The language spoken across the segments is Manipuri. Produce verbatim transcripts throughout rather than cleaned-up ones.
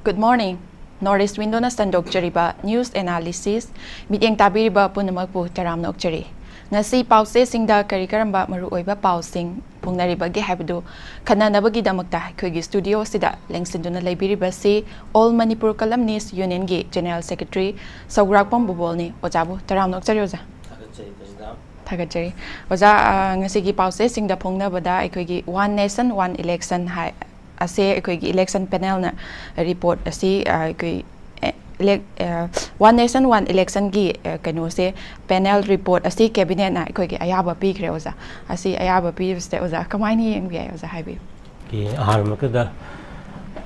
Good morning. North East Window-ꯅ ꯁꯟꯗꯣꯛꯆꯔꯤꯕ news analysis, ꯃꯤꯠꯌꯦꯡ ꯇꯥꯕꯤꯔꯤꯕ ꯄꯨꯝꯅꯃꯛꯄꯨ ꯇꯔꯥꯝꯅ ꯑꯣꯛꯆꯔꯤ꯫ ꯉꯁꯤ ꯄꯥꯎꯆꯦꯁꯤꯡꯗ ꯀꯔꯤ ꯀꯔꯝꯕ ꯃꯔꯨꯑꯣꯏꯕ ꯄꯥꯎꯁꯤꯡ ꯐꯣꯡꯅꯔꯤꯕꯒꯦ ꯍꯥꯏꯕꯗꯨ ꯈꯟꯅꯅꯕꯒꯤꯗꯃꯛꯇ ꯑꯩꯈꯣꯏꯒꯤ studio ꯑꯁꯤꯗ ꯂꯦꯡꯁꯤꯟꯗꯨꯅ ꯂꯩꯕꯤꯔꯤꯕꯁꯤ All Manipur Columnist Union-ꯒꯤ General Secretary ꯁꯧꯒ꯭ꯔꯥꯛꯄꯝ ꯕꯨꯕꯣꯜꯅꯤ꯫ ꯑꯣꯖꯥꯕꯨ ꯇꯔꯥꯝꯅ ꯑꯣꯛꯆꯔꯤ, ꯑꯣꯖꯥ꯫ ꯊꯥꯒꯠꯆꯔꯤ, ꯄ꯭ꯔꯦꯁꯤꯗꯦꯟ꯫ ꯊꯥꯒꯠꯆꯔꯤ꯫ ꯑꯣꯖꯥ, ꯑ, ꯉꯁꯤꯒꯤ ꯄꯥꯎꯆꯦꯁꯤꯡꯗ ꯐꯣꯡꯅꯕꯗ ꯑꯩꯈꯣꯏꯒꯤ One Nation, One Election ꯍꯥꯏ, ꯑꯁꯦ ꯑꯩꯈꯣꯏꯒꯤ election panel-ꯅ report ꯑꯁꯤ, ꯑ, ꯑꯩꯈꯣꯏ, ꯑꯦ, elec-, ꯑ, One Nation, One Election-ꯒꯤ, ꯑ, ꯀꯩꯅꯣꯁꯦ, panel report ꯑꯁꯤ cabinet-ꯅ ꯑꯩꯈꯣꯏꯒꯤ ꯑꯌꯥꯕ ꯄꯤꯈ꯭ꯔꯦ, ꯑꯣꯖꯥ꯫ ꯑꯁꯤ ꯑꯌꯥꯕ ꯄꯤꯕꯁꯤꯗ ꯑꯣꯖꯥ ꯀꯃꯥꯏꯅ ꯌꯦꯡꯕ ꯌꯥꯏ, ꯑꯣꯖꯥ, ꯍꯥꯏꯕꯤꯌꯨ꯫ ꯀꯤ ꯑꯍꯥꯟꯕꯃꯛꯇꯗ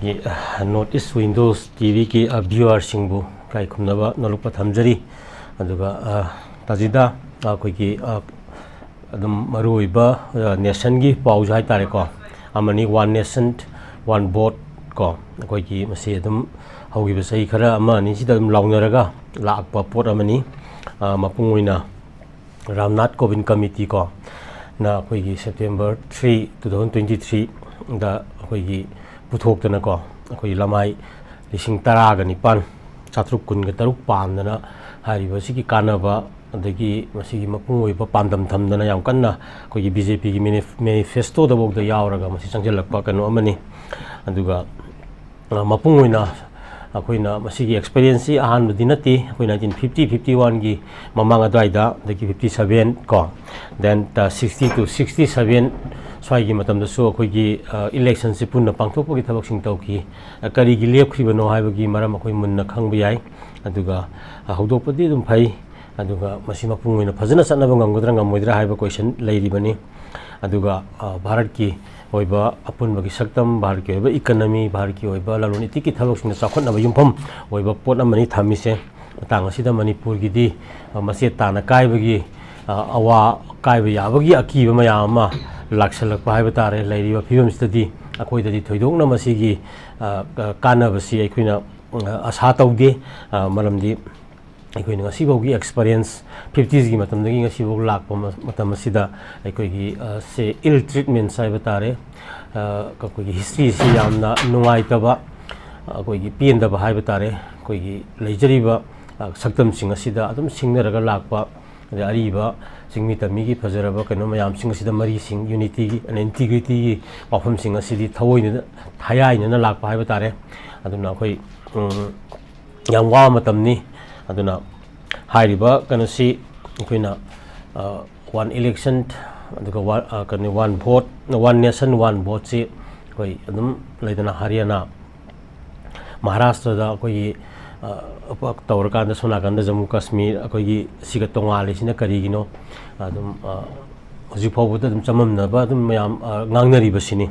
ꯀꯤ, ꯑ, North East Windows T V-ꯒꯤ, ꯑ, viewer-ꯁꯤꯡꯕꯨ ꯏꯀꯥꯏ ꯈꯨꯝꯅꯕ ꯅꯣꯂꯨꯛꯄ ꯊꯝꯖꯔꯤ꯫ ꯑꯗꯨꯒ, ꯑ, ꯇꯥꯖꯤꯗ, ꯑ, ꯑꯩꯈꯣꯏꯒꯤ, ꯑ, ꯑꯗꯨꯝ ꯃꯔꯨꯑꯣꯏꯕ, ꯑ, nation-ꯒꯤ ꯄꯥꯎꯁꯨ ꯍꯥꯏꯇꯥꯔꯦꯀꯣ, ꯑꯃꯅꯤ, One Nation, One Vote ꯀꯣ, ꯑꯩꯈꯣꯏꯒꯤ ꯃꯁꯤ ꯑꯗꯨꯝ ꯍꯧꯈꯤꯕ ꯆꯍꯤ ꯈꯔ ꯑꯃ ꯑꯅꯤꯁꯤꯗ ꯑꯗꯨꯝ ꯂꯥꯎꯅꯔꯒ ꯂꯥꯛꯄ ꯄꯣꯠ ꯑꯃꯅꯤ꯫ ꯑ, ꯃꯄꯨꯡ ꯑꯣꯏꯅ ꯔꯥꯝꯅꯥꯊ ꯀꯣꯕꯤꯟꯗ ꯀꯃꯤꯇꯤ ꯀꯣ, ꯅ ꯑꯩꯈꯣꯏꯒꯤ September three, two thousand twenty-three-ꯗ ꯑꯩꯈꯣꯏꯒꯤ ꯄꯨꯊꯣꯛꯇꯅꯀꯣ, ꯑꯩꯈꯣꯏꯒꯤ ꯂꯃꯥꯏ ꯂꯤꯁꯤꯡ ꯇꯔꯥꯒ ꯅꯤꯄꯥꯟ, ꯆꯥꯇ꯭ꯔꯨꯛ ꯀꯨꯟꯒ ꯇꯔꯨꯛ ꯄꯥꯟꯗꯅ ꯍꯥꯏꯔꯤꯕ ꯑꯁꯤꯒꯤ ꯀꯥꯟꯅꯕ, ꯑꯗꯒꯤ ꯃꯁꯤꯒꯤ ꯃꯄꯨꯡ ꯑꯣꯏꯕ ꯄꯥꯟꯗꯝ ꯊꯝꯗꯅ ꯌꯥꯝ ꯀꯟꯅ ꯑꯩꯈꯣꯏꯒꯤ B J P-ꯒꯤ manif-, manifesto-ꯗꯐꯥꯎꯗ ꯌꯥꯎꯔꯒ ꯃꯁꯤ ꯆꯪꯁꯤꯜꯂꯛꯄ ꯀꯩꯅꯣ ꯑꯃꯅꯤ꯫ ꯑꯗꯨꯒ ꯑ, ꯃꯄꯨꯡ ꯑꯣꯏꯅ ꯑꯩꯈꯣꯏꯅ ꯃꯁꯤꯒꯤ experience-ꯁꯤ ꯑꯍꯥꯟꯕꯗꯤ ꯅꯠꯇꯦ꯫ ꯑꯩꯈꯣꯏ nineteen fifty, fifty-one-ꯒꯤ ꯃꯃꯥꯡ ꯑꯗꯨꯋꯥꯏꯗ, ꯑꯗꯒꯤ fifty-seven ꯀꯣ, then, ꯑ, sixty to sixty-seven ꯁ꯭ꯋꯥꯏꯒꯤ ꯃꯇꯝꯗꯁꯨ ꯑꯩꯈꯣꯏꯒꯤ, ꯑ, election-ꯁꯤ ꯄꯨꯟꯅ ꯄꯥꯡꯊꯣꯛꯄꯒꯤ ꯊꯕꯛꯁꯤꯡ ꯇꯧꯈꯤ꯫ ꯑ, ꯀꯔꯤꯒꯤ ꯂꯦꯞꯈ꯭ꯔꯤꯕꯅꯣ ꯍꯥꯏꯕꯒꯤ ꯃꯔꯝ ꯑꯩꯈꯣꯏ ꯃꯨꯟꯅ ꯈꯪꯕ ꯌꯥꯏ꯫ ꯑꯗꯨꯒ, ꯑ, ꯍꯧꯗꯣꯛꯄꯗꯤ ꯑꯗꯨꯝ ꯐꯩ꯫ ꯑꯗꯨꯒ ꯃꯁꯤ ꯃꯄꯨꯡ ꯑꯣꯏꯅ ꯐꯖꯅ ꯆꯠꯅꯕ ꯉꯝꯒꯗ꯭ꯔꯥ ꯉꯝꯃꯣꯏꯗ꯭ꯔꯥ ꯍꯥꯏꯕ question ꯂꯩꯔꯤꯕꯅꯤ꯫ ꯑꯗꯨꯒ, ꯑ, ꯚꯥꯔꯠꯀꯤ ꯑꯣꯏꯕ ꯑꯄꯨꯟꯕꯒꯤ ꯁꯛꯇꯝ, ꯚꯥꯔꯠꯀꯤ ꯑꯣꯏꯕ economy, ꯚꯥꯔꯠꯀꯤ ꯑꯣꯏꯕ ꯂꯂꯣꯟ ꯏꯇꯤꯛꯀꯤ ꯊꯕꯛꯁꯤꯡꯗ ꯆꯥꯎꯈꯠꯅꯕ ꯌꯨꯝꯐꯝ ꯑꯣꯏꯕ ꯄꯣꯠ ꯑꯃꯅꯤ ꯊꯝꯃꯤꯁꯦ꯫ ꯃꯇꯥꯡ ꯑꯁꯤꯗ ꯃꯅꯤꯄꯨꯔꯒꯤꯗꯤ, ꯑ, ꯃꯆꯦꯠ ꯇꯥꯅ ꯀꯥꯏꯕꯒꯤ, ꯑ, ꯑꯋꯥ ꯀꯥꯏꯕ ꯌꯥꯕꯒꯤ ꯑꯀꯤꯕ ꯃꯌꯥꯝ ꯑꯃ ꯂꯥꯛꯁꯜꯂꯛꯄ ꯍꯥꯏꯕ ꯇꯥꯔꯦ꯫ ꯂꯩꯔꯤꯕ ꯐꯤꯕꯝꯁꯤꯗꯗꯤ ꯑꯩꯈꯣꯏꯗꯗꯤ ꯊꯣꯏꯗꯣꯛꯅ ꯃꯁꯤꯒꯤ, ꯑ, ꯑ, ꯀꯥꯟꯅꯕꯁꯤ ꯑꯩꯈꯣꯏꯅ, ꯑ, ꯑꯁꯥ ꯇꯧꯗꯦ꯫ ꯑ, ꯃꯔꯝꯗꯤ ꯑꯩꯈꯣꯏꯅ ꯉꯁꯤꯐꯥꯎꯒꯤ experience, fifties-ꯒꯤ ꯃꯇꯝꯗꯒꯤ ꯉꯁꯤꯐꯥꯎ ꯂꯥꯛꯄ ꯃ-, ꯃꯇꯝ ꯑꯁꯤꯗ ꯑꯩꯈꯣꯏꯒꯤ, ꯑ, ꯁꯦ, ill treatments ꯍꯥꯏꯕ ꯇꯥꯔꯦ, ꯑ, ꯑꯩꯈꯣꯏꯒꯤ history-ꯁꯤ ꯌꯥꯝꯅ ꯅꯨꯡꯉꯥꯏꯇꯕ, ꯑꯩꯈꯣꯏꯒꯤ ꯄꯦꯟꯗꯕ ꯍꯥꯏꯕ ꯇꯥꯔꯦ, ꯑꯩꯈꯣꯏꯒꯤ ꯂꯩꯖꯔꯤꯕ, ꯑ, ꯁꯛꯇꯝꯁꯤꯡ ꯑꯁꯤꯗ ꯑꯗꯨꯝ ꯁꯤꯡꯅꯔꯒ ꯂꯥꯛꯄ, ꯑꯗꯩ ꯑꯔꯤꯕ ꯆꯤꯡꯃꯤ ꯇꯝꯃꯤꯒꯤ ꯐꯖꯔꯕ ꯀꯩꯅꯣ ꯃꯌꯥꯝꯁꯤꯡ ꯑꯁꯤꯗ ꯃꯔꯤꯁꯤꯡ, ꯌꯨꯅꯤꯇꯤꯒꯤ ꯑꯦꯟ ꯏꯟꯇꯤꯒ꯭ꯔꯤꯇꯤꯒꯤ ꯋꯥꯐꯝꯁꯤꯡ ꯑꯁꯤꯗꯤ ꯊꯑꯣꯏꯅ ꯊꯌꯥꯏꯅꯅ ꯂꯥꯛꯄ ꯍꯥꯏꯕ ꯇꯥꯔꯦ꯫ ꯑꯗꯨꯅ ꯑꯩꯈꯣꯏ, ꯎꯝ, ꯌꯥꯝ ꯋꯥꯕ ꯃꯇꯝꯅꯤ꯫ ꯑꯗꯨꯅ ꯍꯥꯏꯔꯤꯕ ꯀꯩꯅꯣꯁꯤ ꯑꯩꯈꯣꯏꯅ, ꯑ, one election, ꯑꯗꯨꯒ ꯋꯥ-, ꯑ, ꯀꯩꯅꯣ, one vote, one nation, one voteꯁꯤ ꯑꯩꯈꯣꯏ ꯑꯗꯨꯝ ꯂꯩꯗꯅ ꯍꯔꯤꯌꯥꯅꯥ, ꯃꯍꯥꯔꯥꯁꯇ꯭ꯔꯗ ꯑꯩꯈꯣꯏꯒꯤ, ꯑ, ꯇꯧꯔꯀꯥꯟꯗ ꯁꯣꯝ ꯅꯥꯀꯟꯗ ꯖꯃꯨ ꯀꯥꯁꯃꯤꯔ ꯑꯩꯈꯣꯏꯒꯤ ꯁꯤꯒ ꯇꯣꯉꯥꯜꯂꯤꯁꯤꯅ ꯀꯔꯤꯒꯤꯅꯣ? ꯑꯗꯨꯝ, ꯑ, ꯍꯧꯖꯤꯛ ꯐꯥꯎꯕꯗ ꯑꯗꯨꯝ ꯆꯃꯝꯅꯕ ꯑꯗꯨꯝ ꯃꯌꯥꯝ, ꯑ, ꯉꯥꯡꯅꯔꯤꯕꯁꯤꯅꯤ꯫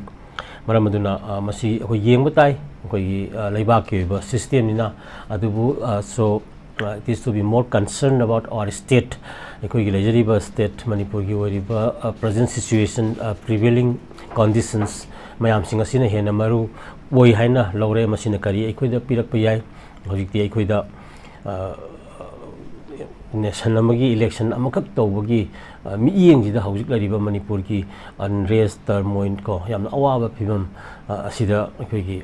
ꯃꯔꯝ ꯑꯗꯨꯅ, ꯑ, ꯃꯁꯤ ꯑꯩꯈꯣꯏ ꯌꯦꯡꯕ ꯇꯥꯏ, ꯑꯩꯈꯣꯏꯒꯤ, ꯑ, ꯂꯩꯕꯥꯛꯀꯤ ꯑꯣꯏꯕ systemꯅꯤꯅ꯫ ꯑꯗꯨꯕꯨ, ꯑ, so, uh, it is to be more concerned about our state, ꯑꯩꯈꯣꯏꯒꯤ ꯂꯩꯖꯔꯤꯕ state ꯃꯅꯤꯄꯨꯔꯒꯤ ꯑꯣꯏꯔꯤꯕ, ꯑ, present situation, ꯑ, prevailing conditions ꯃꯌꯥꯝꯁꯤꯡ ꯑꯁꯤꯅ ꯍꯦꯟꯅ ꯃꯔꯨ ꯑꯣꯏ ꯍꯥꯏꯅ ꯂꯧꯔꯦ꯫ ꯃꯁꯤꯅ ꯀꯔꯤ ꯑꯩꯈꯣꯏꯗ ꯄꯤꯔꯛꯄ ꯌꯥꯏ? ꯍꯧꯖꯤꯛꯇꯤ ꯑꯩꯈꯣꯏꯗ, ꯑ, nation ꯑꯃꯒꯤ election ꯑꯃꯈꯛ ꯇꯧꯕꯒꯤ, ꯑ, ꯃꯤꯠꯌꯦꯡꯁꯤꯗ ꯍꯧꯖꯤꯛ ꯂꯩꯔꯤꯕ ꯃꯅꯤꯄꯨꯔꯒꯤ unrest, turmoil ꯀꯣ, ꯌꯥꯝꯅ ꯑꯋꯥꯕ ꯐꯤꯕꯝ, ꯑ, ꯑꯁꯤꯗ ꯑꯩꯈꯣꯏꯒꯤ,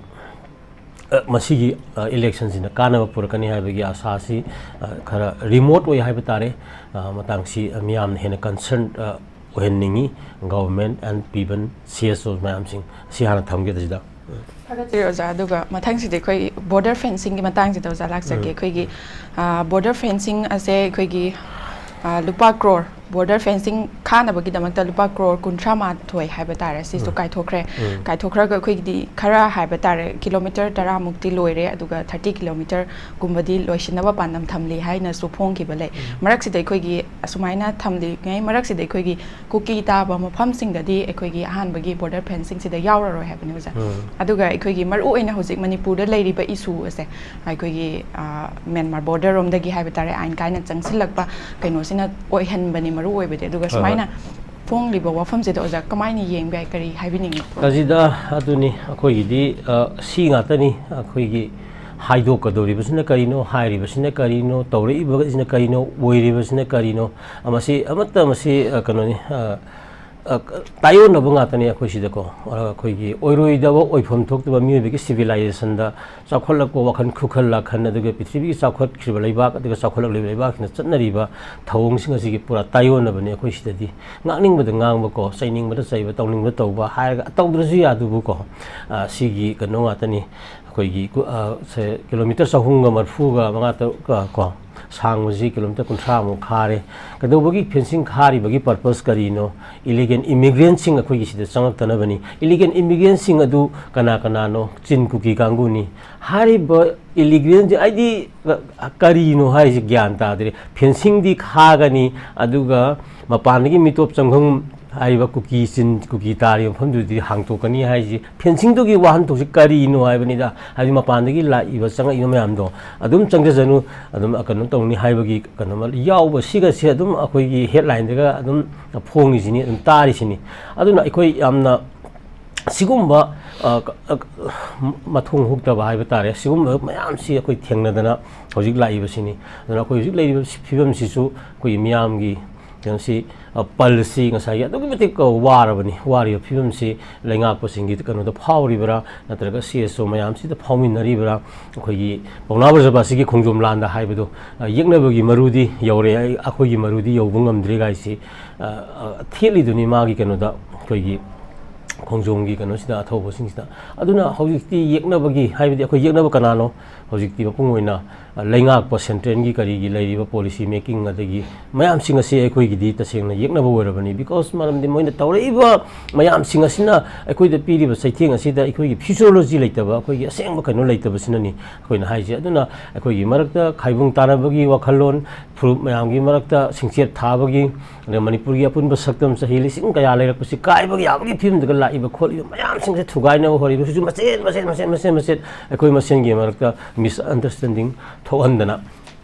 ꯑ, ꯃꯁꯤꯒꯤ, ꯑ, electionꯁꯤꯅ ꯀꯥꯟꯅꯕ ꯄꯨꯔꯛꯀꯅꯤ ꯍꯥꯏꯕꯒꯤ ꯑꯥꯁꯥꯁꯤ, ꯑ, ꯈꯔ remote ꯑꯣꯏ ꯍꯥꯏꯕ ꯇꯥꯔꯦ꯫ ꯑ, ꯃꯇꯥꯡꯁꯤ, ꯑ, ꯃꯤꯌꯥꯝꯅ ꯍꯦꯟꯅ concern, ꯑ, ꯑꯣꯏꯍꯟꯅꯤꯡꯉꯤ꯫ Government and even C S O ꯃꯌꯥꯝꯁꯤꯡ ꯑꯁꯤ ꯍꯥꯟꯅ ꯊꯝꯒꯦ ꯁꯤꯗ꯫ ꯊꯥꯒꯠꯆꯔꯤ ꯑꯣꯖꯥ꯫ ꯑꯗꯨꯒ ꯃꯊꯪꯁꯤꯗꯤ ꯑꯩꯈꯣꯏ border fencingꯒꯤ ꯃꯇꯥꯡꯁꯤꯗ ꯑꯣꯖꯥ ꯂꯥꯛꯆꯒꯦ꯫ ꯎꯝ꯫ ꯑꯩꯈꯣꯏꯒꯤ, ꯑ, border fencing ꯑꯁꯦ ꯑꯩꯈꯣꯏꯒꯤ, ꯑ, ꯂꯨꯄꯥ ꯀ꯭ꯔꯣꯔ, border fencing ꯈꯥꯅꯕꯒꯤꯗꯃꯛꯇ ꯂꯨꯄꯥ ꯀ꯭ꯔꯣꯔ ꯀꯨꯟꯊ꯭ꯔꯥ ꯃꯥꯊꯣꯏ ꯍꯥꯏꯕ ꯇꯥꯔꯦ, ꯁꯤꯁꯨ ꯎꯝ꯫ ꯀꯥꯏꯊꯣꯛꯈ꯭ꯔꯦ꯫ ꯎꯝ꯫ ꯀꯥꯏꯊꯣꯛꯈ꯭ꯔꯒ ꯑꯩꯈꯣꯏꯒꯤꯗꯤ ꯈꯔ ꯍꯥꯏꯕ ꯇꯥꯔꯦ, kilometre ꯇꯔꯥꯃꯨꯛꯇꯤ ꯂꯣꯏꯔꯦ, ꯑꯗꯨꯒ thirty kilometreꯒꯨꯝꯕꯗꯤ ꯂꯣꯏꯁꯤꯟꯅꯕ ꯄꯥꯟꯗꯝ ꯊꯝꯂꯤ ꯍꯥꯏꯅꯁꯨ ꯐꯣꯡꯈꯤꯕ ꯂꯩ꯫ ꯎꯝ꯫ ꯃꯔꯛꯁꯤꯗ ꯑꯩꯈꯣꯏꯒꯤ ꯑꯁꯨꯃꯥꯏꯅ ꯊꯝꯂꯤꯉꯩ ꯃꯔꯛꯁꯤꯗ ꯑꯩꯈꯣꯏꯒꯤ ꯀꯨꯀꯤ ꯇꯥꯕ ꯃꯐꯝꯁꯤꯡꯗꯗꯤ ꯑꯩꯈꯣꯏꯒꯤ ꯑꯍꯥꯟꯕꯒꯤ border fencingꯁꯤꯗ ꯌꯥꯎꯔꯔꯣꯏ ꯍꯥꯏꯕꯅꯤ ꯑꯣꯖꯥ꯫ ꯎꯝ꯫ ꯑꯗꯨꯒ ꯑꯩꯈꯣꯏꯒꯤ ꯃꯔꯨꯑꯣꯏꯅ ꯍꯧꯖꯤꯛ ꯃꯅꯤꯄꯨꯔꯗ ꯂꯩꯔꯤꯕ issue ꯑꯁꯦ ꯑꯩꯈꯣꯏꯒꯤ, ꯑ, ꯃ꯭ꯌꯥꯟꯃꯥꯔ border ꯔꯣꯝꯗꯒꯤ ꯍꯥꯏꯕ ꯇꯥꯔꯦ, ꯑꯥꯏꯟ ꯀꯥꯏꯅ ꯆꯪꯁꯤꯜꯂꯛꯄ ꯀꯩꯅꯣꯁꯤꯅ ꯑꯣꯏꯍꯟꯕꯅꯤ ꯃꯔꯨ ꯑꯣꯏꯕꯗꯤ꯫ ꯑꯗꯨꯒ ꯍꯣꯏ, ꯍꯣꯏ꯫ ꯁꯨꯃꯥꯏꯅ ꯐꯣꯡꯂꯤꯕ ꯋꯥꯐꯝꯁꯤꯗ ꯑꯣꯖꯥ ꯀꯃꯥꯏꯅ ꯌꯦꯡꯕ ꯌꯥꯏ? ꯀꯔꯤ ꯍꯥꯏꯕꯤꯅꯤꯡꯉꯤ? ꯀꯖꯤꯗ ꯑꯗꯨꯅꯤ ꯑꯩꯈꯣꯏꯒꯤꯗꯤ, ꯑ, ꯁꯤ ꯉꯥꯛꯇꯅꯤ꯫ ꯑꯩꯈꯣꯏꯒꯤ ꯍꯥꯏꯗꯣꯛꯀꯗꯧꯔꯤꯕꯁꯤꯅ ꯀꯔꯤꯅꯣ, ꯍꯥꯏꯔꯤꯕꯁꯤꯅ ꯀꯔꯤꯅꯣ, ꯇꯧꯔꯛꯏꯕꯁꯤꯅ ꯀꯔꯤꯅꯣ, ꯑꯣꯏꯔꯤꯕꯁꯤꯅ ꯀꯔꯤꯅꯣ, ꯑ, ꯃꯁꯤ ꯑꯃꯠꯇ ꯃꯁꯤ, ꯑ, ꯀꯩꯅꯣꯅꯤ, ꯑ, ꯑ, ꯇꯥꯏꯑꯣꯟꯅꯕ ꯉꯥꯛꯇꯅꯤ ꯑꯩꯈꯣꯏ ꯁꯤꯗꯀꯣ꯫ ꯑ, ꯑꯩꯈꯣꯏꯒꯤ ꯑꯣꯏꯔꯣꯏꯗꯕ, ꯑꯣꯏꯐꯝ ꯊꯣꯛꯇꯕ ꯃꯤꯑꯣꯏꯕꯒꯤ civilization ꯗ ꯆꯥꯎꯈꯠꯂꯛꯄ ꯋꯥꯈꯜ ꯈꯨꯈꯜ ꯂꯥꯈꯜ, ꯑꯗꯨꯒ ꯄ꯭ꯔꯤꯊꯤꯕꯤꯒꯤ ꯆꯥꯎꯈꯠꯈ꯭ꯔꯤꯕ ꯂꯩꯕꯥꯛ, ꯑꯗꯨꯒ ꯆꯥꯎꯈꯠꯂꯛꯂꯤꯕ ꯂꯩꯕꯥꯛꯁꯤꯅ ꯆꯠꯅꯔꯤꯕ ꯊꯧꯑꯣꯡꯁꯤꯡ ꯑꯁꯤꯒꯤ ꯄꯨꯔꯥ ꯇꯥꯏꯑꯣꯟꯅꯕꯅꯤ ꯑꯩꯈꯣꯏ ꯁꯤꯗꯗꯤ꯫ ꯉꯥꯡꯅꯤꯡꯕꯗ ꯉꯥꯡꯕꯀꯣ, ꯆꯩꯅꯤꯡꯕꯗ ꯆꯩꯕ, ꯇꯧꯅꯤꯡꯕ ꯇꯧꯕ ꯍꯥꯏꯔꯒ ꯇꯧꯗ꯭ꯔꯁꯨ ꯌꯥꯗꯨꯕꯨꯀꯣ꯫ ꯑ, ꯁꯤꯒꯤ ꯀꯩꯅꯣ ꯉꯥꯛꯇꯅꯤ꯫ ꯑꯩꯈꯣꯏꯒꯤ ꯀꯨ-, ꯑ, ꯁꯦ, ꯀꯤꯂꯣꯃꯤꯇꯔ ꯆꯍꯨꯝꯒ ꯃꯔꯤꯐꯨꯒ ꯃꯉꯥ ꯇꯔꯨꯛ, ꯑ, ꯀꯣ, ꯁꯥꯡꯕꯁꯤ ꯀꯤꯂꯣꯃꯤꯇꯔ ꯀꯨꯟꯊ꯭ꯔꯥꯃꯨꯛ ꯈꯥꯔꯦ꯫ ꯀꯩꯗꯧꯕꯒꯤ fencing ꯈꯥꯔꯤꯕꯒꯤ purpose ꯀꯔꯤꯅꯣ? Illegal immigrant ꯁꯤꯡ ꯑꯩꯈꯣꯏꯒꯤ ꯁꯤꯗ ꯆꯪꯉꯛꯇꯅꯕꯅꯤ꯫ Illegal immigrant ꯁꯤꯡ ꯑꯗꯨ ꯀꯅꯥ ꯀꯅꯥꯅꯣ? ꯆꯤꯟ ꯀꯨꯀꯤ ꯀꯥꯡꯕꯨꯅꯤ꯫ ꯍꯥꯏꯔꯤꯕ illegal ꯁꯤ ꯍꯥꯏꯗꯤ ꯀ-, ꯀꯔꯤꯅꯣ ꯍꯥꯏꯁꯤ ꯒ꯭ꯌꯥꯟ ꯇꯥꯗ꯭ꯔꯦ꯫ Fencing ꯗꯤ ꯈꯥꯒꯅꯤ, ꯑꯗꯨꯒ ꯃꯄꯥꯟꯗꯒꯤ ꯃꯤꯇꯣꯞ ꯆꯪꯐꯝ ꯍꯥꯏꯔꯤꯕ ꯀꯨꯀꯤ ꯆꯤꯟ, ꯀꯨꯀꯤ ꯇꯥꯔꯤꯕ ꯃꯐꯝꯗꯨꯗꯤ ꯍꯥꯡꯇꯣꯛꯀꯅꯤ ꯍꯥꯏꯁꯤ, fencing ꯗꯨꯒꯤ ꯋꯥꯍꯟꯊꯣꯛꯁꯤ ꯀꯔꯤꯅꯣ ꯍꯥꯏꯕꯅꯤꯗ꯫ ꯍꯥꯏꯗꯤ ꯃꯄꯥꯟꯗꯒꯤ ꯂꯥꯛꯏꯕ, ꯆꯪꯉꯛꯏꯕ ꯃꯌꯥꯝꯗꯣ ꯑꯗꯨꯝ ꯆꯪꯖꯁꯅꯨ, ꯑꯗꯨꯝ ꯀꯩꯅꯣ ꯇꯧꯅꯤ ꯍꯥꯏꯕꯒꯤ ꯀꯩꯅꯣ ꯑꯃ ꯌꯥꯎꯕ, ꯁꯤꯒꯁꯦ ꯑꯗꯨꯝ ꯑꯩꯈꯣꯏꯒꯤ headline ꯗꯒ ꯑꯗꯨꯝ ꯐꯣꯡꯉꯤꯁꯤꯅꯤ, ꯑꯗꯨꯝ ꯇꯥꯔꯤꯁꯤꯅꯤ꯫ ꯑꯗꯨꯅ ꯑꯩꯈꯣꯏ ꯌꯥꯝꯅ ꯁꯤꯒꯨꯝꯕ, ꯑ, ꯀ-, ꯑ, ꯃꯊꯣꯡ ꯍꯨꯛꯇꯕ ꯍꯥꯏꯕ ꯇꯥꯔꯦ, ꯁꯤꯒꯨꯝꯕ ꯃꯌꯥꯝꯁꯤ ꯑꯩꯈꯣꯏ ꯊꯦꯡꯅꯗꯅ ꯍꯧꯖꯤꯛ ꯂꯥꯛꯏꯕꯁꯤꯅꯤ꯫ ꯑꯗꯨꯅ ꯑꯩꯈꯣꯏ ꯍꯧꯖꯤꯛ ꯂꯩꯔꯤꯕ ꯐꯤꯕꯝꯁꯤꯁꯨ ꯑꯩꯈꯣꯏꯒꯤ ꯃꯤꯌꯥꯝꯒꯤ ꯀꯩꯅꯣꯁꯤ, ꯑ, ꯄꯜꯁꯤ ꯉꯁꯥꯏꯒꯤ ꯑꯗꯨꯛꯀꯤ ꯃꯇꯤꯛ, ꯑ, ꯋꯥꯔꯕꯅꯤ꯫ ꯋꯥꯔꯤꯕ ꯐꯤꯕꯝꯁꯤ ꯂꯩꯉꯥꯛꯄꯁꯤꯡꯒꯤ ꯀꯩꯅꯣꯗ ꯐꯥꯎꯔꯤꯕ꯭ꯔꯥ, ꯅꯠꯇ꯭ꯔꯒ C S O ꯃꯌꯥꯝꯁꯤꯗ ꯐꯥꯎꯃꯤꯟꯅꯔꯤꯕ꯭ꯔꯥ? ꯑꯩꯈꯣꯏꯒꯤ ꯄꯥꯎꯅꯥ ꯕ꯭ꯔꯖꯕꯥꯁꯤꯒꯤ ꯈꯣꯡꯖꯣꯝ ꯂꯥꯟꯗ ꯍꯥꯏꯕꯗꯣ, ꯑ, ꯌꯦꯛꯅꯕꯒꯤ ꯃꯔꯨꯗꯤ ꯌꯧꯔꯦ, ꯑꯩ-, ꯑꯩꯈꯣꯏꯒꯤ ꯃꯔꯨꯗꯤ ꯌꯧꯕ ꯉꯝꯗ꯭ꯔꯤ ꯀꯥꯏꯁꯤ, ꯑ, ꯑ, ꯊꯦꯠꯂꯤꯗꯨꯅꯤ ꯃꯥꯒꯤ ꯀꯩꯅꯣꯗ, ꯑꯩꯈꯣꯏꯒꯤ ꯈꯣꯡꯖꯣꯝꯒꯤ ꯀꯩꯅꯣꯁꯤꯗ, ꯑꯊꯧꯕꯁꯤꯡꯁꯤꯗ꯫ ꯑꯗꯨꯅ ꯍꯧꯖꯤꯛꯇꯤ ꯌꯦꯛꯅꯕꯒꯤ, ꯍꯥꯏꯕꯗꯤ ꯑꯩꯈꯣꯏ ꯌꯦꯛꯅꯕ ꯀꯅꯥꯅꯣ? ꯍꯧꯖꯤꯛꯇꯤ ꯃꯄꯨꯡ ꯑꯣꯏꯅ, ꯑ, ꯂꯩꯉꯥꯛꯄ central ꯒꯤ ꯀꯔꯤꯒꯤ ꯂꯩꯔꯤꯕ policy making ꯑꯗꯒꯤ ꯃꯌꯥꯝꯁꯤꯡ ꯑꯁꯤ ꯑꯩꯈꯣꯏꯒꯤꯗꯤ ꯇꯁꯦꯡꯅ ꯌꯦꯛꯅꯕ ꯑꯣꯏꯔꯕꯅꯤ꯫ Because ꯃꯔꯝꯗꯤ ꯃꯣꯏꯅ ꯇꯧꯔꯛꯏꯕ ꯃꯌꯥꯝꯁꯤꯡ ꯑꯁꯤꯅ ꯑꯩꯈꯣꯏꯗ ꯄꯤꯔꯤꯕ ꯆꯩꯊꯦꯡ ꯑꯁꯤꯗ ꯑꯩꯈꯣꯏꯒꯤ futurology ꯂꯩꯇꯕ, ꯑꯩꯈꯣꯏꯒꯤ ꯑꯁꯦꯡꯕ ꯀꯩꯅꯣ ꯂꯩꯇꯕꯁꯤꯅꯅꯤ ꯑꯩꯈꯣꯏꯅ ꯍꯥꯏꯁꯦ꯫ ꯑꯗꯨꯅ ꯑꯩꯈꯣꯏꯒꯤ ꯃꯔꯛꯇ ꯈꯥꯏꯕꯨꯡ ꯇꯥꯅꯕꯒꯤ ꯋꯥꯈꯜꯂꯣꯟ, ꯐꯨꯔꯨꯞ ꯃꯌꯥꯝꯒꯤ ꯃꯔꯛꯇ ꯁꯤꯡꯆꯦꯠ ꯊꯥꯕꯒꯤ, ꯑꯗ ꯃꯅꯤꯄꯨꯔꯒꯤ ꯑꯄꯨꯟꯕ ꯁꯛꯇꯝ ꯆꯍꯤ ꯂꯤꯁꯤꯡ ꯀꯌꯥ ꯂꯩꯔꯛꯄꯁꯤ ꯀꯥꯏꯕ ꯌꯥꯕꯒꯤ ꯐꯤꯕꯝꯗꯒ ꯂꯥꯛꯏꯕ ꯈꯣꯠꯂꯤꯕ ꯃꯌꯥꯝꯁꯤꯡꯁꯦ ꯊꯨꯒꯥꯏꯅꯕ ꯍꯣꯠꯅꯔꯤꯕꯁꯤꯁꯨ ꯃꯆꯦꯠ ꯃꯆꯦꯠ ꯃꯆꯦꯠ ꯃꯆꯦꯠ ꯃꯆꯦꯠ ꯑꯩꯈꯣꯏ ꯃꯁꯦꯟꯒꯤ ꯃꯔꯛꯇ misunderstanding ꯊꯣꯛꯍꯟꯗꯅ,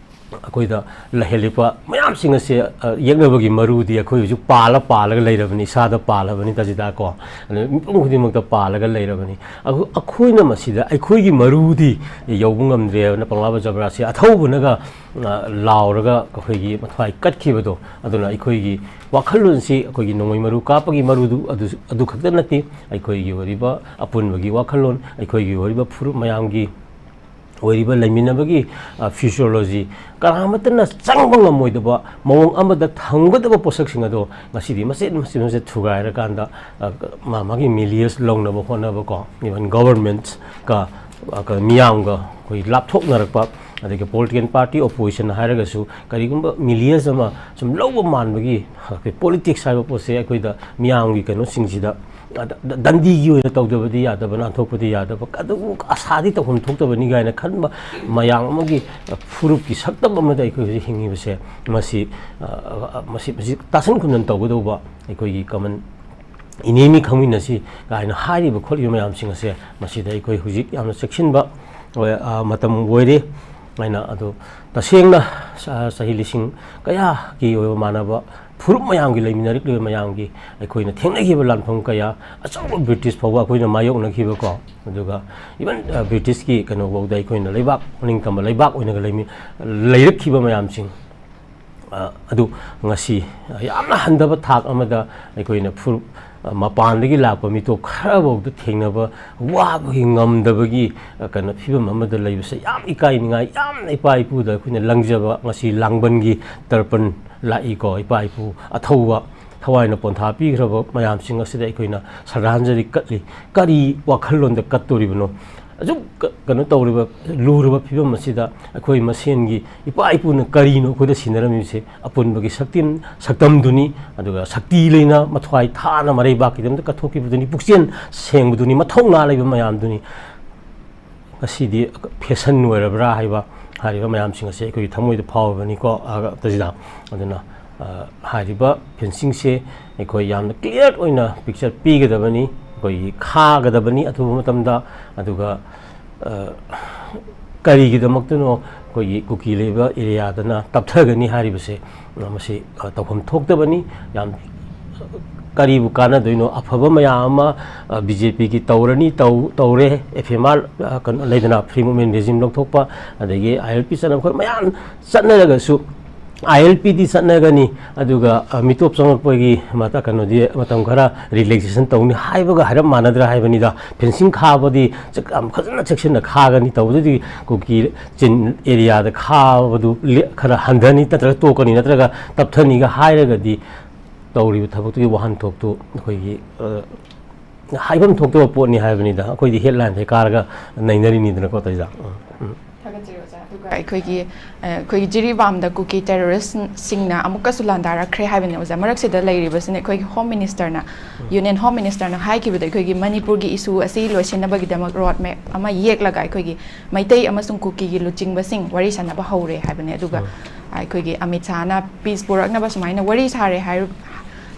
ꯑꯩꯈꯣꯏꯗ ꯂꯩꯍꯜꯂꯤꯕ ꯃꯌꯥꯝꯁꯤꯡ ꯑꯁꯦ, ꯑ, ꯌꯦꯛꯅꯕꯒꯤ ꯃꯔꯨꯗꯤ ꯑꯩꯈꯣꯏ ꯍꯧꯖꯤꯛ ꯄꯥꯜꯂ ꯄꯥꯜꯂꯒ ꯂꯩꯔꯕꯅꯤ, ꯏꯁꯥꯗ ꯄꯥꯜꯂꯕꯅꯤ ꯇꯥꯖꯤꯗꯥ ꯀꯣ꯫ ꯑꯗꯨ ꯃꯤꯄꯨꯝ ꯈꯨꯗꯤꯡꯃꯛꯇ ꯄꯥꯜꯂꯒ ꯂꯩꯔꯕꯅꯤ꯫ ꯑꯩꯈꯣꯏ-, ꯑꯩꯈꯣꯏꯅ ꯃꯁꯤꯗ ꯑꯩꯈꯣꯏꯒꯤ ꯃꯔꯨꯗꯤ ꯌꯧꯕ ꯉꯝꯗ꯭ꯔꯦꯅ ꯄꯪꯂꯥꯕ ꯖꯕ꯭ꯔꯥꯁꯦ ꯑꯊꯧꯕꯅꯒ, ꯑ, ꯂꯥꯎꯔꯒ ꯑꯩꯈꯣꯏꯒꯤ ꯃꯊ꯭ꯋꯥꯏ ꯀꯠꯈꯤꯕꯗꯣ꯫ ꯑꯗꯨꯅ ꯑꯩꯈꯣꯏꯒꯤ ꯋꯥꯈꯜꯂꯣꯟꯁꯤ ꯑꯩꯈꯣꯏꯒꯤ ꯅꯣꯡꯃꯩ ꯃꯔꯨ ꯀꯥꯞꯄꯒꯤ ꯃꯔꯨꯗꯨ ꯑꯗꯨ, ꯑꯗꯨ ꯈꯛꯇ ꯅꯠꯇꯦ, ꯑꯩꯈꯣꯏꯒꯤ ꯑꯣꯏꯔꯤꯕ ꯑꯄꯨꯟꯕꯒꯤ ꯋꯥꯈꯜꯂꯣꯟ, ꯑꯩꯈꯣꯏꯒꯤ ꯑꯣꯏꯔꯤꯕ ꯐꯨꯔꯨꯞ ꯃꯌꯥꯝꯒꯤ ꯑꯣꯏꯔꯤꯕ ꯂꯩꯃꯤꯟꯅꯕꯒꯤ, ꯑ, physiology, ꯀꯅꯥꯃꯠꯇꯅ ꯆꯪꯕ ꯉꯝꯃꯣꯏꯗꯕ ꯃꯑꯣꯡ ꯑꯃꯗ ꯊꯝꯒꯗꯕ ꯄꯣꯠꯁꯛꯁꯤꯡ ꯑꯗꯣ ꯉꯁꯤꯗꯤ ꯃꯆꯦꯠ ꯃꯆꯦꯠ ꯃꯆꯦꯠ ꯊꯨꯒꯥꯏꯔꯀꯥꯟꯗ, ꯑ, ꯃꯥ ꯃꯥꯒꯤ milieu ꯂꯧꯅꯕ ꯍꯣꯠꯅꯕꯀꯣ, even government ꯀ, ꯑ, ꯀ-, ꯃꯤꯌꯥꯝꯒ ꯑꯩꯈꯣꯏ ꯂꯥꯞꯊꯣꯛꯅꯔꯛꯄ, ꯑꯗꯒꯤ political party opposition ꯍꯥꯏꯔꯒꯁꯨ ꯀꯔꯤꯒꯨꯝꯕ milieu ꯑꯃ ꯁꯨꯝ ꯂꯧꯕ ꯃꯥꯟꯕꯒꯤ ꯑꯩꯈꯣꯏ politics ꯍꯥꯏꯕ ꯄꯣꯠꯁꯦ ꯑꯩꯈꯣꯏꯗ ꯃꯤꯌꯥꯝꯒꯤ ꯀꯩꯅꯣꯁꯤꯡꯁꯤꯗ ꯑꯗ-, ꯗ-, ꯗꯟꯗꯤꯒꯤ ꯑꯣꯏꯅ ꯇꯧꯗꯕꯗꯤ ꯌꯥꯗꯕ, ꯅꯥꯟꯊꯣꯛꯄꯗꯤ ꯌꯥꯗꯕ, ꯑꯗꯨꯕꯨ ꯑꯁꯥꯗꯤ ꯇꯧꯐꯝ ꯊꯣꯛꯇꯕꯅꯤ ꯀꯥꯏꯅ ꯈꯟꯕ ꯃꯌꯥꯝ ꯑꯃꯒꯤ, ꯑ, ꯐꯨꯔꯨꯞꯀꯤ ꯁꯛꯇꯝ ꯑꯃꯗ ꯑꯩꯈꯣꯏ ꯍꯧꯖꯤꯛ ꯍꯤꯡꯉꯤꯕꯁꯦ, ꯃꯁꯤ, ꯑ, ꯑ, ꯃꯁꯤ, ꯃꯁꯤ ꯇꯥꯁꯤꯟ ꯈꯨꯝꯖꯤꯟ ꯇꯧꯒꯗꯧꯕ ꯑꯩꯈꯣꯏꯒꯤ common enemy ꯈꯪꯃꯤꯟꯅꯁꯤ ꯀꯥꯏꯅ ꯍꯥꯏꯔꯤꯕ ꯈꯣꯠꯂꯤꯕ ꯃꯌꯥꯝꯁꯤꯡ ꯑꯁꯦ ꯃꯁꯤꯗ ꯑꯩꯈꯣꯏ ꯍꯧꯖꯤꯛ ꯌꯥꯝꯅ ꯆꯦꯛꯁꯤꯟꯕ ꯑꯣꯏ-, ꯑ, ꯃꯇꯝ ꯑꯣꯏꯔꯦ ꯍꯥꯏꯅ꯫ ꯑꯗꯣ ꯇꯁꯦꯡꯅ ꯆ-, ꯆꯍꯤ ꯂꯤꯁꯤꯡ ꯀꯌꯥꯒꯤ ꯑꯣꯏꯕ ꯃꯥꯟꯅꯕ ꯐꯨꯔꯨꯞ ꯃꯌꯥꯝꯒꯤ ꯂꯩꯃꯤꯟꯅꯔꯛꯂꯤꯕ ꯃꯌꯥꯝꯒꯤ ꯑꯩꯈꯣꯏꯅ ꯊꯦꯡꯅꯈꯤꯕ ꯂꯥꯟꯐꯝ ꯀꯌꯥ, ꯑꯆꯧꯕ British ꯐꯥꯎꯕ ꯑꯩꯈꯣꯏꯅ ꯃꯥꯌꯣꯛꯅꯈꯤꯕꯀꯣ, ꯑꯗꯨꯒ even, ꯑ, British ꯀꯤ ꯀꯩꯅꯣꯐꯥꯎꯗ ꯑꯩꯈꯣꯏꯅ ꯂꯩꯕꯥꯛ, ꯃꯅꯤꯡ ꯇꯝꯕ ꯂꯩꯕꯥꯛ ꯑꯣꯏꯅꯒ ꯂꯩꯃꯤ-, ꯂꯩꯔꯛꯈꯤꯕ ꯃꯌꯥꯝꯁꯤꯡ, ꯑ, ꯑꯗꯨ ꯉꯁꯤ ꯌꯥꯝꯅ ꯍꯟꯊꯕ ꯊꯥꯛ ꯑꯃꯗ ꯑꯩꯈꯣꯏꯅ ꯐꯨꯔꯨꯞ, ꯑ, ꯃꯄꯥꯟꯗꯒꯤ ꯂꯥꯛꯄ ꯃꯤꯇꯣꯞ ꯈꯔꯐꯥꯎꯗ ꯊꯦꯡꯅꯕ ꯋꯥꯕꯒꯤ, ꯉꯝꯗꯕꯒꯤ, ꯑ, ꯀꯩꯅꯣ ꯐꯤꯕꯝ ꯑꯃꯗ ꯂꯩꯕꯁꯦ ꯌꯥꯝ ꯏꯀꯥꯏꯅꯤꯡꯉꯥꯏ, ꯌꯥꯝꯅ ꯏꯄꯥ ꯏꯄꯨꯗ ꯑꯩꯈꯣꯏꯅ ꯂꯪꯖꯕ ꯉꯁꯤ ꯂꯥꯡꯕꯟꯒꯤ ꯇꯔꯄꯟ ꯂꯥꯛꯏꯀꯣ, ꯏꯄꯥ ꯏꯄꯨ ꯑꯊꯧꯕ ꯊꯋꯥꯏꯅ ꯄꯣꯟꯊꯥ ꯄꯤꯈ꯭ꯔꯕ ꯃꯌꯥꯝꯁꯤꯡ ꯑꯁꯤꯗ ꯑꯩꯈꯣꯏꯅ ꯁ꯭ꯔꯗꯥꯟꯖꯂꯤ ꯀꯠꯂꯤ꯫ ꯀꯔꯤ ꯋꯥꯈꯜꯂꯣꯟꯗ ꯀꯠꯇꯣꯔꯤꯕꯅꯣ? ꯑꯁꯨꯛ ꯀ-, ꯀꯩꯅꯣ ꯇꯧꯔꯤꯕ, ꯂꯨꯔꯕ ꯐꯤꯕꯝ ꯑꯁꯤꯗ ꯑꯩꯈꯣꯏ ꯃꯁꯦꯟꯒꯤ ꯏꯄꯥ ꯏꯄꯨꯅ ꯀꯔꯤꯅꯣ ꯑꯩꯈꯣꯏꯗ ꯁꯤꯟꯅꯔꯝꯃꯤꯕꯁꯦ? ꯑꯄꯨꯟꯕꯒꯤ ꯁꯛꯇꯤꯟ-, ꯁꯛꯇꯝꯗꯨꯅꯤ, ꯑꯗꯨꯒ ꯁꯛꯇꯤ ꯂꯩꯅ ꯃꯊ꯭ꯋꯥꯏ ꯊꯥꯅ ꯃꯔꯩꯕꯥꯛꯀꯤꯗꯃꯛꯇ ꯀꯠꯊꯣꯛꯈꯤꯕꯗꯨꯅꯤ, ꯄꯨꯛꯆꯦꯜ ꯁꯦꯡꯕꯗꯨꯅꯤ, ꯃꯊꯧꯅꯥ ꯂꯩꯕ ꯃꯌꯥꯝꯗꯨꯅꯤ꯫ ꯉꯁꯤꯗꯤ fashion ꯑꯣꯏꯔꯕ꯭ꯔꯥ ꯍꯥꯏꯕ, ꯍꯥꯏꯔꯤꯕ ꯃꯌꯥꯝꯁꯤꯡ ꯑꯁꯦ ꯑꯩꯈꯣꯏꯒꯤ ꯊꯃꯣꯏꯗ ꯐꯥꯎꯔꯕꯅꯤꯀꯣ, ꯑ, ꯇꯥꯖꯤꯗꯥ꯫ ꯑꯗꯨꯅ, ꯑ, ꯍꯥꯏꯔꯤꯕ fencing ꯁꯦ ꯑꯩꯈꯣꯏ ꯌꯥꯝꯅ clear ꯑꯣꯏꯅ picture ꯄꯤꯒꯗꯕꯅꯤ, ꯑꯩꯈꯣꯏꯒꯤ ꯈꯥꯒꯗꯕꯅꯤ ꯑꯊꯨꯕ ꯃꯇꯝꯗ꯫ ꯑꯗꯨꯒ, ꯑ, ꯀꯔꯤꯒꯤꯗꯃꯛꯇꯅꯣ ꯑꯩꯈꯣꯏꯒꯤ ꯀꯨꯀꯤ ꯂꯩꯕ ꯑꯦꯔꯤꯌꯥꯗꯅ ꯇꯞꯊꯒꯅꯤ ꯍꯥꯏꯔꯤꯕꯁꯦ, ꯑ, ꯃꯁꯤ, ꯑ, ꯇꯧꯐꯝ ꯊꯣꯛꯇꯕꯅꯤ꯫ ꯌꯥꯝ ꯀꯔꯤꯕꯨ ꯀꯥꯟꯅꯗꯣꯏꯅꯣ? ꯑꯐꯕ ꯃꯌꯥꯝ ꯑꯃ, ꯑ, ꯕꯤ ꯖꯦ ꯄꯤꯒꯤ ꯇꯧꯔꯅꯤ, ꯇꯧ-, ꯇꯧꯔꯦ, ꯑꯦꯐ ꯑꯦꯝ ꯑꯥꯔ, ꯑ, ꯀꯩꯅꯣ ꯂꯩꯗꯅ, ꯐ꯭ꯔꯤ ꯃꯨꯚꯃꯦꯟ ꯔꯦꯖꯤꯝ ꯂꯧꯊꯣꯛꯄ, ꯑꯗꯒꯤ ꯑꯥꯏ ꯑꯦꯜ ꯄꯤ ꯆꯠꯅꯕ, ꯑꯩꯈꯣꯏ ꯃꯌꯥꯝ ꯆꯠꯅꯔꯒꯁꯨ, ꯑꯥꯏ ꯑꯦꯜ ꯄꯤꯗꯤ ꯆꯠꯅꯒꯅꯤ, ꯑꯗꯨꯒ, ꯑ, ꯃꯤꯇꯣꯞ ꯆꯪꯂꯛꯄꯒꯤ ꯃꯇ-, ꯀꯩꯅꯣꯗꯤ ꯃꯇꯝ ꯈꯔ ꯔꯤꯂꯦꯛꯁꯦꯁꯟ ꯇꯧꯅꯤ ꯍꯥꯏꯕꯒ ꯍꯥꯏꯔꯞ ꯃꯥꯟꯅꯗ꯭ꯔꯥ ꯍꯥꯏꯕꯅꯤꯗ꯫ ꯐꯦꯟꯁꯤꯡ ꯈꯥꯕꯗꯤ ꯆꯦꯛ-, ꯌꯥꯝ ꯐꯖꯅ ꯆꯦꯛꯁꯤꯟꯅ ꯈꯥꯒꯅꯤ꯫ ꯇꯧꯕꯗꯗꯤ ꯀꯨꯀꯤ ꯆꯤꯟ ꯑꯦꯔꯤꯌꯥꯗ ꯈꯥꯕꯗꯨ ꯂꯦ-, ꯈꯔ ꯍꯟꯊꯅꯤ, ꯅꯠꯇ꯭ꯔꯒ ꯇꯣꯛꯀꯅꯤ, ꯅꯠꯇ꯭ꯔꯒ ꯇꯞꯊꯅꯤꯒ ꯍꯥꯏꯔꯒꯗꯤ ꯇꯧꯔꯤꯕ ꯊꯕꯛꯇꯨꯒꯤ ꯋꯥꯍꯟꯊꯣꯛꯇꯨ ꯑꯩꯈꯣꯏꯒꯤ, ꯑ, ꯍꯥꯏꯐꯝ ꯊꯣꯛꯇꯕ ꯄꯣꯠꯅꯤ ꯍꯥꯏꯕꯅꯤꯗ꯫ ꯑꯩꯈꯣꯏꯗꯤ ꯍꯦꯗꯂꯥꯏꯟꯁꯦ ꯀꯥꯔꯒ ꯅꯩꯅꯔꯤꯅꯤꯗꯅꯀꯣ, ꯇꯩꯖꯥ꯫ ꯎꯝ, ꯎꯝ꯫ ꯊꯥꯒꯠꯆꯔꯤ ꯑꯣꯖꯥ꯫ ꯑꯗꯨꯒ ꯑꯩꯈꯣꯏꯒꯤ, ꯑ, ꯑꯩꯈꯣꯏꯒꯤ ꯖꯤꯔꯤꯕꯥꯝꯗ ꯀꯨꯀꯤ ꯇꯦꯔꯣꯔꯤꯁꯁꯤꯡꯅ ꯑꯃꯨꯛꯀꯁꯨ ꯂꯥꯟꯗꯥꯔꯛꯈ꯭ꯔꯦ ꯍꯥꯏꯕꯅꯦ ꯑꯣꯖꯥ꯫ ꯃꯔꯛꯁꯤꯗ ꯂꯩꯔꯤꯕꯁꯤꯅ ꯑꯩꯈꯣꯏꯒꯤ ꯍꯣꯝ ꯃꯤꯅꯤꯁꯇꯔꯅ, ꯎꯝ꯫ ꯌꯨꯅꯤꯌꯟ ꯍꯣꯝ ꯃꯤꯅꯤꯁꯇꯔꯅ ꯍꯥꯏꯈꯤꯕꯗ ꯑꯩꯈꯣꯏꯒꯤ ꯃꯅꯤꯄꯨꯔꯒꯤ ꯏꯁꯨ ꯑꯁꯤ ꯂꯣꯏꯁꯤꯟꯅꯕꯒꯤꯗꯃꯛ ꯔꯣꯗ ꯃꯦꯞ ꯑꯃ ꯌꯦꯛꯂꯒ ꯑꯩꯈꯣꯏꯒꯤ ꯃꯩꯇꯩ ꯑꯃꯁꯨꯡ ꯀꯨꯀꯤꯒꯤ ꯂꯨꯆꯤꯡꯕꯁꯤꯡ ꯋꯥꯔꯤ ꯁꯥꯟꯅꯕ ꯍꯧꯔꯦ ꯍꯥꯏꯕꯅꯦ꯫ ꯑꯗꯨꯒ ꯎꯝ꯫ ꯑꯩꯈꯣꯏꯒꯤ ꯑꯃꯤꯠ ꯁꯥꯍꯅ ꯄꯤꯁ ꯄꯨꯔꯛꯅꯕ ꯁꯨꯃꯥꯏꯅ ꯋꯥꯔꯤ ꯁꯥꯔꯦ ꯍꯥꯏꯔ-,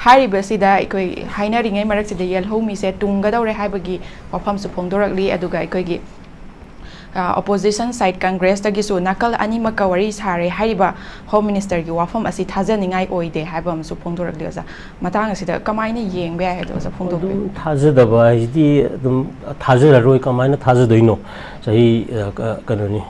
ꯍꯥꯏꯔꯤꯕꯁꯤꯗ ꯑꯩꯈꯣꯏ ꯍꯥꯏꯅꯔꯤꯉꯩ ꯃꯔꯛꯁꯤꯗ ꯌꯦꯜꯍꯧꯃꯤꯁꯦ ꯇꯨꯡꯒꯗꯧꯔꯦ ꯍꯥꯏꯕꯒꯤ ꯋꯥꯐꯝꯁꯨ ꯐꯣꯡꯗꯣꯔꯛꯂꯤ꯫ ꯑꯗꯨꯒ ꯑꯩꯈꯣꯏꯒꯤ, ꯑ, ꯑꯣꯄꯣꯖꯤꯁꯟ ꯁꯥꯏꯠ ꯀꯪꯒ꯭ꯔꯦꯁꯇꯒꯤꯁꯨ ꯅꯥꯀꯜ ꯑꯅꯤꯃꯛꯀ ꯋꯥꯔꯤ ꯁꯥꯔꯦ ꯍꯥꯏꯔꯤꯕ ꯍꯣꯝ ꯃꯤꯅꯤꯁꯇꯔꯒꯤ ꯋꯥꯐꯝ ꯑꯁꯤ ꯊꯥꯖꯅꯤꯡꯉꯥꯏ ꯑꯣꯏꯗꯦ ꯍꯥꯏꯕ ꯑꯃꯁꯨ ꯐꯣꯡꯗꯣꯔꯛꯂꯤ ꯑꯣꯖꯥ꯫ ꯃꯇꯥꯡ ꯑꯁꯤꯗ ꯀꯃꯥꯏꯅ ꯌꯦꯡꯕ ꯌꯥꯏ ꯍꯥꯏꯗꯣ ꯑꯣꯖꯥ ꯐꯣꯡꯗꯣꯛꯄꯤꯌꯨ꯫ ꯑꯗꯨꯝ ꯊꯥꯖꯗꯕ ꯍꯥꯏꯁꯤꯗꯤ ꯑꯗꯨꯝ ꯊꯥꯖꯔꯔꯣꯏ꯫ ꯀꯃꯥꯏꯅ ꯊꯥꯖꯗꯣꯏꯅꯣ? ꯆꯍꯤ, ꯑ, ꯀ-, ꯀꯩꯅꯣꯅꯤ,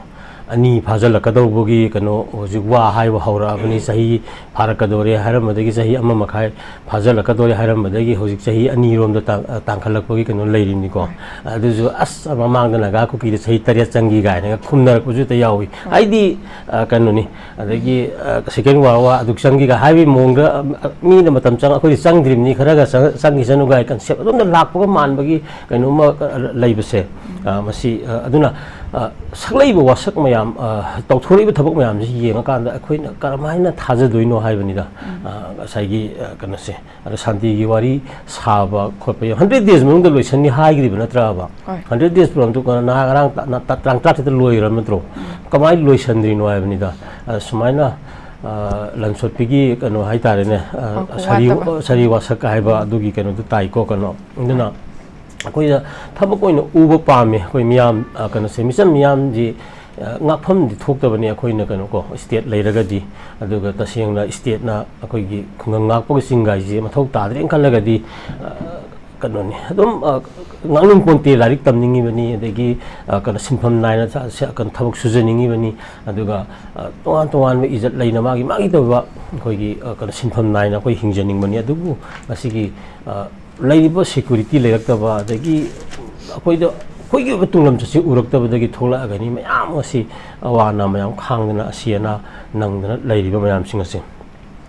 ꯑꯅꯤ ꯐꯥꯖꯤꯜꯂꯛꯀꯗꯧꯕꯒꯤ ꯀꯩꯅꯣ ꯍꯧꯖꯤꯛ ꯋꯥ ꯍꯥꯏꯕ ꯍꯧꯔꯛꯑꯕꯅꯤ꯫ ꯆꯍꯤ ꯐꯥꯔꯛꯀꯗꯧꯔꯦ ꯍꯥꯏꯔꯝꯕꯗꯒꯤ ꯆꯍꯤ ꯑꯃ ꯃꯈꯥꯏ ꯐꯥꯖꯤꯜꯂꯛꯀꯗꯧꯔꯦ ꯍꯥꯏꯔꯝꯕꯗꯒꯤ ꯍꯧꯖꯤꯛ ꯆꯍꯤ ꯑꯅꯤꯔꯣꯝꯗ ꯇꯥ-, ꯑ, ꯇꯥꯡꯈꯠꯂꯛꯄꯒꯤ ꯀꯩꯅꯣ ꯂꯩꯔꯤꯕꯅꯤꯀꯣ꯫ ꯍꯣꯏ꯫ ꯑꯗꯨꯁꯨ ꯑꯁ, ꯃꯃꯥꯡꯗ ꯅꯥꯒꯥ ꯀꯨꯀꯤꯗ ꯆꯍꯤ ꯇꯔꯦꯠ ꯆꯪꯈꯤ ꯀꯥꯏꯅꯒ ꯈꯨꯝꯅꯔꯛꯄꯁꯨ ꯍꯦꯛꯇ ꯌꯥꯎꯏ꯫ ꯍꯣꯏ꯫ ꯑꯩꯗꯤ, ꯑ, ꯀꯩꯅꯣꯅꯤ, ꯑꯗꯒꯤ, ꯑ, ꯁꯦꯀꯦꯟ ꯋꯥꯔꯜ ꯋꯥꯔ ꯑꯗꯨꯛ ꯆꯪꯈꯤꯒ ꯍꯥꯏꯕꯒꯤ ꯃꯑꯣꯡꯗ, ꯑ, ꯃꯤꯅ ꯃꯇꯝ ꯆꯪ-, ꯑꯩꯈꯣꯏꯗꯤ ꯆꯪꯗ꯭ꯔꯤꯕꯅꯤ, ꯈꯔꯒ ꯆꯪ-, ꯆꯪꯈꯤꯁꯅꯨ ꯀꯥꯏ ꯀꯟꯁꯦꯞ ꯑꯗꯣꯝꯗ ꯂꯥꯛꯄꯒ ꯃꯥꯟꯕꯒꯤ ꯀꯩꯅꯣꯝꯃ, ꯑ, ꯂꯩꯕꯁꯦ, ꯑ, ꯃꯁꯤ, ꯑ, ꯑꯗꯨꯅ, ꯑ, ꯁꯛꯂꯛꯏꯕ ꯋꯥꯁꯛ ꯃꯌꯥꯝ, ꯑ, ꯇꯧꯊꯣꯔꯛꯏꯕ ꯊꯕꯛ ꯃꯌꯥꯝꯁꯤ ꯌꯦꯡꯉꯀꯥꯟꯗ ꯑꯩꯈꯣꯏꯅ ꯀꯔꯝꯍꯥꯏꯅ ꯊꯥꯖꯗꯣꯏꯅꯣ ꯍꯥꯏꯕꯅꯤꯗ꯫ ꯎꯝ꯫ ꯑ, ꯉꯁꯥꯏꯒꯤ, ꯑ, ꯀꯩꯅꯣꯁꯦ, ꯑꯗ ꯁꯥꯟꯇꯤꯒꯤ ꯋꯥꯔꯤ ꯁꯥꯕ ꯈꯣꯠꯄ, ꯍꯟꯗ꯭ꯔꯦꯠ ꯗꯦꯖ ꯃꯅꯨꯡꯗ ꯂꯣꯏꯁꯟꯅꯤ ꯍꯥꯏꯈ꯭ꯔꯤꯕ ꯅꯠꯇ꯭ꯔꯕ? ꯍꯣꯏ꯫ ꯍꯟꯗ꯭ꯔꯦꯠ ꯗꯦꯖ ꯄ꯭ꯔꯣꯒ꯭ꯔꯥꯝꯗꯨ ꯀ-, ꯅꯍꯥꯟ ꯉꯔꯥꯡ ꯇ-, ꯅ-, ꯇ-, ꯇꯥꯡ ꯇꯔꯥꯇꯔꯦꯠꯇ ꯂꯣꯏꯈ꯭ꯔꯕ ꯅꯠꯇ꯭ꯔꯣ? ꯎꯝ꯫ ꯀꯃꯥꯏꯅ ꯂꯣꯏꯁꯟꯗ꯭ꯔꯤꯅꯣ ꯍꯥꯏꯕꯅꯤꯗ꯫ ꯑ, ꯁꯨꯃꯥꯏꯅ, ꯑ, ꯂꯟꯁꯣꯠꯄꯤꯒꯤ ꯀꯩꯅꯣ ꯍꯥꯏꯇꯥꯔꯦꯅꯦ, ꯑ, ꯃꯈꯣꯡ ꯁꯥꯔꯤ-, ꯋꯥꯠꯇꯕ꯫ ꯁꯥꯔꯤ ꯋꯥꯁꯛ ꯍꯥꯏꯕ ꯑꯗꯨꯒꯤ ꯀꯩꯅꯣꯗꯣ ꯇꯥꯏꯀꯣ, ꯀꯩꯅꯣ꯫ ꯑꯗꯨꯅ ꯑꯩꯈꯣꯏꯅ ꯊꯕꯛ ꯑꯣꯏꯅ ꯎꯕ ꯄꯥꯝꯃꯤ꯫ ꯑꯩꯈꯣꯏ ꯃꯤꯌꯥꯝ, ꯑ, ꯀꯩꯅꯣꯁꯦ, ꯃꯤꯆꯝ ꯃꯤꯌꯥꯝꯁꯤ ꯉꯥꯛꯐꯝꯗꯤ ꯊꯣꯛꯇꯕꯅꯤ꯫ ꯑꯩꯈꯣꯏꯅ ꯀꯩꯅꯣ ꯀꯣ, ꯁ꯭ꯇꯦꯠ ꯂꯩꯔꯒꯗꯤ, ꯑꯗꯨꯒ ꯇꯁꯦꯡꯅ ꯁ꯭ꯇꯦꯠꯅ ꯑꯩꯈꯣꯏꯒꯤ ꯈꯨꯡꯒꯪ ꯉꯥꯛꯄꯒꯤ ꯆꯤꯡꯒꯥꯏꯁꯦ ꯃꯊꯧ ꯇꯥꯗ꯭ꯔꯦꯅ ꯈꯜꯂꯒꯗꯤ, ꯑ, ꯀꯩꯅꯣꯅꯤ, ꯑꯗꯨꯝ, ꯑ, ꯉꯥꯡꯅꯤꯡ ꯄꯣꯟꯇꯦ꯫ ꯂꯥꯏꯔꯤꯛ ꯇꯝꯅꯤꯡꯉꯤꯕꯅꯤ, ꯑꯗꯒꯤ, ꯑ, ꯀꯩꯅꯣ, ꯁꯤꯟꯐꯝ ꯅꯥꯏꯅ ꯆ-, ꯁ-, ꯀꯩꯅꯣ, ꯊꯕꯛ ꯁꯨꯖꯅꯤꯡꯉꯤꯕꯅꯤ, ꯑꯗꯨꯒ, ꯑ, ꯇꯣꯉꯥꯟ ꯇꯣꯉꯥꯟꯕ ꯏꯖꯠ ꯂꯩꯅ ꯃꯥꯒꯤ ꯃꯥꯒꯤ ꯇꯧꯕ ꯑꯩꯈꯣꯏꯒꯤ, ꯑ, ꯀꯩꯅꯣ, ꯁꯤꯟꯐꯝ ꯅꯥꯏꯅ ꯑꯩꯈꯣꯏ ꯍꯤꯡꯖꯅꯤꯡꯕꯅꯤ꯫ ꯑꯗꯨꯕꯨ ꯉꯁꯤꯒꯤ, ꯑ, ꯂꯩꯔꯤꯕ ꯁꯦꯀ꯭ꯌꯨꯔꯤꯇꯤ ꯂꯩꯔꯛꯇꯕ, ꯑꯗꯒꯤ ꯑꯩꯈꯣꯏꯗ, ꯑꯩꯈꯣꯏꯒꯤ ꯑꯣꯏꯕ ꯇꯨꯡꯂꯝꯆꯠꯁꯤ ꯎꯔꯛꯇꯕꯗꯒꯤ ꯊꯣꯛꯂꯛꯑꯒꯅꯤ ꯃꯌꯥꯝ ꯑꯁꯤ ꯑꯋꯥ ꯑꯅꯥ ꯃꯌꯥꯝ ꯈꯥꯡꯗꯅ, ꯑꯁꯤ ꯑꯅꯥ ꯅꯪꯗꯅ ꯂꯩꯔꯤꯕ ꯃꯌꯥꯝꯁꯤꯡ ꯑꯁꯦ꯫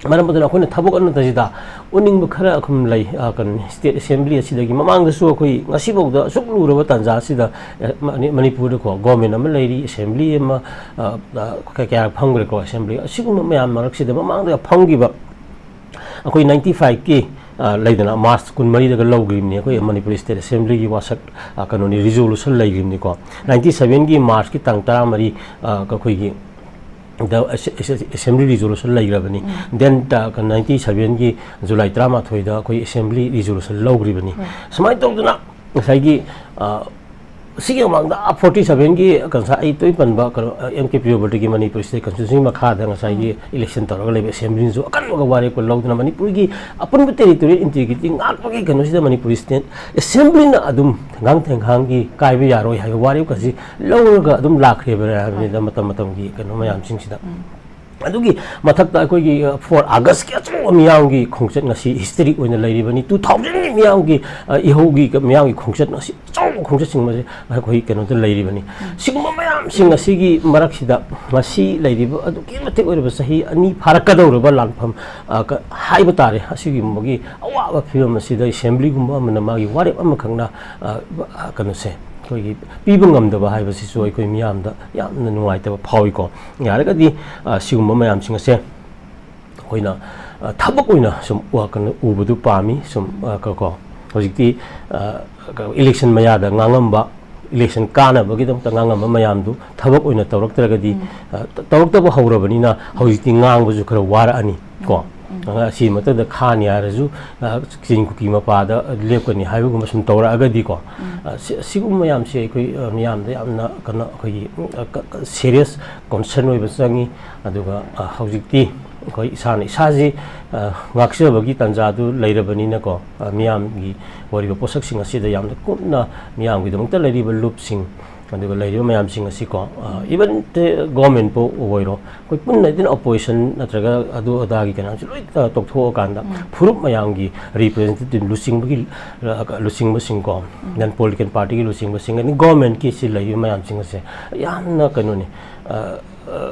ꯃꯔꯝ ꯑꯗꯨꯅ ꯑꯩꯈꯣꯏꯅ ꯊꯕꯛ ꯑꯃꯠꯇꯁꯤꯗ ꯎꯠꯅꯤꯡꯕ ꯈꯔ ꯑꯗꯨꯝ ꯂꯩ꯫ ꯑ, ꯀꯩꯅꯣꯅꯤ, ꯁ꯭ꯇꯦꯠ ꯑꯦꯁꯦꯝꯕ꯭ꯂꯤ ꯑꯁꯤꯗꯒꯤ ꯃꯃꯥꯡꯗꯁꯨ ꯑꯩꯈꯣꯏ ꯉꯁꯤꯐꯥꯎꯗ ꯑꯁꯨꯛ ꯂꯨꯔꯕ ꯇꯥꯟꯖꯥ ꯑꯁꯤꯗ, ꯑ, ꯃꯅꯤ-, ꯃꯅꯤꯄꯨꯔꯗꯀꯣ, ꯒꯣꯔꯃꯦꯟ ꯑꯃ ꯂꯩꯔꯤ, ꯑꯦꯁꯦꯝꯕ꯭ꯂꯤ ꯑꯃ, ꯑ, ꯑ, ꯀ-, ꯀꯌꯥ ꯐꯝꯈ꯭ꯔꯦꯀꯣ, ꯑꯦꯁꯦꯝꯕ꯭ꯂꯤ꯫ ꯑꯁꯤꯒꯨꯝꯕ ꯃꯌꯥꯝ ꯃꯔꯛꯁꯤꯗ ꯃꯃꯥꯡꯗ ꯐꯝꯈꯤꯕ ꯑꯩꯈꯣꯏ ꯅꯥꯏꯟꯇꯤ ꯐꯥꯏꯚꯀꯤ, ꯑ, ꯂꯩꯗꯅ, ꯃꯥꯔꯆ ꯀꯨꯟꯃꯔꯤꯗꯒ ꯂꯧꯈ꯭ꯔꯤꯕꯅꯤ ꯑꯩꯈꯣꯏ ꯃꯅꯤꯄꯨꯔ ꯁ꯭ꯇꯦꯠ ꯑꯦꯁꯦꯝꯕ꯭ꯂꯤꯒꯤ ꯋꯥꯁꯛ, ꯑ, ꯀꯩꯅꯣꯅꯤ, ꯔꯤꯖꯣꯂꯨꯁꯟ ꯂꯩꯈ꯭ꯔꯤꯕꯅꯤꯀꯣ꯫ ꯅꯥꯏꯟꯇꯤ ꯁꯚꯦꯟꯒꯤ ꯃꯥꯔꯆꯀꯤ ꯇꯥꯡ ꯇꯔꯥꯃꯔꯤ, ꯑ, ꯑꯩꯈꯣꯏꯒꯤ ꯗ ꯑꯦꯁ-, ꯑꯦꯁ-, ꯑꯦꯁꯦꯝꯕ꯭ꯂꯤ ꯔꯤꯖꯣꯂꯨꯁꯟ ꯂꯩꯈ꯭ꯔꯕꯅꯤ꯫ ꯎꯝ꯫ Then, ꯑ, ꯀ-, ꯅꯥꯏꯟꯇꯤ ꯁꯚꯦꯟꯒꯤ ꯖꯨꯂꯥꯏ ꯇꯔꯥꯃꯥꯊꯣꯏꯗ ꯑꯩꯈꯣꯏ ꯑꯦꯁꯦꯝꯕ꯭ꯂꯤ ꯔꯤꯖꯣꯂꯨꯁꯟ ꯂꯧꯈ꯭ꯔꯤꯕꯅꯤ꯫ ꯎꯝ꯫ ꯁꯨꯃꯥꯏꯅ ꯇꯧꯗꯅ ꯉꯁꯥꯏꯒꯤ, ꯑ, ꯁꯤꯒꯤ ꯃꯃꯥꯡꯗ ꯐꯣꯔꯇꯤ ꯁꯚꯦꯟꯒꯤ ꯉꯁꯥꯏ ꯑꯩ ꯇꯣꯏ ꯄꯟꯕ ꯀꯩꯅꯣ, ꯑꯦꯝ ꯀꯦ ꯄ꯭ꯔꯤꯌꯣꯕꯔꯇꯤꯒꯤ ꯃꯅꯤꯄꯨꯔ ꯁ꯭ꯇꯦꯠ ꯀꯟꯁꯇꯤꯇ꯭ꯌꯨꯁꯟꯒꯤ ꯃꯈꯥꯗ ꯉꯁꯥꯏꯒꯤ ꯎꯝ꯫ ꯏꯂꯦꯛꯁꯟ ꯇꯧꯔꯒ ꯂꯩꯕ ꯑꯦꯁꯦꯝꯕ꯭ꯂꯤꯅꯁꯨ ꯑꯀꯟꯕꯒ ꯋꯥꯔꯦꯞꯀ ꯂꯧꯗꯨꯅ ꯃꯅꯤꯄꯨꯔꯒꯤ ꯑꯄꯨꯟꯕ ꯇꯦꯔꯤꯇꯣꯔꯤꯌꯦꯜ ꯏꯟꯇꯤꯒ꯭ꯔꯤꯇꯤ ꯉꯥꯛꯄꯒꯤ ꯀꯩꯅꯣꯁꯤꯗ ꯃꯅꯤꯄꯨꯔ ꯁ꯭ꯇꯦꯠ ꯑꯦꯁꯦꯝꯕ꯭ꯂꯤꯅ ꯑꯗꯨꯝ ꯊꯦꯡꯒꯥꯡ ꯊꯦꯡꯒꯥꯡꯒꯤ ꯀꯥꯏꯕ ꯌꯥꯔꯣꯏ ꯍꯥꯏꯕ ꯋꯥꯔꯦꯞꯀꯁꯤ ꯂꯧꯔꯒ ꯑꯗꯨꯝ ꯂꯥꯛꯈ꯭ꯔꯦꯕ ꯍꯥꯏꯕꯅꯤꯗ ꯃꯇꯝ ꯃꯇꯝꯒꯤ ꯀꯩꯅꯣ ꯃꯌꯥꯝꯁꯤꯡꯁꯤꯗ꯫ ꯎꯝ꯫ ꯑꯗꯨꯒꯤ ꯃꯊꯛꯇ ꯑꯩꯈꯣꯏꯒꯤ, ꯑ, ꯐꯣꯔ ꯑꯥꯒꯁꯀꯤ ꯑꯆꯧꯕ ꯃꯤꯌꯥꯝꯒꯤ ꯈꯣꯡꯆꯠ ꯉꯁꯤ ꯍꯤꯁꯇꯔꯤꯛ ꯑꯣꯏꯅ ꯂꯩꯔꯤꯕꯅꯤ꯫ ꯇꯨ ꯊꯥꯎꯖꯟꯒꯤ ꯃꯤꯌꯥꯝꯒꯤ, ꯑ, ꯏꯍꯧꯒꯤ ꯀ-, ꯃꯤꯌꯥꯝꯒꯤ ꯈꯣꯡꯆꯠ ꯉꯁꯤ ꯑꯆꯧꯕ ꯈꯣꯡꯆꯠꯁꯤꯡ ꯑꯁꯤ ꯑꯩꯈꯣꯏ ꯀꯩꯅꯣꯗ ꯂꯩꯔꯤꯕꯅꯤ꯫ ꯎꯝ꯫ ꯁꯤꯒꯨꯝꯕ ꯃꯌꯥꯝꯁꯤꯡ ꯑꯁꯤꯒꯤ ꯃꯔꯛꯁꯤꯗ ꯉꯁꯤ ꯂꯩꯔꯤꯕ ꯑꯗꯨꯛꯀꯤ ꯃꯇꯤꯛ ꯑꯣꯏꯔꯕ ꯆꯍꯤ ꯑꯅꯤ ꯐꯥꯔꯛꯀꯗꯧꯔꯕ ꯂꯥꯟꯐꯝ, ꯑ, ꯀ-, ꯍꯥꯏꯕ ꯇꯥꯔꯦ꯫ ꯑꯁꯤꯒꯨꯝꯕꯒꯤ ꯑꯋꯥꯕ ꯐꯤꯕꯝ ꯑꯁꯤꯗ ꯑꯦꯁꯦꯝꯕ꯭ꯂꯤꯒꯨꯝꯕ ꯑꯃꯅ ꯃꯥꯒꯤ ꯋꯥꯔꯦꯞ ꯑꯃꯈꯛꯅ, ꯑ, ꯑ, ꯀꯩꯅꯣꯁꯦ, ꯑꯩꯈꯣꯏꯒꯤ ꯄꯤꯕ ꯉꯝꯗꯕ ꯍꯥꯏꯕꯁꯤꯁꯨ ꯑꯩꯈꯣꯏ ꯃꯤꯌꯥꯝꯗ ꯌꯥꯝꯅ ꯅꯨꯡꯉꯥꯏꯇꯕ ꯐꯥꯎꯏꯀꯣ꯫ ꯌꯥꯔꯒꯗꯤ, ꯑ, ꯁꯤꯒꯨꯝꯕ ꯃꯌꯥꯝꯁꯤꯡ ꯑꯁꯦ ꯑꯩꯈꯣꯏꯅ, ꯑ, ꯊꯕꯛ ꯑꯣꯏꯅ ꯁꯨꯝ ꯋꯥ-, ꯀꯩꯅꯣ ꯎꯕꯗꯨ ꯄꯥꯝꯃꯤ꯫ ꯁꯨꯝ, ꯑ, ꯀ-, ꯀꯣ, ꯍꯧꯖꯤꯛꯇꯤ, ꯑ, ꯀ-, ꯏꯂꯦꯛꯁꯟ ꯃꯌꯥꯗ ꯉꯥꯡꯉꯝꯕ, ꯏꯂꯦꯛꯁꯟ ꯀꯥꯅꯕꯒꯤꯗꯃꯛꯇ ꯉꯥꯡꯉꯝꯕ ꯃꯌꯥꯝꯗꯨ ꯊꯕꯛ ꯑꯣꯏꯅ ꯇꯧꯔꯛꯇ꯭ꯔꯒꯗꯤ, ꯎꯝ꯫ ꯑ, ꯇ-, ꯇꯧꯔꯛꯇꯕ ꯍꯧꯔꯕꯅꯤꯅ ꯍꯧꯖꯤꯛꯇꯤ ꯉꯥꯡꯕꯁꯨ ꯈꯔ ꯋꯥꯔꯛꯑꯅꯤ ꯀꯣ꯫ ꯎꯝ, ꯎꯝ꯫ ꯑꯁꯤ ꯃꯊꯛꯇ ꯈꯥꯅꯤ ꯍꯥꯏꯔꯁꯨ, ꯑ, ꯆꯤꯡ ꯀꯨꯀꯤ ꯃꯄꯥꯗ ꯂꯦꯞꯀꯅꯤ ꯍꯥꯏꯕꯒꯨꯝꯕ ꯁꯨꯝ ꯇꯧꯔꯛꯑꯒꯗꯤꯀꯣ, ꯎꯝ꯫ ꯑ, ꯁꯤ-, ꯁꯤꯒꯨꯝꯕ ꯃꯌꯥꯝꯁꯦ ꯑꯩꯈꯣꯏ, ꯑ, ꯃꯤꯌꯥꯝꯗ ꯌꯥꯝꯅ ꯀꯩꯅꯣ, ꯑꯩꯈꯣꯏꯒꯤ, ꯎꯝ, ꯑ, ꯀ-, ꯀ-, serious concern ꯑꯣꯏꯕ ꯆꯪꯉꯤ꯫ ꯑꯗꯨꯒ, ꯑ, ꯍꯧꯖꯤꯛꯇꯤ ꯑꯩꯈꯣꯏ ꯏꯁꯥꯅ ꯏꯁꯥꯁꯤ, ꯑ, ꯉꯥꯛꯆꯕꯒꯤ ꯇꯥꯟꯖꯥꯗꯨ ꯂꯩꯔꯕꯅꯤꯅꯀꯣ, ꯑ, ꯃꯤꯌꯥꯝꯒꯤ ꯑꯣꯏꯔꯤꯕ ꯄꯣꯠꯁꯛꯁꯤꯡ ꯑꯁꯤꯗ ꯌꯥꯝꯅ ꯀꯨꯞꯅ ꯃꯤꯌꯥꯝꯒꯤꯗꯃꯛꯇ ꯂꯩꯔꯤꯕ ꯂꯨꯞꯁꯤꯡ, ꯑꯗꯨꯒ ꯂꯩꯔꯤꯕ ꯃꯌꯥꯝꯁꯤꯡ ꯑꯁꯤꯀꯣ, ꯑ, even ꯒꯣꯔꯃꯦꯟꯄꯨ ꯑꯣꯏꯔꯣ, ꯑꯩꯈꯣꯏ ꯄꯨꯟꯅ even opposition ꯅꯠꯇ꯭ꯔꯒ ꯑꯗꯨ ꯑꯗꯥꯒꯤ ꯀꯩꯅꯣꯁꯤ ꯂꯣꯏ, ꯑ, ꯇꯣꯛꯊꯣꯛꯑꯀꯥꯟꯗ ꯎꯝ꯫ ꯐꯨꯔꯨꯞ ꯃꯌꯥꯝꯒꯤ representative ꯂꯨꯆꯤꯡꯕꯒꯤ, ꯑ, ꯂꯨꯆꯤꯡꯕꯁꯤꯡꯀꯣ, ꯎꯝ꯫ Non political party ꯒꯤ ꯂꯨꯆꯤꯡꯕꯁꯤꯡ, ꯑꯗꯩ ꯒꯣꯔꯃꯦꯟꯀꯤ ꯁꯤ ꯂꯩꯔꯤꯕ ꯃꯌꯥꯝꯁꯤꯡ ꯑꯁꯦ ꯌꯥꯝꯅ ꯀꯩꯅꯣꯅꯤ, ꯑ, ꯑ,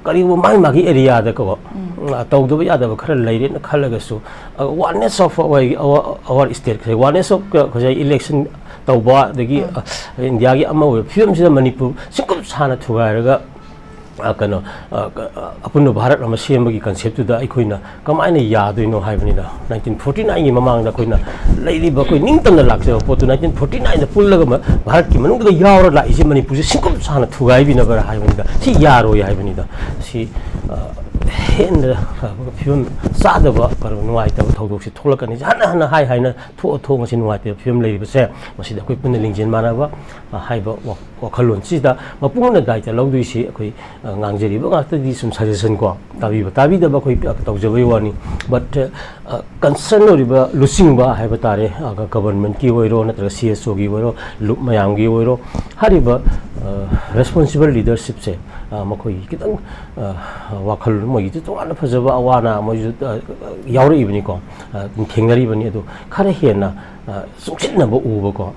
ꯀꯔꯤꯒꯨꯝꯕ ꯃꯥꯒꯤ ꯃꯥꯒꯤ area ꯗꯀꯣ, ꯎꯝ꯫ ꯑ, ꯇꯧꯗꯕ ꯌꯥꯗꯕ ꯈꯔ ꯂꯩꯔꯦꯅ ꯈꯜꯂꯒꯁꯨ, ꯑ, oneness of our, our, our state, oneness of, ꯑ, ꯉꯁꯥꯏ election ꯇꯧꯕ, ꯑꯗꯒꯤ, ꯎꯝ꯫ ꯑ, ꯏꯟꯗꯤꯌꯥꯒꯤ ꯑꯃ ꯑꯣꯏꯕ ꯐꯤꯕꯝꯁꯤꯗ ꯃꯅꯤꯄꯨꯔ ꯁꯤꯡꯀꯨꯞ ꯁꯥꯅ ꯊꯨꯒꯥꯏꯔꯒ, ꯑ, ꯀꯩꯅꯣ, ꯑ, ꯀ-, ꯑ, ꯑꯄꯨꯟꯕ ꯚꯥꯔꯠ ꯑꯃ ꯁꯦꯝꯕꯒꯤ concept ꯇꯨꯗ ꯑꯩꯈꯣꯏꯅ ꯀꯃꯥꯏꯅ ꯌꯥꯗꯣꯏꯅꯣ ꯍꯥꯏꯕꯅꯤꯗ꯫ Nineteen forty nine ꯒꯤ ꯃꯃꯥꯡꯗ ꯑꯩꯈꯣꯏꯅ ꯂꯩꯔꯤꯕ ꯑꯩꯈꯣꯏ ꯅꯤꯡꯇꯝꯅ ꯂꯥꯛꯆꯕ ꯄꯣꯠꯇꯨ nineteen forty nine ꯗ ꯄꯨꯜꯂꯒ ꯃ-, ꯚꯥꯔꯠꯀꯤ ꯃꯅꯨꯡꯗ ꯌꯥꯎꯔ ꯂꯥꯛꯏꯁꯦ ꯃꯅꯤꯄꯨꯔꯁꯦ ꯁꯤꯡꯀꯨꯞ ꯁꯥꯅ ꯊꯨꯒꯥꯏꯕꯤꯅꯕ꯭ꯔꯥ ꯍꯥꯏꯕꯅꯤꯗ꯫ ꯁꯤ ꯌꯥꯔꯣꯏ ꯍꯥꯏꯕꯅꯤꯗ꯫ ꯁꯤ, ꯑ, ꯍꯦꯟꯅ, ꯑ, ꯐꯤꯕꯝ ꯆꯥꯗꯕ, ꯀꯩꯅꯣ, ꯅꯨꯡꯉꯥꯏꯇꯕ ꯊꯧꯗꯣꯛꯁꯦ ꯊꯣꯛꯂꯛꯀꯅꯤ꯫ ꯍꯟꯅ ꯍꯟꯅ ꯍꯥꯏ ꯍꯥꯏꯅ ꯊꯣꯛꯑ ꯊꯣꯛꯑ ꯉꯁꯤ ꯅꯨꯡꯉꯥꯏꯇꯕ ꯐꯤꯕꯝ ꯂꯩꯔꯤꯕꯁꯦ, ꯃꯁꯤꯗ ꯑꯩꯈꯣꯏ ꯄꯨꯟꯅ ꯂꯤꯡꯖꯦꯜ ꯃꯥꯟꯅꯕ, ꯑ, ꯍꯥꯏꯕ ꯋꯥ-, ꯋꯥꯈꯜꯂꯣꯟꯁꯤꯗ ꯃꯄꯨꯡ ꯑꯣꯏꯅ ꯗꯥꯏꯇ ꯂꯧꯗꯣꯏꯁꯤ ꯑꯩꯈꯣꯏ, ꯑ, ꯉꯥꯡꯖꯔꯤꯕ ꯉꯥꯛꯇꯗꯤ ꯁꯨꯝ suggestion ꯀꯣ, ꯇꯥꯕꯤꯕ ꯇꯥꯕꯤꯗꯕ ꯑꯩꯈꯣꯏ, ꯑ, ꯇꯧꯖꯕꯩ ꯋꯥꯅꯤ꯫ But, ꯑ, concern ꯑꯣꯏꯔꯤꯕ ꯂꯨꯆꯤꯡꯕ ꯍꯥꯏꯕ ꯇꯥꯔꯦ, ꯑ, government ꯀꯤ ꯑꯣꯏꯔꯣ ꯅꯠꯇ꯭ꯔꯒ C S O ꯒꯤ ꯑꯣꯏꯔꯣ, ꯂꯨꯞ ꯃꯌꯥꯝꯒꯤ ꯑꯣꯏꯔꯣ, ꯍꯥꯏꯔꯤꯕ, ꯑ, responsible leadership ꯁꯦ, ꯑ, ꯃꯈꯣꯏꯒꯤ ꯈꯤꯇꯪ, ꯑ, ꯋꯥꯈꯜ ꯃꯣꯏꯒꯤꯁꯨ ꯇꯣꯉꯥꯟꯅ ꯐꯖꯕ ꯑꯋꯥ ꯑꯅꯥ ꯃꯣꯏꯁꯨ, ꯑ, ꯌꯥꯎꯔꯛꯏꯕꯅꯤꯀꯣ, ꯑ, ꯊꯦꯡꯅꯔꯤꯕꯅꯤ꯫ ꯑꯗꯨ ꯈꯔ ꯍꯦꯟꯅ, ꯑ, ꯆꯨꯡꯁꯤꯟꯅꯕ ꯎꯕꯀꯣ,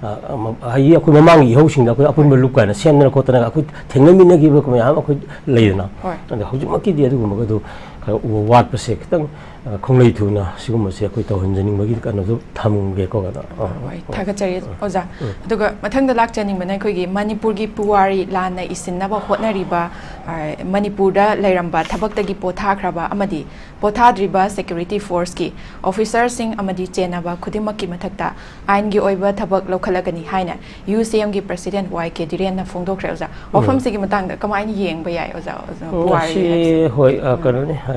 ꯑ, ꯑꯃ-, ꯍꯥꯏꯗꯤ ꯑꯩꯈꯣꯏ ꯃꯃꯥꯡꯒꯤ ꯏꯍꯧꯁꯤꯡꯗ ꯑꯩꯈꯣꯏ ꯑꯄꯨꯟꯕ ꯂꯨꯞ ꯀꯥꯏꯅ ꯁꯦꯝꯗꯅ ꯈꯣꯠꯇꯅ ꯑꯩꯈꯣꯏ ꯊꯦꯡꯅꯃꯤꯟꯅꯈꯤꯕ ꯃꯌꯥꯝ ꯑꯩꯈꯣꯏ ꯂꯩꯗꯅ꯫ ꯍꯣꯏ꯫ ꯑꯗꯣ ꯍꯧꯖꯤꯛꯃꯛꯀꯤꯗꯤ ꯑꯗꯨꯒꯨꯝꯕꯒꯗꯨ ꯈꯔ ꯎꯕ ꯋꯥꯠꯄꯁꯦ ꯈꯤꯇꯪ, ꯑ, ꯈꯣꯡꯂꯩ ꯊꯨꯅ ꯁꯤꯒꯨꯝꯕꯁꯦ ꯑꯩꯈꯣꯏ ꯇꯧꯍꯟꯖꯅꯤꯡꯕꯒꯤ ꯀꯩꯅꯣꯗꯨ ꯊꯝꯒꯦꯀꯣ, ꯀꯩꯅꯣ꯫ ꯑ, ꯍꯣꯏ, ꯊꯥꯒꯠꯆꯔꯤ, ꯑꯣꯖꯥ꯫ ꯎꯝ꯫ ꯑꯗꯨꯒ ꯃꯊꯪꯗ ꯂꯥꯛꯆꯅꯤꯡꯕꯅ ꯑꯩꯈꯣꯏꯒꯤ ꯃꯅꯤꯄꯨꯔꯒꯤ ꯄꯨꯋꯥꯔꯤ ꯂꯥꯟꯅ ꯏꯁꯤꯟꯅꯕ ꯍꯣꯠꯅꯔꯤꯕ, ꯑ, ꯃꯅꯤꯄꯨꯔꯗ ꯂꯩꯔꯝꯕ ꯊꯕꯛꯇꯒꯤ ꯄꯣꯊꯥꯈ꯭ꯔꯕ ꯑꯃꯗꯤ ꯄꯣꯊꯥꯗ꯭ꯔꯤꯕ security force ꯀꯤ officer ꯁꯤꯡ ꯑꯃꯗꯤ ꯆꯦꯟꯅꯕ ꯈꯨꯗꯤꯡꯃꯛꯀꯤ ꯃꯊꯛꯇ ꯑꯥꯏꯟꯒꯤ ꯑꯣꯏꯕ ꯊꯕꯛ ꯂꯧꯈꯠꯂꯒꯅꯤ ꯍꯥꯏꯅ U C M ꯒꯤ president Y K ꯙꯤꯔꯦꯟꯅ ꯐꯣꯡꯗꯣꯛꯈ꯭ꯔꯦ, ꯑꯣꯖꯥ꯫ ꯎꯝ꯫ ꯋꯥꯐꯝꯁꯤꯒꯤ ꯃꯇꯥꯡꯗ ꯀꯃꯥꯏꯅ ꯌꯦꯡꯕ ꯌꯥꯏ, ꯑꯣꯖꯥ? ꯑꯣꯖꯥ, ꯎꯝ, ꯄꯨꯋꯥꯔꯤ ꯑꯁꯤ ꯍꯥꯏꯕꯁꯤ꯫ ꯍꯣꯏ, ꯑ, ꯎꯝ꯫ ꯀꯩꯅꯣꯅꯤ, ꯑ,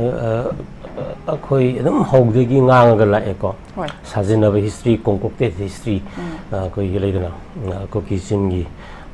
ꯑ, ꯑꯩꯈꯣꯏ ꯑꯗꯨꯝ ꯍꯧꯗꯒꯤ ꯉꯥꯡꯉꯒ ꯂꯥꯛꯑꯦꯀꯣ꯫ ꯍꯣꯏ꯫ ꯁꯥꯖꯤꯟꯅꯕ ꯍꯤꯁꯇ꯭ꯔꯤ, ꯀꯣꯡꯀꯣꯛꯇꯦꯠ ꯍꯤꯁꯇ꯭ꯔꯤ, ꯑꯩꯈꯣꯏꯒꯤ ꯂꯩꯗꯅ, ꯑ, ꯀꯨꯀꯤ ꯆꯤꯟꯒꯤ,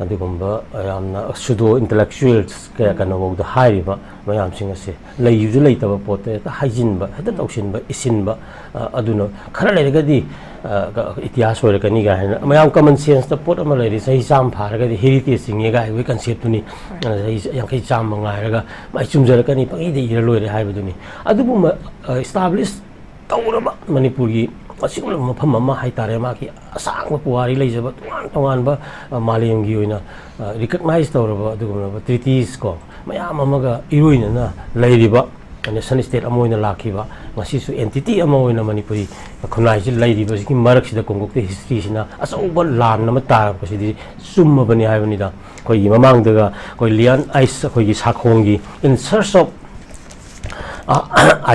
ꯑꯗꯨꯒꯨꯝꯕ ꯌꯥꯝꯅ ꯁꯨꯗꯣ ꯏꯟꯇꯂꯦꯛꯆꯨꯋꯦꯜꯁ ꯀꯌꯥ ꯀꯩꯅꯣꯐꯥꯎꯗ ꯍꯥꯏꯔꯤꯕ ꯃꯌꯥꯝꯁꯤꯡ ꯑꯁꯦ ꯂꯩꯁꯨ ꯂꯩꯇꯕ ꯄꯣꯠꯇ ꯍꯦꯛꯇ ꯍꯥꯏꯖꯤꯟꯕ, ꯍꯦꯛꯇ ꯇꯧꯁꯤꯟꯕ, ꯏꯁꯤꯟꯕ, ꯑ, ꯑꯗꯨꯅ ꯈꯔ ꯂꯩꯔꯒꯗꯤ, ꯑ, ꯀ-, ꯏꯇꯤꯍꯥꯁ ꯑꯣꯏꯔꯛꯀꯅꯤ ꯀꯥꯏꯅ ꯃꯌꯥꯝ ꯀꯃꯟ ꯁꯦꯟꯁꯇ ꯄꯣꯠ ꯑꯃ ꯂꯩꯔꯤ, ꯆꯍꯤ ꯆꯥꯝꯃ ꯐꯥꯔꯒꯗꯤ ꯍꯦꯔꯤꯇꯦꯖ ꯆꯤꯡꯉꯦ ꯀꯥꯏ ꯍꯥꯏꯕꯒꯤ ꯀꯟꯁꯦꯞꯇꯨꯅꯤ꯫ ꯑ, ꯆꯍꯤ ꯌꯥꯡꯈꯩ ꯆꯥꯝꯃ ꯉꯥꯏꯔꯒ ꯃꯥꯏ ꯆꯨꯝꯖꯔꯛꯀꯅꯤ, ꯄꯪꯏꯗ ꯏꯔ ꯂꯣꯏꯔꯦ ꯍꯥꯏꯕꯗꯨꯅꯤ꯫ ꯑꯗꯨꯒꯨꯝꯕ, ꯑ, ꯏꯁꯇꯥꯕ꯭ꯂꯤꯁ ꯇꯧꯔꯕ ꯃꯅꯤꯄꯨꯔꯒꯤ ꯑꯁꯤꯒꯨꯝꯂꯕ ꯃꯐꯝ ꯑꯃ ꯍꯥꯏꯇꯥꯔꯦ, ꯃꯥꯒꯤ ꯑꯁꯥꯡꯕ ꯄꯨꯋꯥꯔꯤ ꯂꯩꯖꯕ ꯇꯣꯉꯥꯟ ꯇꯣꯉꯥꯟꯕ, ꯑ, ꯃꯥꯂꯦꯝꯒꯤ ꯑꯣꯏꯅ, ꯑ, ꯔꯤꯀꯛꯅꯥꯏꯖ ꯇꯧꯔꯕ ꯑꯗꯨꯒꯨꯝꯂꯕ ꯇ꯭ꯔꯤꯇꯤꯁ ꯀꯣ ꯃꯌꯥꯝ ꯑꯃꯒ ꯏꯔꯣꯏꯅꯅ ꯂꯩꯔꯤꯕ ꯅꯦꯁꯟ ꯁ꯭ꯇꯦꯠ ꯑꯃ ꯑꯣꯏꯅ ꯂꯥꯛꯈꯤꯕ, ꯉꯁꯤꯁꯨ ꯑꯦꯟꯇꯤꯇꯤ ꯑꯃ ꯑꯣꯏꯅ ꯃꯅꯤꯄꯨꯔꯤ ꯈꯨꯟꯅꯥꯏꯁꯤ ꯂꯩꯔꯤꯕꯁꯤꯒꯤ ꯃꯔꯛꯁꯤꯗ ꯀꯣꯡꯀꯣꯛꯇ ꯍꯤꯁꯇ꯭ꯔꯤꯁꯤꯅ ꯑꯆꯧꯕ ꯂꯥꯟ ꯑꯃ ꯇꯥꯔꯛꯄꯁꯤꯗꯤ ꯆꯨꯝꯃꯕꯅꯤ ꯍꯥꯏꯕꯅꯤꯗ꯫ ꯑꯩꯈꯣꯏꯒꯤ ꯃꯃꯥꯡꯗꯒ ꯑꯩꯈꯣꯏ ꯂꯤꯌꯥꯟ ꯑꯥꯏꯁ ꯑꯩꯈꯣꯏꯒꯤ ꯁꯥꯈꯣꯡꯒꯤ In Search of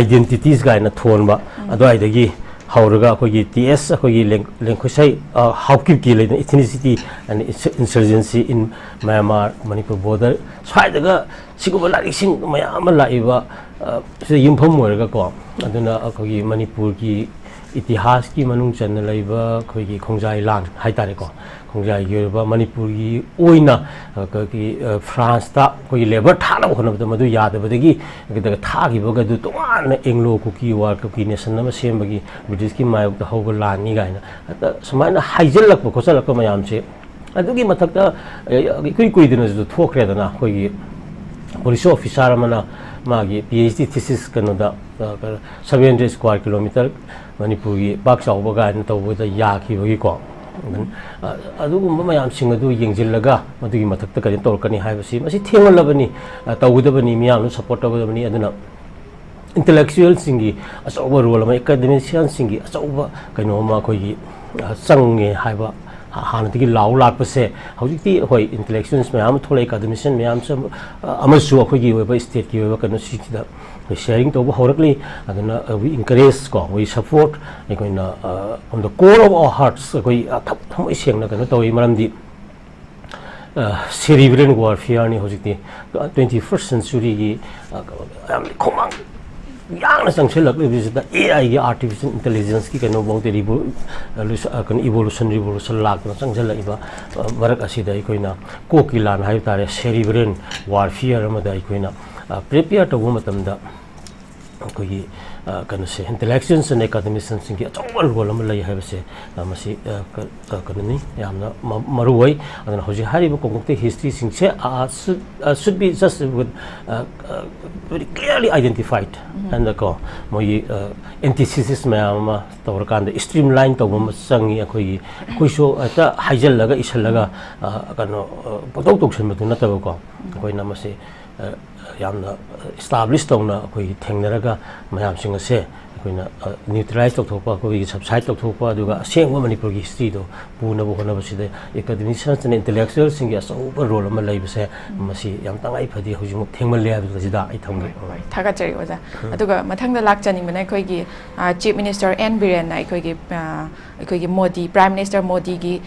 Identities ꯀꯥꯏꯅ ꯊꯣꯟꯕ ꯑꯗꯨꯋꯥꯏꯗꯒꯤ ꯍꯧꯔꯒ ꯑꯩꯈꯣꯏꯒꯤ ꯇꯤ ꯑꯦꯁ ꯑꯩꯈꯣꯏꯒꯤ ꯂꯦꯡ-, ꯂꯦꯡꯈꯨꯁꯩ, ꯑ, ꯍꯥꯎꯀꯤꯞꯀꯤ ꯂꯩꯗꯅ Ethnicity and Insurgency in Myanmar, Manipur Border, ꯁ꯭ꯋꯥꯏꯗꯒ ꯁꯤꯒꯨꯝꯕ ꯂꯥꯏꯔꯤꯛꯁꯤꯡ ꯃꯌꯥꯝ ꯑꯃ ꯂꯥꯛꯏꯕ, ꯑ, ꯁꯤꯗ ꯌꯨꯝꯐꯝ ꯑꯣꯏꯔꯒꯀꯣ꯫ ꯑꯗꯨꯅ ꯑꯩꯈꯣꯏꯒꯤ ꯃꯅꯤꯄꯨꯔꯒꯤ ꯏꯇꯤꯍꯥꯁꯀꯤ ꯃꯅꯨꯡ ꯆꯟꯅ ꯂꯩꯕ ꯑꯩꯈꯣꯏꯒꯤ ꯈꯣꯡꯖꯥꯏ ꯂꯥꯟ ꯍꯥꯏꯇꯥꯔꯦꯀꯣ, ꯈꯣꯡꯖꯥꯏꯒꯤ ꯑꯣꯏꯕ ꯃꯅꯤꯄꯨꯔꯒꯤ ꯑꯣꯏꯅ ꯑꯩꯈꯣꯏꯒꯤ, ꯑ, ꯐ꯭ꯔꯥꯟꯁꯇ ꯑꯩꯈꯣꯏꯒꯤ ꯂꯦꯕꯔ ꯊꯥꯅꯕ ꯍꯣꯠꯅꯕꯗ ꯃꯗꯨ ꯌꯥꯗꯕꯗꯒꯤ ꯊꯥꯈꯤꯕꯒ ꯑꯗꯨ ꯇꯣꯉꯥꯟꯅ ꯑꯦꯡꯂꯣ ꯀꯨꯀꯤ ꯋꯥꯔ, ꯀꯨꯀꯤ ꯅꯦꯁꯟ ꯑꯃ ꯁꯦꯝꯕꯒꯤ ꯕ꯭ꯔꯤꯇꯤꯁꯀꯤ ꯃꯥꯌꯣꯛꯇ ꯍꯧꯕ ꯂꯥꯟꯅꯤ ꯀꯥꯏꯅ ꯍꯦꯛꯇ ꯁꯨꯃꯥꯏꯅ ꯍꯥꯏꯖꯤꯜꯂꯛꯄ ꯈꯣꯠꯆꯜꯂꯛꯄ ꯃꯌꯥꯝꯁꯦ꯫ ꯑꯗꯨꯒꯤ ꯃꯊꯛꯇ, ꯑꯦ, ꯏꯀꯨꯏ ꯀꯨꯏꯗꯅꯁꯨ ꯊꯣꯛꯈ꯭ꯔꯦꯗꯅ, ꯑꯩꯈꯣꯏꯒꯤ ꯄꯨꯂꯤꯁ ꯑꯣꯐꯤꯁꯥꯔ ꯑꯃꯅ ꯃꯥꯒꯤ ꯄꯤ ꯑꯩꯆ ꯗꯤ ꯊꯤꯁꯤꯁ ꯀꯩꯅꯣꯗ, ꯑ, ꯀ-, seven hundred square kilometre ꯃꯅꯤꯄꯨꯔꯒꯤ ꯄꯥꯛ ꯆꯥꯎꯕ ꯀꯥꯏꯅ ꯇꯧꯕꯗ ꯌꯥꯈꯤꯕꯒꯤꯀꯣ꯫ ꯑ, ꯑꯗꯨꯒꯨꯝꯕ ꯃꯌꯥꯝꯁꯤꯡ ꯑꯗꯨ ꯌꯦꯡꯁꯤꯜꯂꯒ ꯃꯗꯨꯒꯤ ꯃꯊꯛꯇ ꯀꯩꯅꯣ ꯇꯧꯔꯛꯀꯅꯤ ꯍꯥꯏꯕꯁꯤ, ꯃꯁꯤ ꯊꯦꯡꯃꯜꯂꯕꯅꯤ, ꯑ, ꯇꯧꯒꯗꯕꯅꯤ, ꯃꯤꯌꯥꯝꯅ ꯁꯞꯄꯣꯔꯠ ꯇꯧꯒꯗꯕꯅꯤ꯫ ꯑꯗꯨꯅ ꯏꯟꯇꯂꯦꯛꯆꯨꯋꯦꯜꯁꯤꯡꯒꯤ ꯑꯆꯧꯕ ꯔꯣꯜ ꯑꯃ, ꯑꯦꯀꯥꯗꯦꯃꯤꯁꯤꯌꯥꯟꯁꯤꯡꯒꯤ ꯑꯆꯧꯕ ꯀꯩꯅꯣ ꯑꯃ ꯑꯩꯈꯣꯏꯒꯤ, ꯑ, ꯆꯪꯉꯦ ꯍꯥꯏꯕ ꯍꯥꯟꯅꯗꯒꯤ ꯂꯥꯎ ꯂꯥꯛꯄꯁꯦ꯫ ꯍꯧꯖꯤꯛꯇꯤ ꯍꯣꯏ, ꯏꯟꯇꯂꯦꯛꯆꯨꯋꯦꯜꯁ ꯃꯌꯥꯝ ꯑꯃ ꯊꯣꯛꯂꯛꯑꯦ, ꯑꯦꯀꯥꯗꯦꯃꯤꯁꯤꯌꯥꯟ ꯃꯌꯥꯝꯁꯨ, ꯑ, ꯑꯃꯁꯨ ꯑꯩꯈꯣꯏꯒꯤ ꯑꯣꯏꯕ ꯁ꯭ꯇꯦꯠꯀꯤ ꯑꯣꯏꯕ ꯀꯩꯅꯣꯁꯤꯡꯁꯤꯗ ꯑꯩꯈꯣꯏ ꯁꯤꯌꯥꯔꯤꯡ ꯇꯧꯕ ꯍꯧꯔꯛꯂꯤ꯫ ꯑꯗꯨꯅ, ꯑ, we encourage ꯀꯣ, we support, ꯑꯩꯈꯣꯏꯅ, ꯑ, from the core of our hearts ꯑꯩꯈꯣꯏ, ꯑ, ꯊ-, ꯊꯃꯣꯏ ꯁꯦꯡꯅ ꯀꯩꯅꯣ ꯇꯧꯏ꯫ ꯃꯔꯝꯗꯤ, ꯑ, ꯁꯦꯔꯤꯕ꯭ꯔꯦꯜ ꯋꯥꯔꯐꯤꯌꯥꯔꯅꯤ ꯍꯧꯖꯤꯛꯇꯤ, ꯇ꯭ꯋꯦꯟꯇꯤ ꯐꯥꯔꯁ ꯁꯦꯟꯆꯨꯔꯤꯒꯤ, ꯑ, ꯌꯥꯝ ꯈꯣꯡꯃꯥꯡ ꯌꯥꯡꯅ ꯆꯪꯁꯤꯜꯂꯛꯂꯤꯕꯁꯤꯗ ꯑꯦ ꯑꯥꯏꯒꯤ, ꯑꯥꯔꯇꯤꯐꯤꯁꯤꯌꯦꯜ ꯏꯟꯇꯦꯂꯤꯖꯦꯟꯁꯀꯤ ꯀꯩꯅꯣꯐꯥꯎꯗ ꯔꯤꯚꯣ-, ꯑ, ꯂꯨꯁ-, ꯑ, ꯀꯩꯅꯣ, ꯏꯚꯣꯂꯨꯁꯟ, ꯔꯤꯚꯣꯂꯨꯁꯟ ꯂꯥꯛꯇꯅ ꯆꯪꯁꯤꯜꯂꯛꯏꯕ, ꯑ, ꯃꯔꯛ ꯑꯁꯤꯗ ꯑꯩꯈꯣꯏꯅ ꯀꯣꯛꯀꯤ ꯂꯥꯟ ꯍꯥꯏꯕ ꯇꯥꯔꯦ, ꯁꯦꯔꯤꯕ꯭ꯔꯦꯜ ꯋꯥꯔꯐꯤꯌꯔ ꯑꯃꯗ ꯑꯩꯈꯣꯏꯅ, ꯑ, ꯄ꯭ꯔꯤꯄꯤꯌꯔ ꯇꯧꯕ ꯃꯇꯝꯗ ꯑꯩꯈꯣꯏꯒꯤ, ꯑ, ꯀꯩꯅꯣꯁꯦ, ꯏꯟꯇꯦꯂꯦꯛꯆꯨꯋꯦꯜꯁ ꯑꯦꯟ ꯑꯦꯀꯥꯗꯦꯃꯤꯁꯤꯌꯟꯁꯤꯡꯒꯤ ꯑꯆꯧꯕ ꯔꯣꯜ ꯑꯃ ꯂꯩ ꯍꯥꯏꯕꯁꯦ, ꯑ, ꯃꯁꯤ, ꯑ, ꯀ-, ꯑ, ꯀꯩꯅꯣꯅꯤ, ꯌꯥꯝꯅ ꯃ-, ꯃꯔꯨ ꯑꯣꯏ꯫ ꯑꯗꯨꯅ ꯍꯧꯖꯤꯛ ꯍꯥꯏꯔꯤꯕ ꯀꯣꯡꯀꯣꯛꯇꯩ ꯍꯤꯁꯇ꯭ꯔꯤꯁꯤꯡꯁꯦ, ꯑ, should, ꯑ, should be just with, ꯑ, ꯑ, very clearly identified and ꯀꯣ, ꯃꯣꯏꯒꯤ, ꯑ, ꯑꯦꯟꯇꯤꯊꯤꯁꯤꯁ ꯃꯌꯥꯝ ꯑꯃ ꯇꯧꯔꯀꯥꯟꯗ ꯁ꯭ꯇ꯭ꯔꯤꯝꯂꯥꯏꯟ ꯇꯧꯕ ꯑꯃ ꯆꯪꯉꯤ꯫ ꯑꯩꯈꯣꯏꯒꯤ, ꯑꯩꯈꯣꯏꯁꯨ ꯍꯦꯛꯇ ꯍꯥꯏꯖꯤꯜꯂꯒ ꯏꯁꯤꯜꯂꯒ, ꯑ, ꯀꯩꯅꯣ, ꯑ, ꯄꯪꯇꯧ ꯇꯧꯁꯤꯟꯕꯗꯨ ꯅꯠꯇꯕꯀꯣ, ꯑꯩꯈꯣꯏꯅ ꯃꯁꯤ, ꯑ, ꯌꯥꯝꯅ ꯏꯁꯇꯥꯕ꯭ꯂꯤꯁ ꯇꯧꯅ ꯑꯩꯈꯣꯏꯒꯤ ꯊꯦꯡꯅꯔꯒ ꯃꯌꯥꯝꯁꯤꯡ ꯑꯁꯦ ꯑꯩꯈꯣꯏꯅ, ꯑ, ꯅ꯭ꯌꯨꯇ꯭ꯔꯦꯂꯥꯏꯁ ꯇꯧꯊꯣꯛꯄ, ꯑꯩꯈꯣꯏꯒꯤ ꯁꯕꯁꯥꯏꯠ ꯇꯧꯊꯣꯛꯄ, ꯑꯗꯨꯒ ꯑꯁꯦꯡꯕ ꯃꯅꯤꯄꯨꯔꯒꯤ ꯍꯤꯁꯇ꯭ꯔꯤꯗꯣ ꯄꯨꯅꯕ ꯍꯣꯠꯅꯕꯁꯤꯗ ꯑꯦꯀꯥꯗꯦꯃꯤꯁꯤꯌꯟꯁ ꯑꯦꯟ ꯏꯟꯇꯦꯂꯦꯛꯆꯨꯋꯦꯜꯁꯤꯡꯒꯤ ꯑꯆꯧꯕ ꯔꯣꯜ ꯑꯃ ꯂꯩꯕꯁꯦ, ꯃꯁꯤ ꯌꯥꯝ ꯇꯉꯥꯏ ꯐꯗꯦ꯫ ꯍꯧꯖꯤꯛꯃꯛ ꯊꯦꯡꯃꯜꯂꯦ ꯍꯥꯏꯕꯁꯤꯗ ꯑꯩ ꯊꯝꯒꯦ꯫ ꯍꯣꯏ, ꯊꯥꯒꯠꯆꯔꯤ ꯑꯣꯖꯥ꯫ ꯑꯗꯨꯒ ꯃꯊꯪꯗ ꯂꯥꯛꯆꯅꯤꯡꯕꯅ ꯑꯩꯈꯣꯏꯒꯤ, ꯑ, ꯆꯤꯐ ꯃꯤꯅꯤꯁꯇꯔ ꯑꯦꯟ ꯕꯤꯔꯦꯟꯅ ꯑꯩꯈꯣꯏꯒꯤ, ꯑ, ꯑꯩꯈꯣꯏꯒꯤ ꯃꯣꯗꯤ, ꯄ꯭ꯔꯥꯏꯝ ꯃꯤꯅꯤꯁꯇꯔ ꯃꯣꯗꯤꯒꯤ,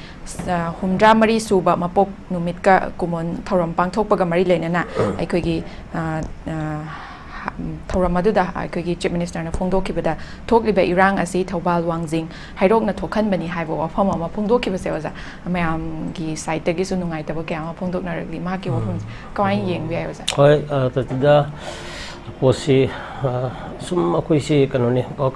ꯑ, ꯍꯨꯝꯗ꯭ꯔꯥ ꯃꯔꯤ ꯁꯨꯕ ꯃꯄꯣꯛ ꯅꯨꯃꯤꯠꯀ ꯀꯨꯃꯣꯟ ꯊꯧꯔꯝ ꯄꯥꯡꯊꯣꯛꯄꯒ ꯃꯔꯤ ꯂꯩꯅꯅ ꯑꯩꯈꯣꯏꯒꯤ, ꯑ, ꯑ, ꯊꯧꯔꯝ ꯑꯗꯨꯗ ꯑꯩꯈꯣꯏꯒꯤ ꯆꯤꯐ ꯃꯤꯅꯤꯁꯇꯔꯅ ꯐꯣꯡꯗꯣꯛꯈꯤꯕꯗ, ꯊꯣꯛꯂꯤꯕ ꯏꯔꯥꯡ ꯑꯁꯤ ꯊꯧꯕꯥꯜ ꯋꯥꯡꯖꯤꯡ ꯍꯩꯔꯣꯛꯅ ꯊꯣꯛꯍꯟꯕꯅꯤ ꯍꯥꯏꯕ ꯋꯥꯐꯝ ꯑꯃ ꯐꯣꯡꯗꯣꯛꯈꯤꯕꯁꯦ ꯑꯣꯖꯥ, ꯃꯌꯥꯝꯒꯤ ꯁꯥꯏꯠꯇꯒꯤꯁꯨ ꯅꯨꯡꯉꯥꯏꯇꯕ ꯀꯌꯥ ꯑꯃ ꯐꯣꯡꯗꯣꯛꯅꯔꯛꯂꯤ꯫ ꯃꯍꯥꯛꯀꯤ ꯋꯥꯐꯝꯁꯦ ꯀꯃꯥꯏꯅ ꯌꯦꯡꯕ ꯌꯥꯏ ꯑꯣꯖꯥ? ꯍꯣꯏ, ꯑ, ꯇꯥꯇꯤꯗ, ꯄꯣꯠꯁꯤ, ꯑ, ꯁꯨꯝ ꯑꯩꯈꯣꯏꯁꯤ ꯀꯩꯅꯣꯅꯤ, ꯀ-,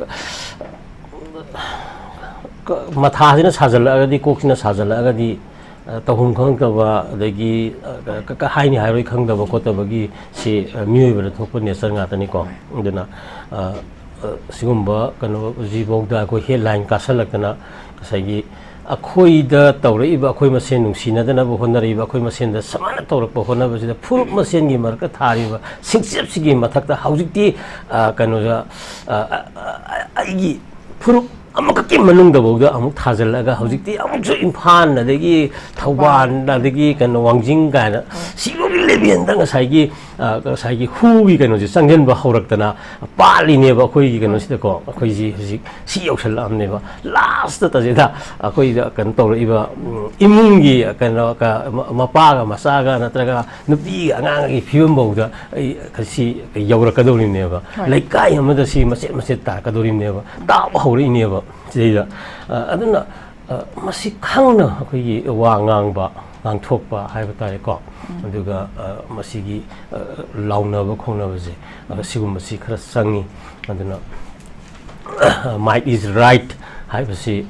ꯀ-, ꯃꯊꯥꯁꯤꯅ ꯁꯥꯖꯜꯂꯛꯑꯒꯗꯤ, ꯀꯣꯛꯁꯤꯅ ꯁꯥꯖꯜꯂꯛꯑꯒꯗꯤ, ꯑ, ꯇꯧꯐꯝ ꯈꯪꯗꯕ, ꯑꯗꯒꯤ, ꯑ, ꯀ-, ꯀ-, ꯍꯥꯏꯅꯤ ꯍꯥꯏꯔꯣꯏ ꯈꯪꯗꯕ ꯈꯣꯠꯇꯕꯒꯤ ꯁꯤ, ꯑ, ꯃꯤꯑꯣꯏꯕꯗ ꯊꯣꯛꯄ ꯅꯦꯆꯔ ꯉꯥꯛꯇꯅꯤꯀꯣ꯫ ꯑꯗꯨꯅ, ꯑ, ꯑ, ꯁꯤꯒꯨꯝꯕ ꯀꯩꯅꯣꯁꯤꯐꯥꯎꯗ ꯑꯩꯈꯣꯏ ꯍꯦꯗꯂꯥꯏꯟ ꯀꯥꯁꯜꯂꯛꯇꯅ ꯉꯁꯥꯏꯒꯤ ꯑꯩꯈꯣꯏꯗ ꯇꯧꯔꯛꯏꯕ, ꯑꯩꯈꯣꯏ ꯃꯁꯦꯟ ꯅꯨꯡꯁꯤꯅꯗꯅꯕ ꯍꯣꯠꯅꯔꯛꯏꯕ, ꯑꯩꯈꯣꯏ ꯃꯁꯦꯟꯗ ꯁꯃꯥꯏꯅ ꯇꯧꯔꯛꯄ ꯍꯣꯠꯅꯕꯁꯤꯗ ꯐꯨꯔꯨꯞ ꯃꯁꯦꯟꯒꯤ ꯃꯔꯛꯇ ꯊꯥꯔꯤꯕ ꯁꯤꯡꯆꯞꯁꯤꯒꯤ ꯃꯊꯛꯇ ꯍꯧꯖꯤꯛꯇꯤ, ꯑ, ꯀꯩꯅꯣꯗ, ꯑ, ꯑ, ꯑ, ꯑꯩꯒꯤ ꯐꯨꯔꯨꯞ ꯑꯃꯈꯛꯀꯤ ꯃꯅꯨꯡꯗꯐꯥꯎꯗ ꯑꯃꯨꯛ ꯊꯥꯖꯤꯜꯂꯒ ꯍꯧꯖꯤꯛꯇꯤ ꯑꯃꯨꯛꯁꯨ ꯏꯝꯐꯥꯜ, ꯑꯗꯒꯤ ꯊꯧꯕꯥꯜ, ꯑꯗꯒꯤ ꯀꯩꯅꯣ ꯋꯥꯡꯖꯤꯡ ꯀꯥꯏꯅ ꯁꯤꯐꯥꯎꯒꯤ ꯂꯦꯚꯦꯜꯗ ꯉꯁꯥꯏꯒꯤ, ꯑ, ꯉꯁꯥꯏꯒꯤ ꯍꯨꯒꯤ ꯀꯩꯅꯣꯁꯦ ꯆꯪꯁꯤꯟꯕ ꯍꯧꯔꯛꯇꯅ ꯄꯥꯜꯂꯤꯅꯦꯕ ꯑꯩꯈꯣꯏꯒꯤ ꯀꯩꯅꯣꯁꯤꯗꯀꯣ꯫ ꯑꯩꯈꯣꯏꯁꯤ ꯍꯧꯖꯤꯛ ꯁꯤ ꯌꯧꯁꯜꯂꯛꯑꯕꯅꯦꯕ꯫ ꯂꯥꯁꯇ ꯇꯁꯤꯗ ꯑꯩꯈꯣꯏꯗ ꯀꯩꯅꯣ ꯇꯧꯔꯛꯏꯕ, ꯎꯝ, ꯏꯃꯨꯡꯒꯤ ꯀꯩꯅꯣ ꯀ-, ꯃ-, ꯃꯄꯥꯒ ꯃꯆꯥꯒ ꯅꯠꯇ꯭ꯔꯒ ꯅꯨꯄꯤꯒ ꯑꯉꯥꯡꯒꯤ ꯐꯤꯕꯝ ꯐꯥꯎꯗ ꯑꯩ ꯁꯤ ꯌꯧꯔꯛꯀꯗꯧꯔꯤꯕꯅꯦꯕ꯫ ꯍꯣꯏ꯫ ꯂꯩꯀꯥꯏ ꯑꯃꯗ ꯁꯤ ꯃꯆꯦꯠ ꯃꯆꯦꯠ ꯇꯥꯔꯛꯀꯗꯧꯔꯤꯕꯅꯦꯕ꯫ ꯇꯥꯕ ꯍꯧꯔꯛꯏꯅꯦꯕ ꯁꯤꯗꯩꯗ꯫ ꯑ, ꯑꯗꯨꯅ ꯑ, ꯃꯁꯤ ꯈꯪꯅ ꯑꯩꯈꯣꯏꯒꯤ ꯋꯥ ꯉꯥꯡꯕ, ꯉꯥꯡꯊꯣꯛꯄ ꯍꯥꯏꯕ ꯇꯥꯔꯦꯀꯣ꯫ ꯎꯝ꯫ ꯑꯗꯨꯒ, ꯑ, ꯃꯁꯤꯒꯤ, ꯑ, ꯂꯥꯎꯅꯕ ꯈꯣꯡꯅꯕꯁꯦ, ꯑ, ꯁꯤꯒꯨꯝꯕꯁꯤ ꯈꯔ ꯆꯪꯉꯤ꯫ ꯑꯗꯨꯅ, "Might is right" ꯍꯥꯏꯕꯁꯤ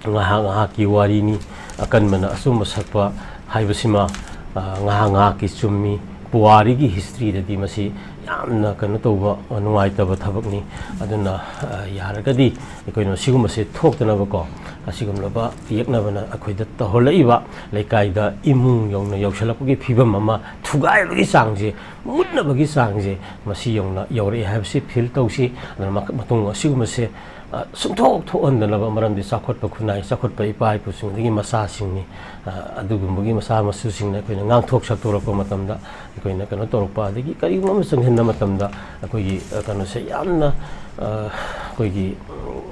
ꯉꯥꯏꯍꯥꯛ ꯉꯥꯏꯍꯥꯛꯀꯤ ꯋꯥꯔꯤꯅꯤ, ꯑꯀꯟꯕꯅ ꯑꯆꯨꯝꯕ ꯁꯛꯄ ꯍꯥꯏꯕꯁꯤꯃ, ꯑ, ꯉꯥꯏꯍꯥꯛ ꯉꯥꯏꯍꯥꯛꯀꯤ ꯆꯨꯝꯃꯤ꯫ ꯄꯨꯋꯥꯔꯤꯒꯤ historyꯗꯗꯤ ꯃꯁꯤ ꯌꯥꯝꯅ ꯀꯩꯅꯣ ꯇꯧꯕ, ꯅꯨꯡꯉꯥꯏꯇꯕ ꯊꯕꯛꯅꯤ꯫ ꯑꯗꯨꯅ, ꯑ, ꯌꯥꯔꯒꯗꯤ ꯑꯩꯈꯣꯏꯅ ꯁꯤꯒꯨꯝꯕꯁꯦ ꯊꯣꯛꯇꯅꯕꯀꯣ, ꯑꯁꯤꯒꯨꯝꯂꯕ ꯌꯦꯛꯅꯕꯅ ꯑꯩꯈꯣꯏꯗ ꯇꯧꯍꯜꯂꯛꯏꯕ ꯂꯩꯀꯥꯏꯗ ꯏꯃꯨꯡ ꯌꯧꯅ ꯌꯧꯁꯜꯂꯛꯄꯒꯤ ꯐꯤꯕꯝ ꯑꯃ, ꯊꯨꯒꯥꯏꯕꯒꯤ ꯆꯥꯡꯁꯦ, ꯃꯨꯠꯅꯕꯒꯤ ꯆꯥꯡꯁꯦ ꯃꯁꯤ ꯌꯧꯅ ꯌꯧꯔꯛꯑꯦ ꯍꯥꯏꯕꯁꯤ feel ꯇꯧꯁꯤ꯫ ꯑꯗꯨꯅ ꯃꯈ-, ꯃꯇꯨꯡ ꯑꯁꯤꯒꯨꯝꯕꯁꯦ, ꯑ, ꯁꯨꯡꯊꯣꯛ ꯊꯣꯛꯍꯟꯗꯅꯕ, ꯃꯔꯝꯗꯤ ꯆꯥꯎꯈꯠꯄ ꯈꯨꯟꯅꯥꯏ, ꯆꯥꯎꯈꯠꯄ ꯏꯄꯥ ꯏꯄꯨꯁꯤꯡꯗꯒꯤ ꯃꯆꯥꯁꯤꯡꯅꯤ꯫ ꯑ, ꯑꯗꯨꯒꯨꯝꯕꯒꯤ ꯃꯆꯥ ꯃꯁꯨꯁꯤꯡꯅ ꯑꯩꯈꯣꯏꯅ ꯉꯥꯡꯊꯣꯛ ꯁꯛꯇꯣꯔꯛꯄ ꯃꯇꯝꯗ, ꯑꯩꯈꯣꯏꯅ ꯀꯩꯅꯣ ꯇꯧꯔꯛꯄ, ꯑꯗꯒꯤ ꯀꯔꯤꯒꯨꯝꯕ ꯑꯃ ꯆꯪꯁꯤꯟꯕ ꯃꯇꯝꯗ ꯑꯩꯈꯣꯏꯒꯤ, ꯑ, ꯀꯩꯅꯣꯁꯦ ꯌꯥꯝꯅ, ꯑ, ꯑꯩꯈꯣꯏꯒꯤ, ꯎꯝ,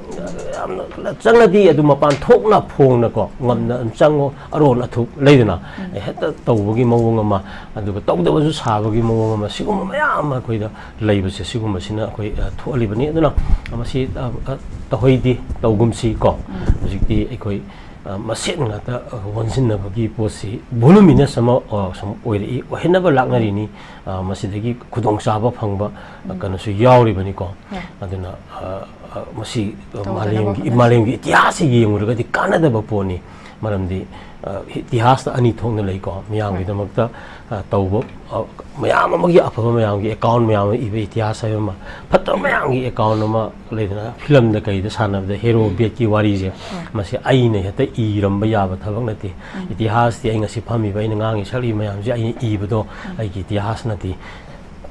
ꯌꯥꯝꯅ ꯆꯪꯉꯗꯤ ꯑꯗꯨ ꯃꯄꯥꯟ ꯊꯣꯛꯅ ꯐꯣꯡꯅꯀꯣ, ꯉꯝꯅ ꯑꯗꯨꯝ ꯆꯪꯉꯣ, ꯑꯔꯣꯟ ꯑꯊꯨꯞ ꯂꯩꯗꯅ, ꯎꯝ꯫ ꯍꯦꯛꯇ ꯇꯧꯕꯒꯤ ꯃꯑꯣꯡ ꯑꯃ, ꯑꯗꯨꯒ ꯇꯧꯗꯕꯁꯨ ꯁꯥꯕꯒꯤ ꯃꯑꯣꯡ ꯑꯃ, ꯁꯤꯒꯨꯝꯕ ꯃꯌꯥꯝ ꯑꯃ ꯑꯩꯈꯣꯏꯗ ꯂꯩꯕꯁꯦ, ꯁꯤꯒꯨꯝꯕꯁꯤꯅ ꯑꯩꯈꯣꯏ, ꯑ, ꯊꯣꯛꯍꯜꯂꯤꯕꯅꯤ꯫ ꯑꯗꯨꯅ ꯃꯁꯤ, ꯑ, ꯑ, ꯇꯧꯍꯩꯗꯦ, ꯇꯧꯒꯨꯝꯁꯤ ꯀꯣ꯫ ꯎꯝ꯫ ꯍꯧꯖꯤꯛꯇꯤ ꯑꯩꯈꯣꯏ, ꯑ, ꯃꯁꯦꯟ ꯉꯥꯛꯇ, ꯑ, ꯑꯣꯟꯁꯤꯟꯅꯕꯒꯤ ꯄꯣꯠꯁꯤ voluminous ꯑꯃ, ꯑ, ꯁꯨꯝ ꯑꯣꯏꯔꯛꯏ, ꯑꯣꯏꯍꯟꯅꯕ ꯂꯥꯛꯅꯔꯤꯅꯤ꯫ ꯑ, ꯃꯁꯤꯗꯒꯤ ꯈꯨꯗꯣꯡꯆꯥꯕ ꯐꯪꯕ, ꯑ, ꯎꯝ꯫ ꯀꯩꯅꯣꯁꯨ ꯌꯥꯎꯔꯤꯕꯅꯤꯀꯣ꯫ ꯍꯣꯏ꯫ ꯑꯗꯨꯅ, ꯑ, ꯑ, ꯃꯁꯤ, ꯑ, ꯇꯧꯗꯅꯕ ꯃꯥꯂꯦꯝꯒꯤ, ꯍꯣꯠꯅꯁꯤ꯫ ꯃꯥꯂꯦꯝꯒꯤ ꯏꯇꯤꯍꯥꯁꯁꯤ ꯌꯦꯡꯂꯨꯔꯒꯗꯤ ꯀꯥꯟꯅꯗꯕ ꯄꯣꯠꯅꯤ꯫ ꯃꯔꯝꯗꯤ, ꯑ, ꯏꯇꯤꯍꯥꯁꯇ ꯑꯅꯤ ꯊꯣꯛꯅ ꯂꯩꯀꯣ꯫ ꯃꯤꯌꯥꯝꯒꯤꯗꯃꯛꯇ, ꯑ, ꯇꯧꯕ, ꯑ, ꯃꯌꯥꯝ ꯑꯃꯒꯤ ꯑꯐꯕ ꯃꯌꯥꯝꯒꯤ account ꯃꯌꯥꯝ ꯑꯃ ꯏꯕ ꯏꯇꯤꯍꯥꯁ ꯍꯥꯏꯕ ꯑꯃ, ꯐꯠꯇꯕ ꯃꯌꯥꯝꯒꯤ account ꯑꯃ ꯂꯩꯗꯅ, ꯐꯤꯂꯝꯗ ꯀꯩꯗ ꯁꯥꯟꯅꯕꯗ ꯍꯦꯔꯣ ꯕꯦꯠꯀꯤ ꯋꯥꯔꯤꯁꯦ, ꯎꯝ꯫ ꯃꯁꯤ ꯑꯩꯅ ꯍꯦꯛꯇ ꯏꯔꯝꯕ ꯌꯥꯕ ꯊꯕꯛ ꯅꯠꯇꯦ꯫ ꯎꯝ꯫ ꯏꯇꯤꯍꯥꯁꯇꯤ ꯑꯩ ꯉꯁꯤ ꯐꯝꯃꯤꯕ, ꯑꯩꯅ ꯉꯥꯡꯉꯤ ꯁꯛꯂꯤꯕ ꯃꯌꯥꯝꯁꯦ ꯑꯩꯅ ꯏꯕꯗꯣ ꯎꯝ꯫ ꯑꯩꯒꯤ ꯏꯇꯤꯍꯥꯁ ꯅꯠꯇꯦ꯫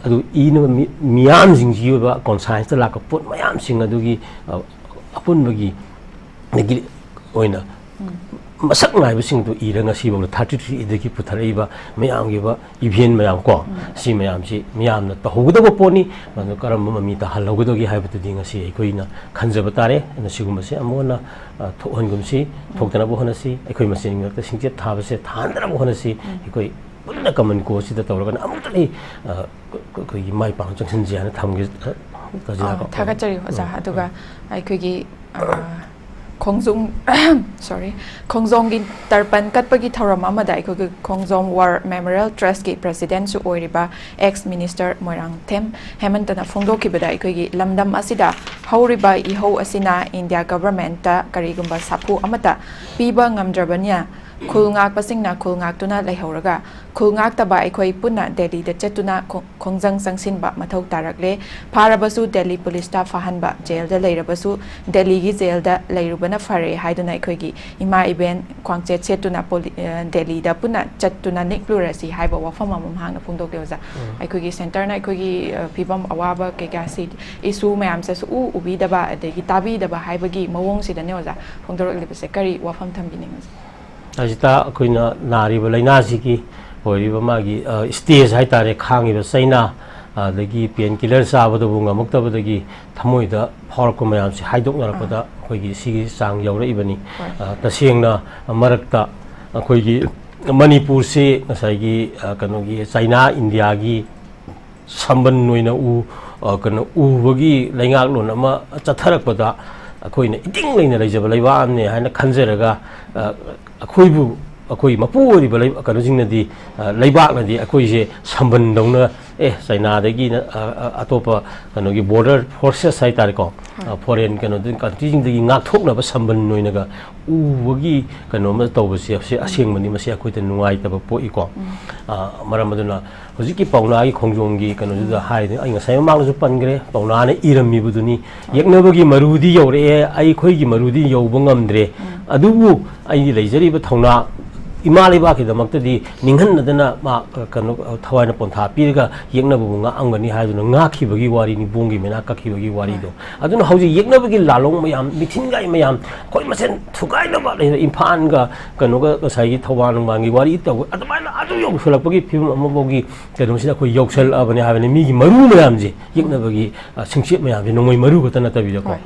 ꯑꯗꯨ ꯏꯅꯕ ꯃꯤ-, ꯃꯤꯌꯥꯝꯁꯤꯡꯁꯤꯒꯤ ꯑꯣꯏꯕ conscienceꯇ ꯂꯥꯛꯄ ꯄꯣꯠ ꯃꯌꯥꯝꯁꯤꯡ ꯑꯗꯨꯒꯤ, ꯑ, ꯑꯄꯨꯟꯕꯒꯤ, ꯑꯗꯒꯤ ꯑꯣꯏꯅ ꯎꯝ꯫ ꯃꯁꯛ ꯅꯥꯏꯕꯁꯤꯡꯗꯨ ꯏꯔ ꯉꯁꯤꯐꯥꯎꯗ ꯊꯥꯔꯇꯤ ꯊ꯭ꯔꯤ ꯏꯗꯒꯤ ꯄꯨꯊꯔꯛꯏꯕ ꯃꯌꯥꯝꯒꯤ ꯏꯚꯦꯟ ꯃꯌꯥꯝ ꯀꯣ, ꯁꯤ ꯃꯌꯥꯝꯁꯤ ꯃꯤꯌꯥꯝꯅ ꯇꯧꯍꯧꯒꯗꯕ ꯄꯣꯠꯅꯤ꯫ ꯑꯗꯨ ꯀꯔꯝꯕ ꯃꯃꯤ ꯇꯥꯍꯜꯍꯧꯒꯗꯒꯦ ꯍꯥꯏꯕꯗꯨꯗꯤ ꯉꯁꯤ ꯑꯩꯈꯣꯏꯅ ꯈꯟꯖꯕ ꯇꯥꯔꯦ꯫ ꯑꯗꯨꯅ ꯁꯤꯒꯨꯝꯕꯁꯦ ꯑꯃꯨꯛ ꯍꯟꯅ, ꯑ, ꯊꯣꯛꯍꯟꯒꯨꯝꯁꯤ, ꯊꯣꯛꯇꯅꯕ ꯍꯣꯠꯅꯁꯤ꯫ ꯑꯩꯈꯣꯏ ꯃꯁꯦꯟꯒꯤ ꯃꯔꯛꯇ ꯁꯤꯡꯆꯠ ꯊꯥꯕꯁꯦ ꯊꯥꯍꯟꯗꯅꯕ ꯍꯣꯠꯅꯁꯤ꯫ ꯑꯩꯈꯣꯏ ꯄꯨꯟꯅ ꯀꯃꯟ ꯀꯣꯁꯁꯤꯗ ꯇꯧꯔꯒꯅ ꯑꯃꯨꯛꯇꯗꯤ, ꯑ, ꯑꯩꯈꯣꯏꯒꯤ ꯃꯥꯏ ꯄꯥꯛꯅ ꯆꯪꯁꯤꯟꯁꯤ ꯍꯥꯏꯅ ꯊꯝꯒꯦ, ꯑ, ꯇꯥꯖꯤꯂꯥ ꯑꯣ, ꯀꯣ꯫ ꯊꯥꯒꯠꯆꯔꯤ ꯑꯣꯖꯥ꯫ ꯎꯝ꯫ ꯑꯗꯨꯒ ꯑꯩꯈꯣꯏꯒꯤ, ꯑ, ꯈꯣꯡꯖꯣꯝ, sorry, ꯈꯣꯡꯖꯣꯝꯒꯤ ꯇꯔꯄꯟ ꯀꯠꯄꯒꯤ ꯊꯧꯔꯝ ꯑꯃꯗ ꯑꯩꯈꯣꯏꯒꯤ ꯈꯣꯡꯖꯣꯝ ꯋꯥꯔ ꯃꯦꯃꯣꯔꯤꯌꯦꯜ ꯇ꯭ꯔꯁꯀꯤ ꯄ꯭ꯔꯦꯁꯤꯗꯦꯟꯁꯨ ꯑꯣꯏꯔꯤꯕ ꯑꯦꯛꯁ ꯃꯤꯅꯤꯁꯇꯔ ꯃꯣꯏꯔꯥꯡꯊꯦꯝ ꯍꯦꯃꯟꯇꯅ ꯐꯣꯡꯗꯣꯛꯈꯤꯕꯗ, ꯑꯩꯈꯣꯏꯒꯤ ꯂꯝꯗꯝ ꯑꯁꯤꯗ ꯍꯧꯔꯤꯕ ꯏꯍꯧ ꯑꯁꯤꯅ ꯏꯟꯗꯤꯌꯥ ꯒꯚꯔꯟꯃꯦꯟꯠꯇ ꯀꯔꯤꯒꯨꯝꯕ ꯁꯥꯐꯨ ꯑꯃꯠꯇ ꯄꯤꯕ ꯉꯝꯗ꯭ꯔꯕꯅꯤꯅ, ꯈꯨꯜ ꯉꯥꯛꯄꯁꯤꯡꯅ ꯈꯨꯜ ꯉꯥꯛꯇꯨꯅ ꯂꯩꯍꯧꯔꯒ, ꯈꯨꯜ ꯉꯥꯛꯇꯕ ꯑꯩꯈꯣꯏ ꯄꯨꯟꯅ ꯗꯦꯜꯂꯤꯗ ꯆꯠꯇꯨꯅ ꯈꯣ-, ꯈꯣꯡꯖꯪ ꯆꯪꯁꯤꯟꯕ ꯃꯊꯧ ꯇꯥꯔꯛꯂꯦ꯫ ꯐꯥꯔꯕꯁꯨ ꯗꯦꯜꯂꯤ ꯄꯨꯂꯤꯁꯇ ꯐꯥꯍꯟꯕ, ꯖꯦꯜꯗ ꯂꯩꯔꯕꯁꯨ ꯗꯦꯜꯂꯤꯒꯤ ꯖꯦꯜꯗ ꯂꯩꯔꯨꯕꯅ ꯐꯔꯦ ꯍꯥꯏꯗꯨꯅ ꯑꯩꯈꯣꯏꯒꯤ ꯏꯃꯥ ꯏꯕꯦꯟ ꯈ꯭ꯋꯥꯡꯆꯦꯠ ꯁꯦꯠꯇꯨꯅ ꯄꯣꯂꯤ-, ꯑ, ꯗꯦꯜꯂꯤꯗ ꯄꯨꯟꯅ ꯆꯠꯇꯨꯅ ꯅꯤꯛꯂꯨꯔꯁꯤ ꯍꯥꯏꯕ ꯋꯥꯐꯝ ꯑꯃ ꯃꯍꯥꯛꯅ ꯐꯣꯡꯗꯣꯛꯂꯦ ꯑꯣꯖꯥ꯫ ꯎꯝ꯫ ꯑꯩꯈꯣꯏꯒꯤ ꯁꯦꯟꯇꯔꯅ ꯑꯩꯈꯣꯏꯒꯤ, ꯑ, ꯐꯤꯕꯝ ꯑꯋꯥꯕ ꯀꯩꯀꯥꯁꯤ, ꯏꯁꯨ ꯃꯌꯥꯝꯁꯦ ꯁꯨꯛꯎ ꯎꯕꯤꯗꯕ ꯑꯗꯒꯤ ꯇꯥꯕꯤꯗꯕ ꯍꯥꯏꯕꯒꯤ ꯃꯑꯣꯡꯁꯤꯗꯅꯦ ꯑꯣꯖꯥ ꯐꯣꯡꯗꯣꯔꯛꯂꯤꯕꯁꯦ꯫ ꯀꯔꯤ ꯋꯥꯐꯝ ꯊꯝꯕꯤꯅꯤꯡꯉꯤ ꯑꯣꯖꯥ? ꯍꯧꯖꯤꯛꯇ ꯑꯩꯈꯣꯏꯅ ꯅꯥꯔꯤꯕ ꯂꯥꯏꯅꯥꯁꯤꯒꯤ ꯑꯣꯏꯔꯤꯕ ꯃꯥꯒꯤ, ꯑ, ꯁ꯭ꯇꯦꯖ ꯍꯥꯏꯇꯥꯔꯦ, ꯈꯥꯡꯉꯤꯕ ꯆꯩꯅꯥ, ꯑꯗꯒꯤ ꯄꯦꯟ ꯀꯤꯂꯔ ꯆꯥꯕꯗꯕꯨ ꯉꯝꯃꯛꯇꯕꯗꯒꯤ ꯊꯃꯣꯏꯗ ꯐꯥꯎꯔꯛꯄ ꯃꯌꯥꯝꯁꯤ ꯍꯥꯏꯗꯣꯛꯅꯔꯛꯄꯗ ꯑꯥ꯫ ꯑꯩꯈꯣꯏꯒꯤ ꯁꯤꯒꯤ ꯆꯥꯡ ꯌꯧꯔꯛꯏꯕꯅꯤ꯫ ꯍꯣꯏ꯫ ꯑ, ꯇꯁꯦꯡꯅ ꯃꯔꯛꯇ ꯑꯩꯈꯣꯏꯒꯤ ꯃꯅꯤꯄꯨꯔꯁꯤ ꯉꯁꯥꯏꯒꯤ, ꯑ, ꯀꯩꯅꯣꯒꯤ ꯆꯩꯅꯥ ꯏꯟꯗꯤꯌꯥꯒꯤ ꯁꯝꯕꯟ ꯑꯣꯏꯅ ꯎ-, ꯑ, ꯀꯩꯅꯣ, ꯎꯕꯒꯤ ꯂꯩꯉꯥꯛꯂꯣꯟ ꯑꯃ ꯆꯠꯊꯔꯛꯄꯗ ꯑꯩꯈꯣꯏꯅ ꯏꯇꯤꯡ ꯂꯩꯅ ꯂꯩꯖꯕ ꯂꯩꯕꯥꯛ ꯑꯃꯅꯤ ꯍꯥꯏꯅ ꯈꯟꯖꯔꯒ, ꯑ, ꯑꯩꯈꯣꯏꯕꯨ, ꯑꯩꯈꯣꯏ ꯃꯄꯨ ꯑꯣꯏꯔꯤꯕ ꯂꯩ-, ꯀꯩꯅꯣꯁꯤꯡꯅꯗꯤ, ꯑ, ꯂꯩꯕꯥꯛꯅꯗꯤ ꯑꯩꯈꯣꯏꯁꯦ ꯁꯝꯕꯟꯗꯧꯅ, ꯑꯦ, ꯆꯩꯅꯥꯗꯒꯤ ꯅ-, ꯑ, ꯑ, ꯑꯇꯣꯞꯄ ꯀꯩꯅꯣꯒꯤ ꯕꯣꯔꯗꯔ ꯐꯣꯔꯁꯦꯁ ꯍꯥꯏꯇꯥꯔꯦꯀꯣ, ꯍꯣꯏ꯫ ꯑ, ꯐꯣꯔꯦꯟ ꯀꯩꯅꯣꯗ, ꯀꯟꯇ꯭ꯔꯤꯁꯤꯡꯗꯒꯤ ꯉꯥꯛꯊꯣꯛꯅꯕ ꯁꯝꯕꯟ ꯑꯣꯏꯅꯒ ꯎꯕꯒꯤ ꯀꯩꯅꯣ ꯑꯃ ꯇꯧꯕꯁꯦ, ꯁꯤ ꯑꯁꯦꯡꯕꯅꯤ, ꯃꯁꯤ ꯑꯩꯈꯣꯏꯗ ꯅꯨꯡꯉꯥꯏꯇꯕ ꯄꯣꯛꯏꯀꯣ꯫ ꯎꯝ꯫ ꯑ, ꯃꯔꯝ ꯑꯗꯨꯅ ꯍꯧꯖꯤꯛꯀꯤ ꯄꯥꯎꯅꯥꯒꯤ ꯈꯣꯡꯖꯣꯝꯒꯤ ꯀꯩꯅꯣꯗꯨꯗ ꯎꯝ꯫ ꯍꯥꯏꯔꯤꯗꯨꯅꯤ, ꯑꯩ ꯉꯁꯥꯏ ꯃꯃꯥꯡꯗꯁꯨ ꯄꯟꯈ꯭ꯔꯦ, ꯄꯥꯎꯅꯥꯅ ꯏꯔꯝꯃꯤꯕꯗꯨꯅꯤ, ꯍꯣꯏ꯫ "ꯌꯦꯛꯅꯕꯒꯤ ꯃꯔꯨꯗꯤ ꯌꯧꯔꯛꯑꯦ, ꯑꯩꯈꯣꯏꯒꯤ ꯃꯔꯨꯗꯤ ꯌꯧꯕ ꯉꯝꯗ꯭ꯔꯦ꯫ ꯎꯝ꯫ ꯑꯗꯨꯕꯨ ꯑꯩꯒꯤ ꯂꯩꯖꯔꯤꯕ ꯊꯧꯅꯥ ꯏꯃꯥ ꯂꯩꯕꯥꯛꯀꯤꯗꯃꯛꯇꯗꯤ ꯅꯤꯡꯍꯟꯅꯗꯅ ꯃꯥ, ꯑ, ꯀꯩꯅꯣ, ꯑ, ꯊꯋꯥꯏꯅ ꯄꯣꯟꯊꯥ ꯄꯤꯔꯒ ꯌꯦꯛꯅꯕꯕꯨ ꯉꯥꯛꯑꯝꯒꯅꯤ ꯍꯥꯏꯗꯨꯅ ꯉꯥꯛꯈꯤꯕꯒꯤ ꯋꯥꯔꯤꯅꯤ, ꯕꯣꯝꯒꯤ ꯃꯩꯅꯥ ꯀꯛꯈꯤꯕꯒꯤ ꯋꯥꯔꯤꯗꯣ꯫ ꯑꯗꯨꯅ ꯍꯧꯖꯤꯛ ꯌꯦꯛꯅꯕꯒꯤ ꯂꯥꯂꯣꯡ ꯃꯌꯥꯝ, ꯃꯤꯊꯤꯟꯒꯥꯏ ꯃꯌꯥꯝ, ꯑꯩꯈꯣꯏ ꯃꯁꯦꯟ ꯊꯨꯒꯥꯏꯅꯕ ꯂꯩꯔꯦ, ꯏꯝꯐꯥꯜꯒ ꯀꯩꯅꯣꯒ ꯉꯁꯥꯏꯒꯤ ꯊꯧꯕꯥꯜ ꯅꯨꯡꯕꯥꯜꯒꯤ ꯋꯥꯔꯤ ꯇꯧꯕ, ꯑꯗꯨꯃꯥꯏꯅ ꯑꯗꯨ ꯌꯧꯁꯤꯜꯂꯛꯄꯒꯤ ꯐꯤꯕꯝ ꯑꯃꯐꯥꯎꯒꯤ ꯀꯩꯅꯣꯁꯤꯗ ꯑꯩꯈꯣꯏ ꯌꯧꯁꯜꯂꯛꯑꯕꯅꯤ ꯍꯥꯏꯕꯅꯤ꯫ ꯃꯤꯒꯤ ꯃꯔꯨ ꯃꯌꯥꯝꯁꯦ, ꯌꯦꯛꯅꯕꯒꯤ, ꯑ, ꯁꯤꯡꯆꯦꯞ ꯃꯌꯥꯝꯁꯦ, ꯅꯣꯡꯃꯩ ꯃꯔꯨ ꯈꯛꯇ ꯅꯠꯇꯕꯤꯗꯀꯣ꯫ ꯍꯣꯏ꯫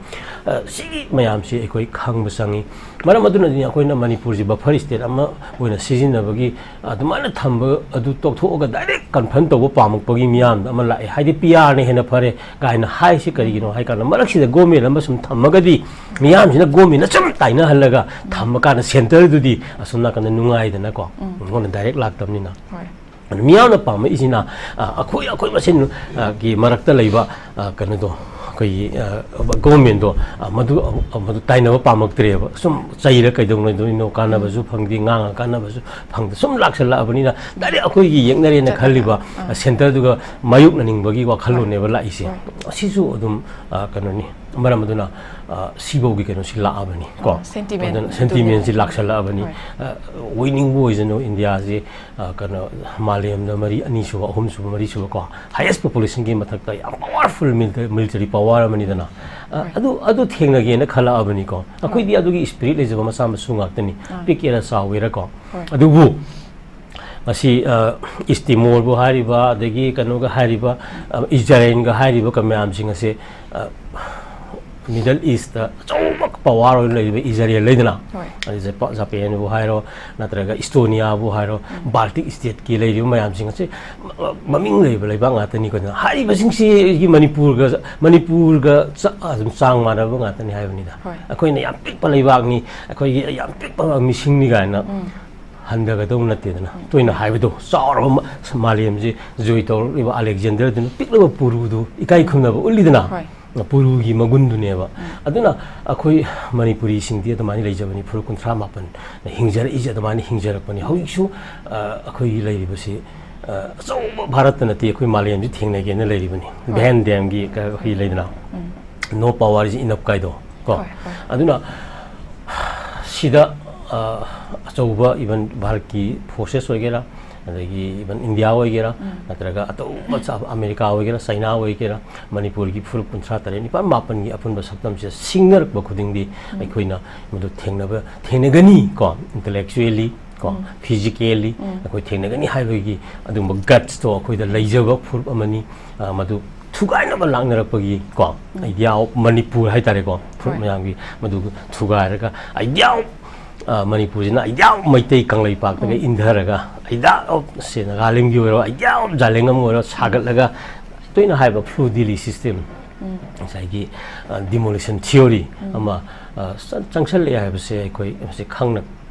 ꯑ, ꯁꯤꯒꯤ ꯃꯌꯥꯝꯁꯦ ꯑꯩꯈꯣꯏ ꯈꯪꯕ ꯆꯪꯉꯤ꯫ ꯃꯔꯝ ꯑꯗꯨꯅꯗꯤ ꯑꯩꯈꯣꯏꯅ ꯃꯅꯤꯄꯨꯔꯁꯤ buffer state ꯑꯃ ꯑꯣꯏꯅ ꯁꯤꯖꯤꯟꯅꯕꯒꯤ ꯑꯗꯨꯃꯥꯏꯅ ꯊꯝꯕ ꯑꯗꯨ ꯇꯣꯛꯊꯣꯛꯑꯒ direct confront ꯇꯧꯕ ꯄꯥꯝꯃꯛꯄꯒꯤ ꯃꯤꯌꯥꯝꯗ ꯑꯃ ꯂꯥꯛꯑꯦ꯫ ꯍꯥꯏꯗꯤ P R ꯅ ꯍꯦꯟꯅ ꯐꯔꯦ ꯀꯥꯏꯅ ꯍꯥꯏꯁꯤ ꯀꯔꯤꯒꯤꯅꯣ ꯍꯥꯏ ꯀꯥꯟꯗ, ꯃꯔꯛꯁꯤꯗ government ꯑꯃ ꯁꯨꯝ ꯊꯝꯃꯒꯗꯤ, ꯃꯤꯌꯥꯝꯁꯤꯅ government ꯅ ꯁꯨꯝ ꯇꯥꯏꯅꯍꯜꯂꯒ ꯊꯝꯃꯀꯥꯟꯗ centre ꯗꯨꯗꯤ ꯑꯁꯣꯝ ꯅꯥꯀꯟꯗ ꯅꯨꯡꯉꯥꯏꯗꯅꯀꯣ, ꯎꯝ꯫ ꯑꯩꯉꯣꯟꯗ direct ꯂꯥꯛꯇꯕꯅꯤꯅ꯫ ꯍꯣꯏ꯫ ꯑꯗꯨ ꯃꯤꯌꯥꯝꯅ ꯄꯥꯝꯃꯛꯏꯁꯤꯅ, ꯑ, ꯑꯩꯈꯣꯏ, ꯑꯩꯈꯣꯏ ꯃꯁꯦꯟ, ꯑ, ꯒꯤ ꯃꯔꯛꯇ ꯂꯩꯕ, ꯑ, ꯀꯩꯅꯣꯗꯣ, ꯑꯩꯈꯣꯏꯒꯤ, ꯑ, government ꯗꯣ, ꯑ, ꯃꯗꯨ, ꯑ, ꯃꯗꯨ ꯇꯥꯏꯅꯕ ꯄꯥꯝꯃꯛꯇ꯭ꯔꯦꯕ꯫ ꯁꯨꯝ ꯆꯩꯔ ꯀꯩꯗꯧꯅꯗꯣꯏꯅꯣ, ꯀꯥꯟꯅꯕꯁꯨ ꯐꯪꯗꯦ, ꯉꯥꯡꯉ ꯀꯥꯟꯅꯕꯁꯨ ꯐꯪꯗꯦ, ꯁꯨꯝ ꯂꯥꯛꯁꯜꯂꯛꯑꯕꯅꯤꯅ direct ꯑꯩꯈꯣꯏꯒꯤ ꯌꯦꯛꯅꯔꯦꯅ ꯆꯠꯂꯒ, ꯈꯜꯂꯤꯕ, ꯑꯥ꯫ ꯑ, centre ꯗꯨꯒ ꯃꯥꯌꯣꯛꯅꯅꯤꯡꯕꯒꯤ ꯋꯥꯈꯜꯂꯣꯟꯅꯦꯕ ꯂꯥꯛꯏꯁꯦ꯫ ꯍꯣꯏ꯫ ꯑꯁꯤꯁꯨ ꯑꯗꯨꯝ, ꯑ, ꯀꯩꯅꯣꯅꯤ꯫ ꯃꯔꯝ ꯑꯗꯨꯅ, ꯑ, ꯁꯤꯐꯧꯒꯤ ꯀꯩꯅꯣꯁꯤ ꯂꯥꯛꯑꯕꯅꯤ ꯀꯣ꯫ ꯑ, sentiment ꯑꯗꯨꯅ ꯇꯨꯅꯤ꯫ Sentiment ꯁꯤ ꯂꯥꯛꯁꯜꯂꯛꯑꯕꯅꯤ꯫ ꯍꯣꯏ꯫ ꯑ, ꯑꯣꯏꯅꯤꯡꯕ ꯑꯣꯏꯖꯅꯨ, ꯏꯟꯗꯤꯌꯥꯁꯤ, ꯑ, ꯀꯩꯅꯣ, ꯃꯥꯂꯦꯝꯗ ꯃꯔꯤ, ꯑꯅꯤꯁꯨꯕ, ꯑꯍꯨꯝꯁꯨꯕ, ꯃꯔꯤꯁꯨꯕ ꯀꯣ, highest population ꯒꯤ ꯃꯊꯛꯇ ꯌꯥꯝ powerful military, military power ꯑꯃꯅꯤꯗꯅ꯫ ꯑ, ꯍꯣꯏ꯫ ꯑꯗꯨ, ꯑꯗꯨ ꯊꯦꯡꯅꯒꯦꯅ ꯈꯜꯂꯛꯑꯕꯅꯤꯀꯣ꯫ ꯑꯩꯈꯣꯏꯗꯤ ꯍꯣꯏ꯫ ꯑꯗꯨꯒꯤ spirit ꯂꯩꯖꯕ ꯃꯆꯥ ꯃꯁꯨ ꯉꯥꯛꯇꯅꯤ꯫ ꯑꯥ꯫ ꯄꯤꯛꯀꯦꯔꯥ ꯆꯥꯎꯒꯦꯔꯥ ꯀꯣ꯫ ꯍꯣꯏ꯫ ꯑꯗꯨꯕꯨ ꯉꯁꯤ, ꯑ, ꯏꯁ ꯇꯤꯃꯣꯔꯕꯨ ꯍꯥꯏꯔꯤꯕ, ꯑꯗꯒꯤ ꯀꯩꯅꯣꯒ ꯍꯥꯏꯔꯤꯕ, ꯑ, ꯏꯖꯔꯦꯜꯒ ꯍꯥꯏꯔꯤꯕ ꯀ-, ꯃꯌꯥꯝꯁꯤꯡ ꯑꯁꯦ, ꯑ, Middle East ꯇ ꯑꯆꯧꯕ power ꯑꯣꯏꯅ ꯂꯩꯔꯤꯕ ꯏꯖꯔꯦꯜ ꯂꯩꯗꯅ, ꯍꯣꯏ꯫ ꯑꯗꯩ ꯖꯄ-, ꯖꯄꯦꯟꯕꯨ ꯍꯥꯏꯔꯣ, ꯅꯠꯇ꯭ꯔꯒ ꯏꯁꯇꯣꯅꯤꯌꯥꯕꯨ ꯍꯥꯏꯔꯣ, ꯎꯝ꯫ Baltic state ꯀꯤ ꯂꯩꯔꯤꯕ ꯃꯌꯥꯝꯁꯤꯡ ꯑꯁꯦ ꯃ-, ꯃꯃꯤꯡ ꯂꯩꯕ ꯂꯩꯕꯥꯛ ꯉꯥꯛꯇꯅꯤ꯫ ꯑꯩꯈꯣꯏꯅ ꯍꯥꯏꯔꯤꯕꯁꯤꯡꯁꯤꯒꯤ ꯃꯅꯤꯄꯨꯔꯒ, ꯃꯅꯤꯄꯨꯔꯒ ꯆ-, ꯑꯗꯨꯝ ꯆꯥꯡ ꯃꯥꯟꯅꯕ ꯉꯥꯛꯇꯅꯤ ꯍꯥꯏꯕꯅꯤꯗ꯫ ꯍꯣꯏ꯫ ꯑꯩꯈꯣꯏꯅ ꯌꯥꯝ ꯄꯤꯛꯄ ꯂꯩꯕꯥꯛꯅꯤ, ꯑꯩꯈꯣꯏꯒꯤ ꯌꯥꯝ ꯄꯤꯛꯄ ꯃꯤꯁꯤꯡꯅꯤ ꯀꯥꯏꯅ ꯎꯝ꯫ ꯍꯟꯊꯒꯗꯧꯕ ꯅꯠꯇꯦꯗꯅ꯫ ꯎꯝ꯫ ꯇꯣꯏꯅ ꯍꯥꯏꯕꯗꯣ, ꯆꯥꯎꯔꯕ ꯃ-, ꯃꯥꯂꯦꯝꯁꯤ ꯖꯣꯏ ꯇꯧꯔꯛꯂꯤꯕ ꯑꯂꯦꯛꯖꯦꯟꯗꯔꯗꯨꯅ ꯄꯤꯛꯂꯕ ꯄꯨꯔꯨꯗꯨ ꯏꯀꯥꯏ ꯈꯨꯝꯅꯕ ꯎꯠꯂꯤꯗꯅ꯫ ꯍꯣꯏ꯫ ꯄꯨꯔꯨꯒꯤ ꯃꯒꯨꯟꯗꯨꯅꯦꯕ꯫ ꯎꯝ꯫ ꯑꯗꯨꯅ ꯑꯩꯈꯣꯏ ꯃꯅꯤꯄꯨꯔꯤꯁꯤꯡꯗꯤ ꯑꯗꯨꯃꯥꯏꯅ ꯂꯩꯖꯕꯅꯤ, ꯐꯨꯔꯨꯞ ꯀꯨꯟꯊ꯭ꯔꯥ ꯃꯥꯄꯟ ꯍꯤꯡꯖꯔꯛꯏꯁꯦ ꯑꯗꯨꯃꯥꯏꯅ ꯍꯤꯡꯖꯔꯛꯄꯅꯤ꯫ ꯍꯧꯖꯤꯛꯁꯨ, ꯑ, ꯑꯩꯈꯣꯏꯒꯤ ꯂꯩꯔꯤꯕꯁꯤ, ꯑ, ꯑꯆꯧꯕ ꯚꯥꯔꯠꯇ ꯅꯠꯇꯦ, ꯑꯩꯈꯣꯏ ꯃꯥꯂꯦꯝꯁꯤ ꯊꯦꯡꯅꯒꯦꯅ ꯂꯩꯔꯤꯕꯅꯤ꯫ ꯍꯣꯏ꯫ ꯚꯦꯟ ꯗꯦꯝꯒꯤ ꯀ-, ꯑꯩꯈꯣꯏ ꯂꯩꯗꯅ, ꯎꯝ꯫ No power is enough ꯀꯥꯏꯗꯣ ꯀꯣ꯫ ꯍꯣꯏ, ꯍꯣꯏ꯫ ꯑꯗꯨꯅ ꯁꯤꯗ ꯑ, ꯑꯆꯧꯕ, even ꯚꯥꯔꯠꯀꯤ forces ꯑꯣꯏꯒꯦꯔꯥ, ꯑꯗꯒꯤ even ꯏꯟꯗꯤꯌꯥ ꯑꯣꯏꯒꯦꯔꯥ, ꯅꯠꯇ꯭ꯔꯒ ꯑꯇꯣꯞꯄ ꯆ-, ꯑꯃꯦꯔꯤꯀꯥ ꯑꯣꯏꯒꯦꯔꯥ, ꯆꯩꯅꯥ ꯑꯣꯏꯒꯦꯔꯥ, ꯃꯅꯤꯄꯨꯔꯒꯤ ꯐꯨꯔꯨꯞ ꯀꯨꯟꯊ꯭ꯔꯥ ꯇꯔꯦꯠ, ꯅꯤꯄꯥꯜ ꯃꯥꯄꯜꯒꯤ ꯑꯄꯨꯟꯕ ꯁꯛꯇꯝꯁꯤꯗ ꯁꯤꯡꯅꯔꯛꯄ ꯈꯨꯗꯤꯡꯗꯤ ꯑꯩꯈꯣꯏꯅ ꯃꯗꯨ ꯊꯦꯡꯅꯕ, ꯊꯦꯡꯅꯒꯅꯤ ꯀꯣ, intellectually ꯀꯣ, physically ꯑꯩꯈꯣꯏ ꯊꯦꯡꯅꯒꯅꯤ ꯍꯥꯏꯕꯒꯤ ꯑꯗꯨꯒꯨꯝꯕ gutsꯇꯣ ꯑꯩꯈꯣꯏꯗ ꯂꯩꯖꯕ ꯐꯨꯔꯨꯞ ꯑꯃꯅꯤ꯫ ꯑ, ꯃꯗꯨ ꯊꯨꯒꯥꯏꯅꯕ ꯂꯥꯛꯅꯔꯛꯄꯒꯤ ꯀꯣ, idea of ꯃꯅꯤꯄꯨꯔ ꯍꯥꯏꯇꯥꯔꯦꯀꯣ, ꯐꯨꯔꯨꯞ ꯍꯣꯏ꯫ ꯃꯌꯥꯝꯒꯤ ꯃꯗꯨ ꯊꯨꯒꯥꯏꯔꯒ idea of, ꯑ, ꯃꯅꯤꯄꯨꯔꯁꯤꯅ idea of Meitei ꯀꯪꯂꯩꯄꯥꯛꯇꯒ um. ꯏꯟꯊꯔꯒ idea of ꯁꯦ ꯅꯥꯒꯥꯂꯦꯟꯒꯤ ꯑꯣꯏꯔꯣ, idea of ꯖꯥꯂꯦꯡꯉꯝ ꯑꯣꯏꯔꯣ ꯁꯥꯒꯠꯂꯒ ꯇꯣꯏꯅ ꯍꯥꯏꯕ Fleur de lis system, ꯎꯝ꯫ ꯉꯁꯥꯏꯒꯤ, ꯑ, demolition theory ꯎꯝ꯫ ꯑꯃ, ꯑ, ꯆꯪ-, ꯆꯪꯁꯜꯂꯛꯑꯦ ꯍꯥꯏꯕꯁꯦ ꯑꯩꯈꯣꯏ ꯃꯁꯤ ꯈꯪꯅ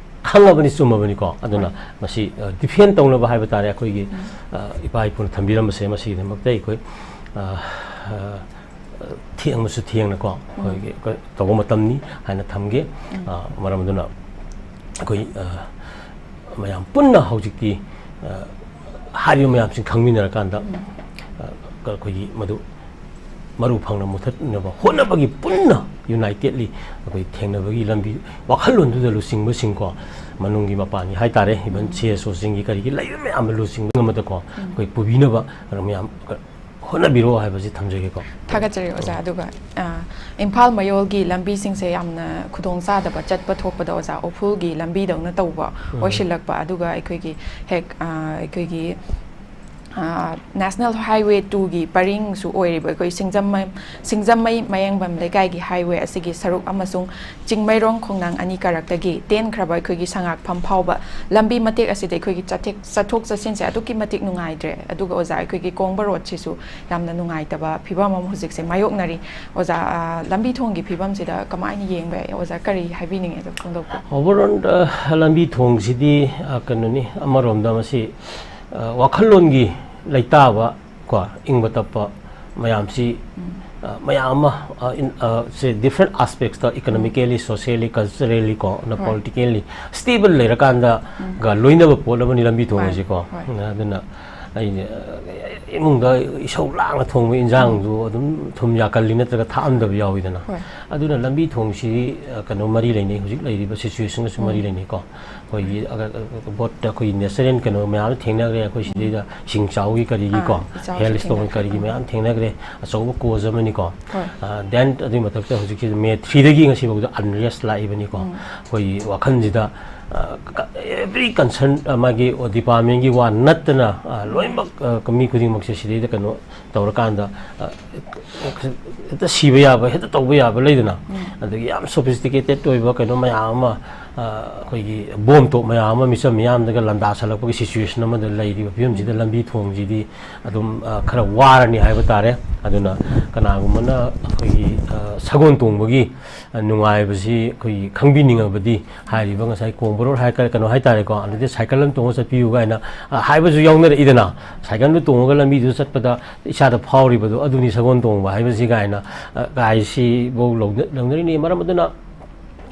ꯈꯪꯉꯕꯅꯤ, ꯆꯨꯝꯃꯕꯅꯤꯀꯣ꯫ ꯑꯗꯨꯅ ꯍꯣꯏ꯫ ꯃꯁꯤ, ꯑ, defend ꯇꯧꯅꯕ ꯍꯥꯏꯕ ꯇꯥꯔꯦ, ꯑꯩꯈꯣꯏꯒꯤ, ꯎꯝ꯫ ꯑ, ꯏꯄꯥ ꯏꯄꯨꯅ ꯊꯝꯕꯤꯔꯝꯕꯁꯦ ꯃꯁꯤꯒꯤꯗꯃꯛꯇ ꯑꯩꯈꯣꯏ, ꯑ, ꯑ, ꯊꯦꯡꯕꯁꯨ ꯊꯦꯡꯅꯀꯣ, ꯎꯝ꯫ ꯑꯩꯈꯣꯏꯒꯤ ꯀ-, ꯇꯧꯕ ꯃꯇꯝꯅꯤ ꯍꯥꯏꯅ ꯊꯝꯒꯦ꯫ ꯎꯝ꯫ ꯑ, ꯃꯔꯝ ꯑꯗꯨꯅ ꯑꯩꯈꯣꯏ, ꯑ, ꯃꯌꯥꯝ ꯄꯨꯟꯅ ꯍꯧꯖꯤꯛꯇꯤ, ꯑ, ꯍꯥꯏꯔꯤꯕ ꯃꯌꯥꯝꯁꯤꯡ ꯈꯪꯃꯤꯟꯅꯔꯀꯥꯟꯗ, ꯎꯝ꯫ ꯑ, ꯀ-, ꯑꯩꯈꯣꯏꯒꯤ ꯃꯗꯨ ꯃꯔꯨ ꯐꯪꯅ ꯃꯨꯊꯠꯅꯕ ꯍꯣꯠꯅꯕꯒꯤ ꯄꯨꯟꯅ unitedly ꯑꯩꯈꯣꯏ ꯊꯦꯡꯅꯕꯒꯤ ꯂꯝꯕꯤ, ꯋꯥꯈꯜꯂꯣꯟꯗꯨꯗ ꯂꯨꯆꯤꯡꯕꯁꯤꯡꯀꯣ, ꯃꯅꯨꯡꯒꯤ ꯃꯄꯥꯟꯒꯤ ꯍꯥꯏꯇꯥꯔꯦ, even ꯎꯝ꯫ CSOꯁꯤꯡꯒꯤ ꯀꯔꯤꯒꯤ ꯂꯩꯕ ꯃꯌꯥꯝꯗ ꯂꯨꯆꯤꯡꯕ ꯑꯃꯗꯀꯣ, ꯎꯝ꯫ ꯑꯩꯈꯣꯏ ꯄꯨꯕꯤꯅꯕ ꯃꯌꯥꯝ ꯍꯣꯠꯅꯕꯤꯔꯣ ꯍꯥꯏꯕꯁꯤ ꯊꯝꯖꯒꯦꯀꯣ꯫ ꯊꯥꯒꯠꯆꯔꯤ ꯑꯣꯖꯥ꯫ ꯑꯗꯨꯒ, ꯑ, ꯏꯝꯐꯥꯜ ꯃꯌꯣꯜꯒꯤ ꯂꯝꯕꯤꯁꯤꯡꯁꯦ ꯌꯥꯝꯅ ꯈꯨꯗꯣꯡ ꯆꯥꯗꯕ ꯆꯠꯄ ꯊꯣꯛꯄꯗ ꯑꯣꯖꯥ, ꯎꯐꯨꯜꯒꯤ ꯂꯝꯕꯤꯗꯧꯅ ꯇꯧꯕ ꯎꯝ꯫ ꯑꯣꯏꯁꯤꯜꯂꯛꯄ, ꯑꯗꯨꯒ ꯑꯩꯈꯣꯏꯒꯤ ꯍꯦꯛ, ꯑ, ꯑꯩꯈꯣꯏꯒꯤ ꯑ, National Highway twoꯒꯤ ꯄꯔꯤꯡꯁꯨ ꯑꯣꯏꯔꯤꯕ ꯑꯩꯈꯣꯏ ꯁꯤꯡꯖꯃꯩ, ꯁꯤꯡꯖꯃꯩ ꯃꯌꯦꯡꯕꯝ ꯂꯩꯀꯥꯏꯒꯤ highway ꯑꯁꯤꯒꯤ ꯁꯔꯨꯛ ꯑꯃꯁꯨꯡ ꯆꯤꯡꯃꯩꯔꯣꯡ ꯈꯣꯡꯅꯥꯡ ꯑꯅꯤ ꯀꯥꯔꯛꯇꯒꯤ ꯇꯦꯟꯈ꯭ꯔꯕ ꯑꯩꯈꯣꯏꯒꯤ ꯁꯉꯥꯛꯐꯝ ꯐꯥꯎꯕ ꯂꯝꯕꯤ ꯃꯇꯦꯛ ꯑꯁꯤꯗ ꯑꯩꯈꯣꯏꯒꯤ ꯆꯠꯊꯦꯛ-, ꯆꯠꯊꯣꯛ ꯆꯠꯁꯤꯟꯁꯦ ꯑꯗꯨꯛꯀꯤ ꯃꯇꯤꯛ ꯅꯨꯡꯉꯥꯏꯇ꯭ꯔꯦ꯫ ꯑꯗꯨꯒ ꯑꯣꯖꯥ, ꯑꯩꯈꯣꯏꯒꯤ ꯀꯣꯡꯕ roadꯁꯤꯁꯨ ꯌꯥꯝꯅ ꯅꯨꯡꯉꯥꯏꯇꯕ ꯐꯤꯕꯝ ꯑꯃ ꯍꯧꯖꯤꯛꯁꯦ ꯃꯥꯌꯣꯛꯅꯔꯤ꯫ ꯑꯣꯖꯥ, ꯑ, ꯂꯝꯕꯤ ꯊꯣꯡꯒꯤ ꯐꯤꯕꯝꯁꯤꯗ ꯀꯃꯥꯏꯅ ꯌꯦꯡꯕ ꯌꯥꯏ? ꯑꯣꯖꯥ, ꯀꯔꯤ ꯍꯥꯏꯕꯤꯅꯤꯡꯉꯦ ꯑꯗꯨ ꯐꯣꯡꯗꯣꯛꯄꯤꯌꯨ꯫ Overall, ꯑ, ꯂꯝꯕꯤ ꯊꯣꯡꯁꯤꯗꯤ, ꯑ, ꯀꯩꯅꯣꯅꯤ, ꯑꯃꯔꯣꯝꯗ ꯃꯁꯤ ꯑ, ꯋꯥꯈꯜꯂꯣꯟꯒꯤ ꯂꯩꯇꯥꯕ ꯀꯣ, ꯏꯪꯕ ꯇꯞꯄ ꯃꯌꯥꯝꯁꯤ, ꯎꯝ꯫ ꯑ, ꯃꯌꯥꯝ ꯑꯃ, ꯑ, in, ꯑ, ꯁꯦ different aspectsꯇ economically, socially, culturally ꯀꯣ, ꯅ ꯍꯣꯏ꯫ Politically stable ꯂꯩꯔꯀꯥꯟꯗ ꯎꯝ꯫ ꯒ ꯂꯣꯏꯅꯕ ꯄꯣꯠ ꯑꯃꯅꯤ ꯂꯝꯕꯤ ꯊꯣꯡ ꯃꯥꯅꯤ, ꯍꯥꯏꯁꯤꯀꯣ꯫ ꯍꯣꯏ꯫ ꯑꯗꯨꯅ ꯑꯩꯅ ꯏꯃꯨꯡꯗ ꯏꯁꯧ ꯂꯥꯡꯅ ꯊꯣꯡꯕ ꯏꯟꯖꯥꯡꯗꯨ ꯑꯗꯨꯝ ꯊꯨꯝ ꯌꯥꯛꯀꯜꯂꯤ ꯅꯠꯇ꯭ꯔꯒ ꯊꯥꯛꯑꯝꯗꯕ ꯌꯥꯎꯋꯤꯗꯅ꯫ ꯍꯣꯏ꯫ ꯑꯗꯨꯅ ꯂꯝꯕꯤ ꯊꯣꯡꯁꯤ ꯀꯩꯅꯣ ꯃꯔꯤ ꯂꯩꯅꯩ, ꯍꯧꯖꯤꯛ ꯂꯩꯔꯤꯕ ꯁꯤꯆꯨꯋꯦꯁꯟꯒꯁꯨ ꯃꯔꯤ ꯂꯩꯅꯩꯀꯣ꯫ ꯑꯩꯈꯣꯏꯒꯤ ꯕꯣꯠꯇ ꯑꯩꯈꯣꯏꯒꯤ ꯅꯦꯆꯔꯦꯜ ꯀꯩꯅꯣ ꯃꯌꯥꯝ ꯊꯦꯡꯅꯈ꯭ꯔꯦ ꯑꯩꯈꯣꯏ ꯁꯤꯗꯩꯗ, ꯏꯁꯤꯡ ꯏꯆꯥꯎꯒꯤ ꯀꯔꯤꯒꯤꯀꯣ, ꯑꯥ, ꯏꯆꯥꯎꯁꯨ ꯍꯦꯜ ꯏꯁꯇꯣꯟ ꯊꯦꯡꯅꯈ꯭ꯔꯦ꯫ ꯀꯔꯤꯒꯤ ꯃꯌꯥꯝ ꯊꯦꯡꯅꯈ꯭ꯔꯦ, ꯑꯆꯧꯕ ꯀꯣꯖ ꯑꯃꯅꯤꯀꯣ꯫ ꯍꯣꯏ꯫ ꯗꯦꯟ ꯑꯗꯨꯒꯤ ꯃꯊꯛꯇ ꯍꯧꯖꯤꯛꯀꯤ ꯃꯦ ꯊ꯭ꯔꯤꯗꯒꯤ ꯉꯁꯤꯐꯥꯎꯗ ꯑꯟꯔꯦꯁ ꯂꯥꯛꯏꯕꯅꯤꯀꯣ꯫ ꯑꯩꯈꯣꯏꯒꯤ ꯋꯥꯈꯜꯁꯤꯗ ꯑꯦꯕ꯭ꯔꯤ ꯀꯟꯁꯔꯟ ꯃꯥꯒꯤ ꯗꯤꯄꯥꯔꯠꯃꯦꯟꯒꯤ ꯋꯥ ꯅꯠꯇꯅ ꯑ, ꯂꯣꯏꯅꯃꯛ ꯑ, ꯃꯤ ꯈꯨꯗꯤꯡꯃꯛꯁꯦ ꯁꯤꯗꯩꯗ ꯀꯩꯅꯣ ꯇꯧꯔꯀꯥꯟꯗ ꯑ, ꯍꯦꯛꯇ ꯁꯤꯕ ꯌꯥꯕ, ꯍꯦꯛꯇ ꯇꯧꯕ ꯌꯥꯕ ꯂꯩꯗꯅ꯫ ꯑꯗꯒꯤ ꯌꯥꯝ ꯁꯣꯐꯤꯁꯇꯤꯀꯦꯇꯦꯠ ꯑꯣꯏꯕ ꯀꯩꯅꯣ ꯃꯌꯥꯝ ꯑꯃ ꯑ, ꯑꯩꯈꯣꯏꯒꯤ ꯕꯣꯝ ꯇꯣꯞ ꯃꯌꯥꯝ ꯑꯃ ꯃꯤꯆꯝ ꯃꯤꯌꯥꯝꯗꯒ ꯂꯥꯟꯗꯥꯁꯜꯂꯛꯄꯒꯤ ꯁꯤꯆꯨꯋꯦꯁꯟ ꯑꯃꯗ ꯂꯩꯔꯤꯕ ꯐꯤꯕꯝꯁꯤꯗ ꯂꯝꯕꯤ ꯊꯣꯡꯁꯤꯗꯤ ꯑꯗꯨꯝ ꯑ, ꯈꯔ ꯋꯥꯔꯅꯤ ꯍꯥꯏꯕ ꯇꯥꯔꯦ꯫ ꯑꯗꯨꯅ ꯀꯅꯥꯒꯨꯝꯕꯅ ꯑꯩꯈꯣꯏꯒꯤ ꯑ, ꯁꯒꯣꯜ ꯇꯣꯡꯕꯒꯤ ꯑ, ꯅꯨꯡꯉꯥꯏꯕꯁꯤ ꯑꯩꯈꯣꯏꯒꯤ ꯈꯪꯕꯤꯅꯤꯡꯉꯕꯗꯤ ꯍꯥꯏꯔꯤꯕ ꯉꯁꯥꯏ ꯀꯣꯡꯕ ꯔꯣꯗ ꯍꯥꯏ ꯀꯩꯅꯣ ꯍꯥꯏꯇꯥꯔꯦꯀꯣ, ꯑꯗꯨꯗꯤ ꯁꯥꯏꯀꯜ ꯑꯃ ꯇꯣꯡꯉ ꯆꯠꯄꯤꯌꯨ ꯀꯥꯏꯅ ꯑ, ꯍꯥꯏꯕꯁꯨ ꯌꯥꯎꯅꯔꯛꯏꯗꯅ꯫ ꯁꯥꯏꯀꯜꯗꯨ ꯇꯣꯡꯉꯒ ꯂꯝꯕꯤꯗꯨ ꯆꯠꯄꯗ ꯏꯁꯥꯗ ꯐꯥꯎꯔꯤꯕꯗꯣ ꯑꯗꯨꯅꯤ ꯁꯒꯣꯜ ꯇꯣꯡꯕ ꯍꯥꯏꯕꯁꯤ ꯀꯥꯏꯅ ꯑ, ꯀꯥꯏꯁꯤꯐꯧ ꯂꯧꯅ- ꯂꯧꯅꯔꯤꯅꯤ꯫ ꯃꯔꯝ ꯑꯗꯨꯅ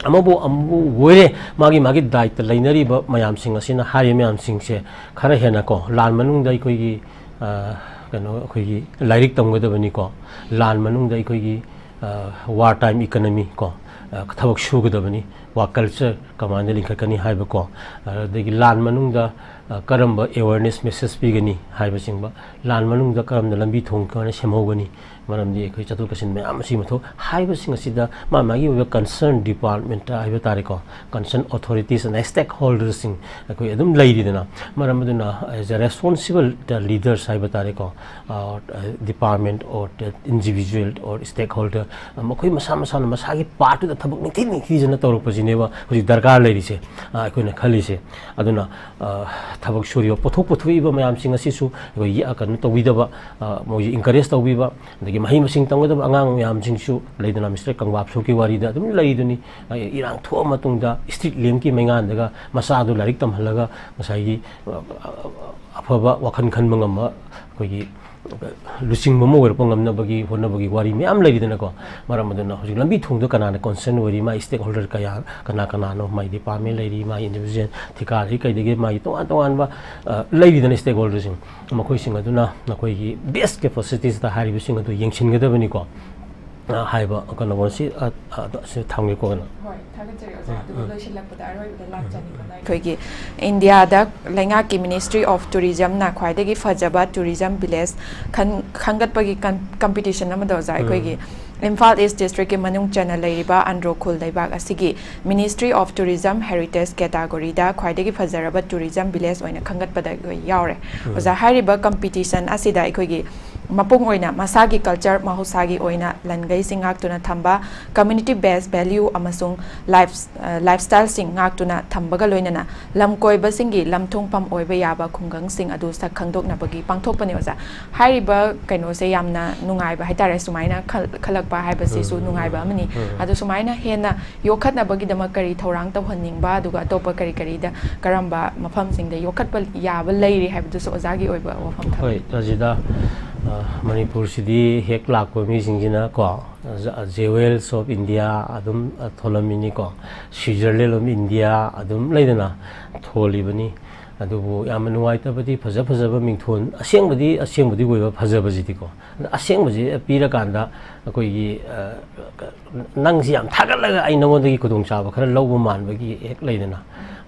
ꯑꯃꯕꯨ ꯑꯃꯕꯨ ꯑꯣꯏꯔꯦ, ꯃꯥꯒꯤ ꯃꯥꯒꯤ ꯗꯥꯏꯇ ꯂꯩꯅꯔꯤꯕ ꯃꯌꯥꯝꯁꯤꯡ ꯑꯁꯤꯅ ꯍꯥꯏꯔꯤꯕ ꯃꯌꯥꯝꯁꯤꯡꯁꯦ ꯈꯔ ꯍꯦꯟꯅꯀꯣ, ꯂꯥꯟ ꯃꯅꯨꯡꯗ ꯑꯩꯈꯣꯏꯒꯤ ꯑ, ꯀꯩꯅꯣ ꯑꯩꯈꯣꯏꯒꯤ ꯂꯥꯏꯔꯤꯛ ꯇꯝꯒꯗꯕꯅꯤꯀꯣ꯫ ꯂꯥꯟ ꯃꯅꯨꯡꯗ ꯑꯩꯈꯣꯏꯒꯤ ꯋꯥꯔ ꯇꯥꯏꯝ ꯏꯀꯅꯃꯤ ꯀꯣ, ꯑ, ꯊꯕꯛ ꯁꯨꯒꯗꯕꯅꯤ, ꯋꯥꯔꯛ ꯀꯜꯆꯔ ꯀꯃꯥꯏꯅ ꯂꯤꯡꯈꯠꯀꯅꯤ ꯍꯥꯏꯕꯀꯣ, ꯑꯗꯒꯤ ꯂꯥꯟ ꯃꯅꯨꯡꯗ ꯑ, ꯀꯔꯝꯕ ꯑꯦꯋꯦꯔꯅꯦꯁ ꯃꯦꯁꯦꯖ ꯄꯤꯒꯅꯤ ꯍꯥꯏꯕꯆꯤꯡꯕ, ꯂꯥꯟ ꯃꯅꯨꯡꯗ ꯀꯔꯝꯅ ꯂꯝꯕꯤ ꯊꯣꯡ ꯀꯃꯥꯏꯅ ꯁꯦꯝꯍꯧꯒꯅꯤ, ꯃꯔꯝꯗꯤ ꯑꯩꯈꯣꯏ ꯆꯠꯊꯣꯛ ꯆꯠꯁꯤꯟ ꯃꯌꯥꯝ ꯑꯁꯤ ꯃꯊꯧ ꯍꯥꯏꯕꯁꯤꯡ ꯑꯁꯤꯗ ꯃꯥ ꯃꯥꯒꯤ ꯑꯣꯏꯕ ꯀꯟꯁꯔꯟ ꯗꯤꯄꯥꯔꯠꯃꯦꯟꯇ ꯍꯥꯏꯕ ꯇꯥꯔꯦꯀꯣ, ꯀꯟꯁꯔꯟ ꯑꯣꯊꯣꯔꯤꯇꯤꯁ ꯑꯦꯟ ꯁ꯭ꯇꯦꯛ ꯍꯣꯜꯗꯔꯁꯤꯡ ꯑꯩꯈꯣꯏ ꯑꯗꯨꯝ ꯂꯩꯔꯤꯗꯅ꯫ ꯃꯔꯝ ꯑꯗꯨꯅ ꯑꯦꯖ ꯑꯦ ꯔꯦꯁꯄꯣꯟꯁꯤꯕꯜ ꯂꯤꯗꯔꯁ ꯍꯥꯏꯕ ꯇꯥꯔꯦꯀꯣ, department or individual or ꯁ꯭ꯇꯦꯛ holder ꯃꯈꯣꯏ ꯃꯁꯥ ꯃꯁꯥꯅ ꯃꯁꯥꯒꯤ ꯄꯥꯔꯠꯇꯨꯗ ꯊꯕꯛ ꯅꯤꯡꯊꯤ ꯅꯤꯡꯊꯤꯖꯅ ꯇꯧꯔꯛꯄꯁꯤꯅꯦꯕ ꯍꯧꯖꯤꯛ ꯗꯔꯀꯥꯔ ꯂꯩꯔꯤꯁꯦ, ꯑ, ꯑꯩꯈꯣꯏꯅ ꯈꯜꯂꯤꯁꯦ꯫ ꯑꯗꯨꯅ ꯑ, ꯊꯕꯛ ꯁꯨꯔꯤꯕ, ꯄꯣꯠꯊꯣꯛ ꯄꯨꯊꯣꯛꯏꯕ ꯃꯌꯥꯝꯁꯤꯡ ꯑꯁꯤꯁꯨ ꯑꯩꯈꯣꯏ ꯌꯦ- ꯀꯩꯅꯣ ꯇꯧꯕꯤꯗꯕ, ꯑ, ꯃꯣꯏꯁꯦ ꯏꯟꯀꯔꯦꯖ ꯇꯧꯕꯤꯕ, ꯑꯗꯒꯤ ꯃꯍꯩ ꯃꯁꯤꯡ ꯇꯝꯒꯗꯕ ꯑꯉꯥꯡ ꯃꯌꯥꯝꯁꯤꯡꯁꯨ ꯂꯩꯗꯅ, ꯃꯤꯁꯇꯔ ꯀꯪꯕꯥꯞ ꯁꯣꯛꯀꯤ ꯋꯥꯔꯤꯗ ꯑꯗꯨꯝ ꯂꯩꯗꯨꯅꯤ꯫ ꯑ, ꯏꯔꯥꯡ ꯊꯣꯛꯑ ꯃꯇꯨꯡꯗ ꯏꯁꯇ꯭ꯔꯤꯠ ꯂꯦꯝꯞꯀꯤ ꯃꯩꯉꯥꯟꯗꯒ ꯃꯆꯥꯗꯨ ꯂꯥꯏꯔꯤꯛ ꯇꯝꯍꯜꯂꯒ ꯉꯁꯥꯏꯒꯤ ꯑ, ꯑ, ꯑꯐꯕ ꯋꯥꯈꯜ ꯈꯟꯕ ꯉꯝꯕ ꯑꯩꯈꯣꯏꯒꯤ ꯂꯨꯆꯤꯡꯕ ꯑꯃ ꯑꯣꯏꯔꯛꯄ ꯉꯝꯅꯕꯒꯤ ꯍꯣꯠꯅꯕꯒꯤ ꯋꯥꯔꯤ ꯃꯌꯥꯝ ꯂꯩꯔꯤꯗꯅꯀꯣ꯫ ꯃꯔꯝ ꯑꯗꯨꯅ ꯍꯧꯖꯤꯛ ꯂꯝꯕꯤ ꯊꯣꯡꯗ ꯀꯅꯥꯅ concern ꯑꯣꯏꯔꯤ, ꯃꯥꯒꯤ stakeholder ꯀꯌꯥ, ꯀꯅꯥ ꯀꯅꯥꯅꯣ, ꯃꯥꯒꯤ department ꯂꯩꯔꯤ, ꯃꯥꯒꯤ individual ꯊꯤꯀꯥꯗꯒꯤ ꯀꯩꯗꯒꯤ ꯃꯥꯒꯤ ꯇꯣꯉꯥꯟ ꯇꯣꯉꯥꯟꯕ, ꯑ, ꯂꯩꯔꯤꯗꯅ stakeholderꯁꯤꯡ꯫ ꯃꯈꯣꯏꯁꯤꯡ ꯑꯗꯨꯅ ꯅꯈꯣꯏꯒꯤ best capacities ꯇ ꯍꯥꯏꯔꯤꯕꯁꯤꯡ ꯑꯗꯨ ꯌꯦꯡꯁꯤꯟꯒꯗꯕꯅꯤꯀꯣ꯫ ꯑ, ꯍꯥꯏꯕ ꯀꯩꯅꯣ ꯁꯤ, ꯑ, ꯑ, ꯁꯤ ꯊꯝꯒꯦꯀꯣ ꯀꯩꯅꯣ꯫ ꯍꯣꯏ, ꯊꯥꯒꯠꯆꯔꯤ ꯑꯣꯖꯥ꯫ ꯑꯗꯨꯒ ꯎꯝ꯫ ꯂꯣꯏꯁꯤꯜꯂꯛꯄꯗ ꯑꯔꯣꯏꯕꯗ ꯂꯥꯛꯆꯅꯤꯡꯕꯅ ꯑꯩꯈꯣꯏꯒꯤ ꯏꯟꯗꯤꯌꯥꯗ ꯂꯩꯉꯥꯛꯀꯤ Ministry of Tourism ꯅ ꯈ꯭ꯋꯥꯏꯗꯒꯤ ꯐꯖꯕ tourism village ꯈꯟ-, ꯈꯟꯒꯠꯄꯒꯤ ꯀꯟ-, competition ꯑꯃꯗ ꯑꯣꯖꯥ, ꯎꯝ꯫ ꯑꯩꯈꯣꯏꯒꯤ ꯏꯝꯐꯥꯜ East District ꯀꯤ ꯃꯅꯨꯡ ꯆꯟꯅ ꯂꯩꯔꯤꯕ ꯑꯟꯗ꯭ꯔꯣ ꯈꯨꯜ ꯂꯩꯕꯥꯛ ꯑꯁꯤꯒꯤ Ministry of Tourism Heritage category ꯗ ꯈ꯭ꯋꯥꯏꯗꯒꯤ ꯐꯖꯔꯕ tourism village ꯑꯣꯏꯅ ꯈꯟꯒꯠꯄꯗ ꯑꯩꯈꯣꯏ ꯌꯥꯎꯔꯦ꯫ ꯎꯝ꯫ ꯑꯣꯖꯥ, ꯍꯥꯏꯔꯤꯕ competition ꯑꯁꯤꯗ ꯑꯩꯈꯣꯏꯒꯤ ꯃꯄꯨꯡ ꯑꯣꯏꯅ ꯃꯁꯥꯒꯤ culture, ꯃꯍꯧꯁꯥꯒꯤ ꯑꯣꯏꯅ ꯂꯟꯒꯩꯁꯤꯡ ꯉꯥꯛꯇꯨꯅ ꯊꯝꯕ, community based value ꯑꯃꯁꯨꯡ life, ꯑ, lifestyle ꯁꯤꯡ ꯉꯥꯛꯇꯨꯅ ꯊꯝꯕꯒ ꯂꯣꯏꯅꯅ ꯂꯝ ꯀꯣꯏꯕꯁꯤꯡꯒꯤ ꯂꯝ ꯊꯨꯡꯐꯝ ꯑꯣꯏꯕ ꯌꯥꯕ ꯈꯨꯡꯒꯪꯁꯤꯡ ꯑꯗꯨ ꯁꯛ ꯈꯪꯗꯣꯛꯅꯕꯒꯤ ꯄꯥꯡꯊꯣꯛꯄꯅꯤ ꯑꯣꯖꯥ꯫ ꯍꯥꯏꯔꯤꯕ ꯀꯩꯅꯣꯁꯦ ꯌꯥꯝꯅ ꯅꯨꯡꯉꯥꯏꯕ ꯍꯥꯏꯇꯥꯔꯦ, ꯁꯨꯃꯥꯏꯅ ꯈꯜ-, ꯈꯜꯂꯛꯄ ꯍꯥꯏꯕꯁꯤꯁꯨ ꯎꯝ, ꯎꯝ, ꯅꯨꯡꯉꯥꯏꯕ ꯎꯝ, ꯑꯃꯅꯤ꯫ ꯎꯝ꯫ ꯑꯗꯣ ꯁꯨꯃꯥꯏꯅ ꯍꯦꯟꯅ ꯌꯣꯛꯈꯠꯅꯕꯒꯤꯗꯃꯛ ꯀꯔꯤ ꯊꯧꯔꯥꯡ ꯇꯧꯍꯟꯅꯤꯡꯕ, ꯑꯗꯨꯒ ꯑꯇꯣꯞꯄ ꯀꯔꯤ ꯀꯔꯤꯗ ꯀꯔꯝꯕ ꯃꯐꯝꯁꯤꯡꯗ ꯌꯣꯛꯈꯠꯄ ꯌꯥꯕ ꯂꯩꯔꯤ ꯍꯥꯏꯕꯗꯨꯁꯨ ꯑꯣꯖꯥꯒꯤ ꯑꯣꯏꯕ ꯋꯥꯐꯝ ꯊꯝꯕꯤꯌꯨ꯫ ꯍꯣꯏ, ꯔꯥꯖꯤꯗꯥ, ꯑ, ꯃꯅꯤꯄꯨꯔꯁꯤꯗꯤ ꯍꯦꯛ ꯂꯥꯛꯄ ꯃꯤꯁꯤꯡꯁꯤꯅꯀꯣ, Jewels of India ꯑꯗꯨꯝ, ꯑ, ꯊꯣꯜꯂꯝꯃꯤꯅꯤꯀꯣ, Switzerland of India ꯑꯗꯨꯝ ꯂꯩꯗꯅ ꯊꯣꯜꯂꯤꯕꯅꯤ꯫ ꯑꯗꯨꯕꯨ ꯌꯥꯝꯅ ꯅꯨꯡꯉꯥꯏꯇꯕꯗꯤ ꯐꯖ ꯐꯖꯕ ꯃꯤꯡꯊꯣꯟ, ꯑꯁꯦꯡꯕꯗꯤ, ꯑꯁꯦꯡꯕꯗꯤ ꯑꯣꯏꯕ ꯐꯖꯕꯁꯤꯗꯤꯀꯣ, ꯑꯗ ꯑꯁꯦꯡꯕꯁꯤ ꯄꯤꯔꯀꯥꯟꯗ ꯑꯩꯈꯣꯏꯒꯤ, ꯑ, ꯅꯪꯁꯤ ꯌꯥꯝ ꯊꯥꯒꯠꯂꯒ ꯑꯩ ꯅꯉꯣꯟꯗꯒꯤ ꯈꯨꯗꯣꯡꯆꯥꯕ ꯈꯔ ꯂꯧꯕ ꯃꯥꯟꯕꯒꯤ ꯍꯦꯛ ꯂꯩꯗꯅ꯫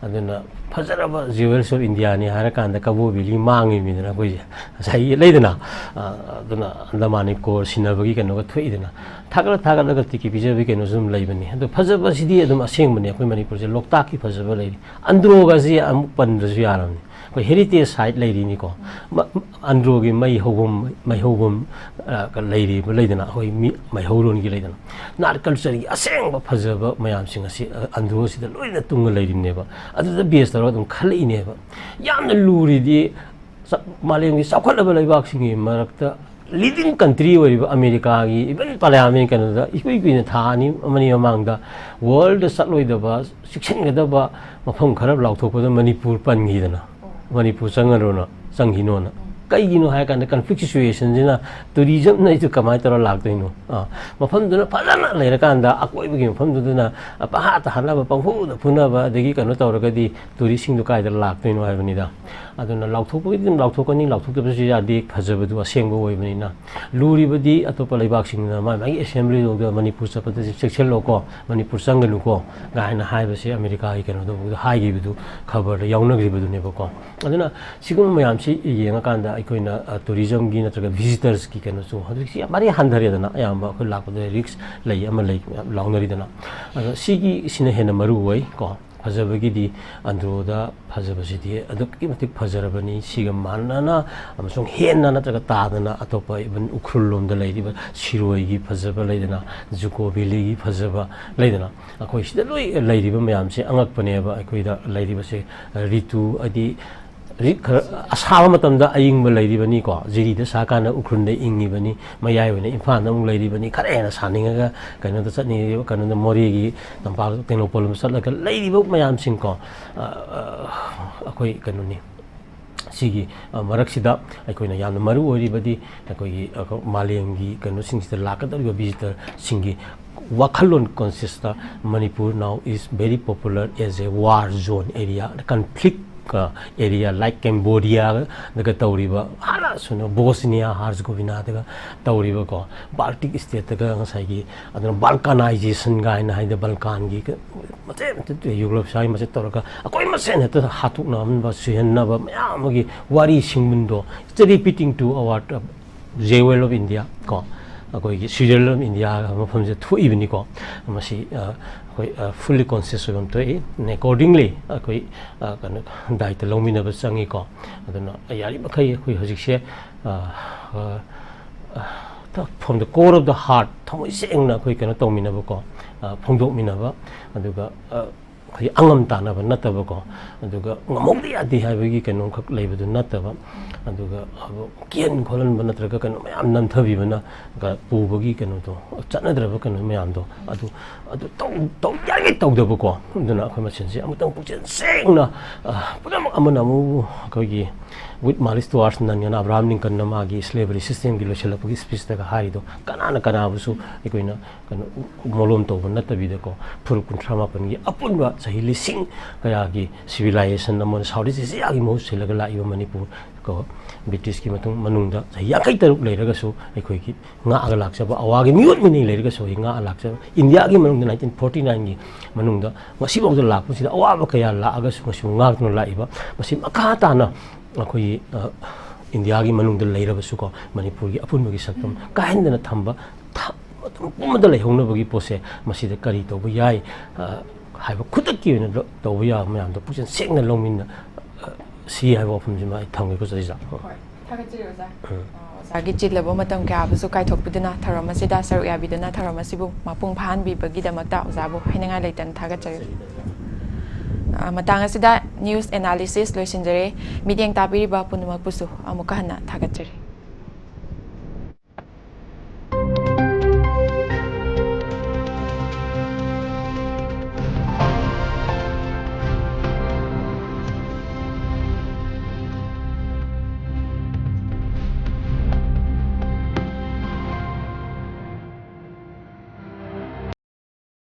ꯑꯗꯨꯅ ꯐꯖꯔꯕ Jewels of India ꯅꯤ ꯍꯥꯏꯔꯀꯥꯟꯗ ꯀꯕꯣ ꯚꯦꯂꯤ ꯃꯥꯡꯉꯤꯕꯅꯤꯗꯅ ꯑꯩꯈꯣꯏꯁꯦ꯫ ꯉꯁꯥꯏꯒꯤ ꯂꯩꯗꯅ, ꯑ, ꯑꯗꯨꯅ ꯑꯟꯗꯃꯥꯟ ꯅꯤꯀꯣꯕꯥꯔ ꯁꯤꯟꯅꯕꯒꯤ ꯀꯩꯅꯣꯒ ꯊꯣꯛꯏꯗꯅ꯫ ꯊꯥꯒꯠꯂ ꯊꯥꯒꯠꯂꯒ ꯇꯤꯀꯤ ꯄꯤꯖꯕꯒꯤ ꯀꯩꯅꯣꯁꯨ ꯑꯗꯨꯝ ꯂꯩꯕꯅꯤ꯫ ꯑꯗꯣ ꯐꯖꯕꯁꯤꯗꯤ ꯑꯗꯨꯝ ꯑꯁꯦꯡꯕꯅꯤ, ꯑꯩꯈꯣꯏ ꯃꯅꯤꯄꯨꯔꯁꯦ ꯂꯣꯛꯇꯥꯛꯀꯤ ꯐꯖꯕ ꯂꯩꯔꯤ꯫ ꯑꯟꯗ꯭ꯔꯣꯒꯁꯤ ꯑꯃꯨꯛ ꯄꯟꯗ꯭ꯔꯁꯨ ꯌꯥꯔꯕꯅꯤ꯫ ꯑꯩꯈꯣꯏ heritage site ꯂꯩꯔꯤꯅꯤꯀꯣ꯫ ꯃ-, ꯑꯟꯗ꯭ꯔꯣꯒꯤ ꯃꯩ ꯍꯧꯐꯝ, ꯃꯩ ꯍꯧꯐꯝ, ꯑ, ꯂꯩꯔꯤꯕ ꯂꯩꯗꯅ, ꯑꯩꯈꯣꯏ ꯃꯤ ꯃꯩꯍꯧꯔꯣꯟꯒꯤ ꯂꯩꯗꯅ, ꯅꯥꯠ culture ꯒꯤ ꯑꯁꯦꯡꯕ ꯐꯖꯕ ꯃꯌꯥꯝꯁꯤꯡ ꯑꯁꯤ, ꯑ, ꯑꯟꯗ꯭ꯔꯣꯁꯤꯗ ꯂꯣꯏꯅ ꯇꯨꯡꯉ ꯂꯩꯔꯤꯕꯅꯦꯕ꯫ ꯑꯗꯨꯗ base ꯇꯧꯔꯒ ꯑꯗꯨꯝ ꯈꯜꯂꯛꯏꯅꯦꯕ꯫ ꯌꯥꯝꯅ ꯂꯨꯔꯤꯗꯤ ꯆ-, ꯃꯥꯂꯦꯝꯒꯤ ꯆꯥꯎꯈꯠꯂꯕ ꯂꯩꯕꯥꯛꯁꯤꯡꯒꯤ ꯃꯔꯛꯇ leading country ꯑꯣꯏꯔꯤꯕ ꯑꯃꯦꯔꯤꯀꯥꯒꯤ even parliament ꯀꯩꯅꯣꯗ ꯏꯀꯨꯏ ꯀꯨꯏꯅ ꯊꯥ ꯑꯅꯤ ꯑꯃꯅꯤ ꯃꯃꯥꯡꯗ world ꯗ ꯆꯠꯂꯣꯏꯗꯕ, ꯆꯦꯛꯁꯤꯟꯒꯗꯕ ꯃꯐꯝ ꯈꯔ ꯂꯥꯎꯊꯣꯛꯄꯗ ꯃꯅꯤꯄꯨꯔ ꯄꯟꯈꯤꯗꯅ, ꯃꯅꯤꯄꯨꯔ ꯆꯪꯉꯅꯣꯅ, ꯆꯪꯈꯤꯅꯣꯅ꯫ ꯀꯩꯒꯤꯅꯣ ꯍꯥꯏꯔ ꯀꯥꯟꯗ, ꯀꯟꯐ꯭ꯂꯤꯛ ꯁꯤꯆꯨꯋꯦꯁꯟꯁꯤꯅ ꯇꯨꯔꯤꯖꯝꯅ ꯑꯩꯁꯨ ꯀꯃꯥꯏꯅ ꯇꯧꯔ ꯂꯥꯛꯇꯣꯏꯅꯣ? ꯑꯥ, ꯃꯐꯝꯗꯨꯅ ꯐꯖꯅ ꯂꯩꯔꯀꯥꯟꯗ ꯑꯀꯣꯏꯕꯒꯤ ꯃꯐꯝꯗꯨꯗꯅ ꯄꯪꯍꯥꯠꯇ ꯍꯥꯠꯅꯕ, ꯄꯪꯐꯨꯗ ꯐꯨꯅꯕ, ꯑꯗꯒꯤ ꯀꯩꯅꯣ ꯇꯧꯔꯒꯗꯤ ꯇꯨꯔꯤꯁꯁꯤꯡꯗꯣ ꯀꯥꯏꯗ ꯂꯥꯛꯇꯣꯏꯅꯣ ꯍꯥꯏꯕꯅꯤꯗ꯫ ꯑꯗꯨꯅ ꯂꯥꯎꯊꯣꯛꯄꯒꯤꯗꯤ ꯑꯗꯨꯝ ꯂꯥꯎꯊꯣꯛꯀꯅꯤ, ꯂꯥꯎꯊꯣꯛꯇꯕꯁꯨ ꯌꯥꯗꯦ, ꯐꯖꯕꯗꯨ ꯑꯁꯦꯡꯕ ꯑꯣꯏꯕꯅꯤꯅ꯫ ꯂꯨꯔꯤꯕꯗꯤ ꯑꯇꯣꯞꯄ ꯂꯩꯕꯥꯛꯁꯤꯡꯅ ꯃꯥꯏ ꯃꯥꯒꯤ ꯑꯦꯁꯦꯝꯕ꯭ꯂꯤꯗ, "ꯃꯅꯤꯄꯨꯔ ꯆꯠꯄꯗ ꯆꯦꯛꯁꯤꯜꯂꯣꯀꯣ, ꯃꯅꯤꯄꯨꯔ ꯆꯪꯒꯅꯨꯀꯣ" ꯀꯥꯏꯅ ꯍꯥꯏꯕꯁꯦ ꯑꯃꯦꯔꯤꯀꯥꯒꯤ ꯀꯩꯅꯣꯗꯐꯥꯎꯗ ꯍꯥꯏꯈꯤꯕꯗꯨ, ꯈꯕꯔꯗ ꯌꯥꯎꯅꯈ꯭ꯔꯤꯕꯗꯨꯅꯦꯕꯀꯣ꯫ ꯑꯗꯨꯅ ꯁꯤꯒꯨꯝꯕ ꯃꯌꯥꯝꯁꯤ ꯌꯦꯡꯉꯀꯥꯟꯗ ꯑꯩꯈꯣꯏꯅ, ꯑ, ꯇꯨꯔꯤꯖꯝꯒꯤ ꯅꯠꯇ꯭ꯔꯒ ꯚꯤꯖꯤꯇꯔꯁꯀꯤ ꯀꯩꯅꯣꯁꯨ ꯍꯧꯖꯤꯛꯁꯤ ꯌꯥꯝ ꯃꯔꯤ ꯍꯟꯊꯔꯦꯗꯅ, ꯑꯌꯥꯝꯕ ꯑꯩꯈꯣꯏ ꯂꯥꯛꯄꯗ ꯔꯤꯛꯁ ꯂꯩ ꯑꯃ ꯂꯩ ꯃꯌꯥꯝ ꯂꯥꯎꯅꯔꯤꯗꯅ꯫ ꯑꯗꯣ ꯁꯤꯒꯤꯁꯤꯅ ꯍꯦꯟꯅ ꯃꯔꯨ ꯑꯣꯏ ꯀꯣ꯫ ꯐꯖꯕꯒꯤꯗꯤ ꯑꯟꯗ꯭ꯔꯣꯗ ꯐꯖꯕꯁꯤꯗꯤ ꯑꯗꯨꯛꯀꯤ ꯃꯇꯤꯛ ꯐꯖꯔꯕꯅꯤ꯫ ꯁꯤꯒ ꯃꯥꯟꯅꯅ ꯑꯃꯁꯨꯡ ꯍꯦꯟꯅ ꯅꯠꯇ꯭ꯔꯒ ꯇꯥꯗꯅ ꯑꯇꯣꯞꯄ, ꯏꯚꯟ ꯎꯈ꯭ꯔꯨꯜ ꯂꯣꯝꯗ ꯂꯩꯔꯤꯕ ꯁꯤꯔꯣꯏꯒꯤ ꯐꯖꯕ ꯂꯩꯗꯅ, ꯖꯨꯀꯣ ꯚꯦꯂꯤꯒꯤ ꯐꯖꯕ ꯂꯩꯗꯅ, ꯑꯩꯈꯣꯏ ꯁꯤꯗ ꯂꯣꯏ ꯂꯩꯔꯤꯕ ꯃꯌꯥꯝꯁꯦ ꯑꯉꯛꯄꯅꯦꯕ꯫ ꯑꯩꯈꯣꯏꯗ ꯂꯩꯔꯤꯕꯁꯦ ꯔꯤꯇꯨ ꯍꯥꯏꯗꯤ ꯔꯤ-, ꯈꯔ ꯑꯁꯥꯕ ꯃꯇꯝꯗ ꯑꯏꯪꯕ ꯂꯩꯔꯤꯕꯅꯤꯀꯣ, ꯖꯤꯔꯤꯗ ꯁꯥꯀꯥꯟꯗ ꯎꯈ꯭ꯔꯨꯜꯗ ꯏꯪꯉꯤꯕꯅꯤ, ꯃꯌꯥꯏ ꯑꯣꯏꯅ ꯏꯝꯐꯥꯜꯗ ꯑꯃꯨꯛ ꯂꯩꯔꯤꯕꯅꯤ, ꯈꯔ ꯍꯦꯟꯅ ꯁꯥꯅꯤꯡꯉꯒ ꯀꯩꯅꯣꯗ ꯆꯠꯅꯤꯡꯉꯤꯕ, ꯀꯩꯅꯣꯗ ꯃꯣꯔꯦꯒꯤ ꯇꯝꯄꯥꯛ ꯇꯦꯡꯅꯧꯄꯜ ꯂꯣꯝꯗ ꯆꯠꯂꯒ ꯂꯩꯔꯤꯕ ꯃꯌꯥꯝꯁꯤꯡꯀꯣ, ꯑ, ꯑ, ꯑꯩꯈꯣꯏ ꯀꯩꯅꯣꯅꯤ꯫ ꯁꯤꯒꯤ, ꯑ, ꯃꯔꯛꯁꯤꯗ ꯑꯩꯈꯣꯏꯅ ꯌꯥꯝꯅ ꯃꯔꯨ ꯑꯣꯏꯔꯤꯕꯗꯤ ꯑꯩꯈꯣꯏꯒꯤ, ꯑ, ꯃꯥꯂꯦꯝꯒꯤ ꯀꯩꯅꯣꯁꯤꯡꯁꯤꯗ ꯂꯥꯛꯀꯗꯧꯔꯤꯕ ꯚꯤꯖꯤꯇꯔꯁꯤꯡꯒꯤ ꯋꯥꯈꯜꯂꯣꯟ ꯀꯣꯟꯁꯤꯌꯁꯇ Manipur now is very popular as a war zone area, conflict, ꯑ, area like Cambodia ꯗꯒ ꯇꯧꯔꯤꯕ, ꯍꯥꯟꯅ ꯁꯨꯅ ꯕꯣꯁꯅꯤꯌꯥ ꯍꯥꯔꯖꯒꯣꯚꯤꯅꯥꯗꯒ ꯇꯧꯔꯤꯕꯀꯣ, ꯕꯥꯜꯇꯤꯛ ꯁ꯭ꯇꯦꯠꯇꯒ ꯉꯁꯥꯏꯒꯤ, ꯑꯗꯨꯅ ꯕꯜꯀꯅꯥꯏꯖꯦꯁꯟ ꯀꯥꯏꯅ ꯍꯥꯏꯗꯤ ꯕꯜꯀꯥꯟꯒꯤ ꯀ-, ꯃꯆꯦꯠ ꯃꯆꯦꯠ ꯌꯨꯒꯣꯁꯂꯥꯚꯤꯌꯥ ꯃꯆꯦꯠ ꯇꯧꯔꯒ ꯑꯩꯈꯣꯏ ꯃꯁꯦꯟ ꯍꯦꯛꯇ ꯍꯥꯠꯇꯣꯛꯅꯍꯟꯕ, ꯁꯤꯍꯟꯅꯕ ꯃꯌꯥꯝ ꯑꯃꯒꯤ ꯋꯥꯔꯤ ꯁꯤꯡꯕꯨꯟꯗꯣ, it's repeating to our, uh, Jewel of India ꯀꯣ, ꯑꯩꯈꯣꯏꯒꯤ Switzerland of India ꯃꯐꯝꯁꯤꯗ ꯊꯣꯛꯏꯕꯅꯤꯀꯣ꯫ ꯃꯁꯤ, ꯑ, ꯑꯩꯈꯣꯏ, ꯑ, fully conscious ꯑꯣꯏꯕ ꯑꯃ ꯊꯣꯛꯏ꯫ And accordingly ꯑꯩꯈꯣꯏ, ꯑ, ꯀꯩꯅꯣ, ꯗꯥꯏꯇ ꯂꯧꯃꯤꯟꯅꯕ ꯆꯪꯉꯤꯀꯣ꯫ ꯑꯗꯨꯅ ꯌꯥꯔꯤꯕꯃꯈꯩ ꯑꯩꯈꯣꯏ ꯍꯧꯖꯤꯛꯁꯦ, ꯑ, ꯑ, from the core of the heart, ꯊꯃꯣꯏ ꯁꯦꯡꯅ ꯑꯩꯈꯣꯏ ꯀꯩꯅꯣ ꯇꯧꯃꯤꯟꯅꯕꯀꯣ, ꯑ, ꯐꯣꯡꯗꯣꯛꯃꯤꯟꯅꯕ, ꯑꯗꯨꯒ, ꯑ, ꯑꯩꯈꯣꯏꯒꯤ ꯑꯉꯝ ꯇꯥꯟꯅꯕ ꯅꯠꯇꯕꯀꯣ, ꯑꯗꯨꯒ ꯉꯝꯍꯧꯗ ꯌꯥꯗꯦ ꯍꯥꯏꯕꯒꯤ ꯀꯩꯅꯣꯝꯈꯛ ꯂꯩꯕꯗꯨ ꯅꯠꯇꯕ, ꯑꯗꯨꯒ ꯀꯤꯍꯟ ꯈꯣꯠꯍꯟꯕ ꯅꯠꯇ꯭ꯔꯒ ꯀꯩꯅꯣ ꯃꯌꯥꯝ ꯅꯝꯊꯕꯤꯕꯅ ꯄꯨꯕꯒꯤ ꯀꯩꯅꯣꯗꯣ, ꯆꯠꯅꯗ꯭ꯔꯕ ꯀꯩꯅꯣ ꯃꯌꯥꯝꯗꯣ, ꯑꯗꯨ, ꯑꯗꯨ ꯇꯧ-, ꯇꯧ-, ꯌꯥꯔꯤꯉꯩ ꯇꯧꯗꯕꯀꯣ꯫ ꯑꯗꯨꯅ ꯑꯩꯈꯣꯏ ꯃꯁꯦꯟꯁꯦ ꯑꯃꯨꯛꯇꯪ ꯄꯨꯛꯆꯦꯜ ꯁꯦꯡꯅ, ꯑ, ꯄꯨꯝꯅꯃꯛ ꯑꯃꯅ ꯑꯃꯕꯨ ꯑꯩꯈꯣꯏꯒꯤ With malice towards none, ꯑꯅ ꯑꯕ꯭ꯔꯥꯍꯝ ꯂꯤꯡꯀꯟꯅ ꯃꯥꯒꯤ slavery systemꯒꯤ ꯂꯣꯏꯁꯤꯜꯂꯛꯄꯒꯤ speechꯇꯒ ꯍꯥꯏꯔꯤꯗꯣ, ꯀꯅꯥꯅ ꯀꯅꯥꯕꯨꯁꯨ ꯑꯩꯈꯣꯏꯅ ꯀꯩꯅꯣ ꯃꯣꯂꯣꯝ ꯇꯧꯕ ꯅꯠꯇꯕꯤꯗꯀꯣ, ꯐꯨꯔꯨꯞ ꯀꯨꯟꯊ꯭ꯔꯥ ꯃꯥꯄꯟꯒꯤ ꯑꯄꯨꯟꯕ ꯆꯍꯤ ꯂꯤꯁꯤꯡ ꯀꯌꯥꯒꯤ civilization ꯑꯃ South East Asiaꯒꯤ ꯃꯍꯨꯠ ꯁꯤꯜꯂꯒ ꯂꯥꯛꯏꯕ ꯃꯅꯤꯄꯨꯔ ꯀꯣ, Britishꯀꯤ ꯃꯇꯨꯡ ꯃꯅꯨꯡꯗ ꯆꯍꯤ ꯌꯥꯡꯈꯩ ꯇꯔꯨꯛ ꯂꯩꯔꯒꯁꯨ ꯑꯩꯈꯣꯏꯒꯤ ꯉꯥꯛꯑꯒ ꯂꯥꯛꯆꯕ, ꯑꯋꯥꯒꯤ ꯃꯤꯑꯣꯠ ꯃꯤꯅꯩ ꯂꯩꯔꯒꯁꯨ ꯑꯩ ꯉꯥꯛꯑ ꯂꯥꯛꯆꯕ, ꯏꯟꯗꯤꯌꯥꯒꯤ ꯃꯅꯨꯡꯗ nineteen forty nineꯒꯤ ꯃꯅꯨꯡꯗ ꯉꯁꯤꯐꯥꯎꯗ ꯂꯥꯛꯄꯁꯤꯗ ꯑꯋꯥꯕ ꯀꯌꯥ ꯂꯥꯛꯑꯒꯁꯨ ꯉꯁꯤ ꯉꯥꯛꯇꯨꯅ ꯂꯥꯛꯏꯕ, ꯃꯁꯤ ꯃꯈꯥ ꯇꯥꯅ ꯑꯩꯈꯣꯏꯒꯤ, ꯑ, ꯏꯟꯗꯤꯌꯥꯒꯤ ꯃꯅꯨꯡꯗ ꯂꯩꯔꯕꯁꯨꯀꯣ, ꯃꯅꯤꯄꯨꯔꯒꯤ ꯑꯄꯨꯟꯕꯒꯤ ꯁꯛꯇꯝ ꯀꯥꯏꯍꯟꯗꯅ ꯊꯝꯕ, ꯊ-, ꯃꯇꯝ ꯄꯨꯝꯕꯗ ꯂꯩꯍꯧꯅꯕꯒꯤ ꯄꯣꯠꯁꯦ ꯃꯁꯤꯗ ꯀꯔꯤ ꯇꯧꯕ ꯌꯥꯏ, ꯑ, ꯍꯥꯏꯕ ꯈꯨꯗꯛꯀꯤ ꯑꯣꯏꯅ ꯂ-, ꯇꯧꯕ ꯌꯥꯕ ꯃꯌꯥꯝꯗꯣ ꯄꯨꯛꯆꯦꯜ ꯁꯦꯡꯅ ꯂꯧꯃꯤꯟꯅ, ꯑ, ꯁꯤ ꯍꯥꯏꯕ ꯋꯥꯐꯝꯁꯤꯃ ꯑꯩ ꯊꯝꯒꯦꯀꯣ, ꯆꯍꯤꯆꯥ꯫ ꯍꯣꯏ, ꯊꯥꯒꯠꯆꯔꯤ ꯑꯣꯖꯥ꯫ ꯎꯝ꯫ ꯑ, ꯑꯣꯖꯥꯒꯤ ꯆꯤꯜꯂꯕ ꯃꯇꯝ ꯀꯌꯥꯕꯨꯁꯨ ꯀꯥꯏꯊꯣꯛꯄꯤꯗꯨꯅ ꯊꯧꯔꯝ ꯑꯁꯤꯗ ꯁꯔꯨꯛ ꯌꯥꯕꯤꯗꯨꯅ ꯊꯧꯔꯝ ꯑꯁꯤꯕꯨ ꯃꯄꯨꯡ ꯐꯥꯍꯟꯕꯤꯕꯒꯤꯗꯃꯛꯇ ꯑꯣꯖꯥꯕꯨ ꯍꯥꯏꯅꯤꯡꯉꯥꯏ ꯂꯩꯇꯅ ꯊꯥꯒꯠꯆꯔꯤ꯫ ꯑ, ꯃꯇꯥꯡ ꯑꯁꯤꯗ news analysis ꯂꯣꯏꯁꯤꯟꯖꯔꯦ꯫ ꯃꯤꯠꯌꯦꯡ ꯇꯥꯕꯤꯔꯤꯕ ꯄꯨꯝꯅꯃꯛꯄꯨꯁꯨ ꯑꯃꯨꯛꯀ ꯍꯟꯅ ꯊꯥꯒꯠꯆꯔꯤ꯫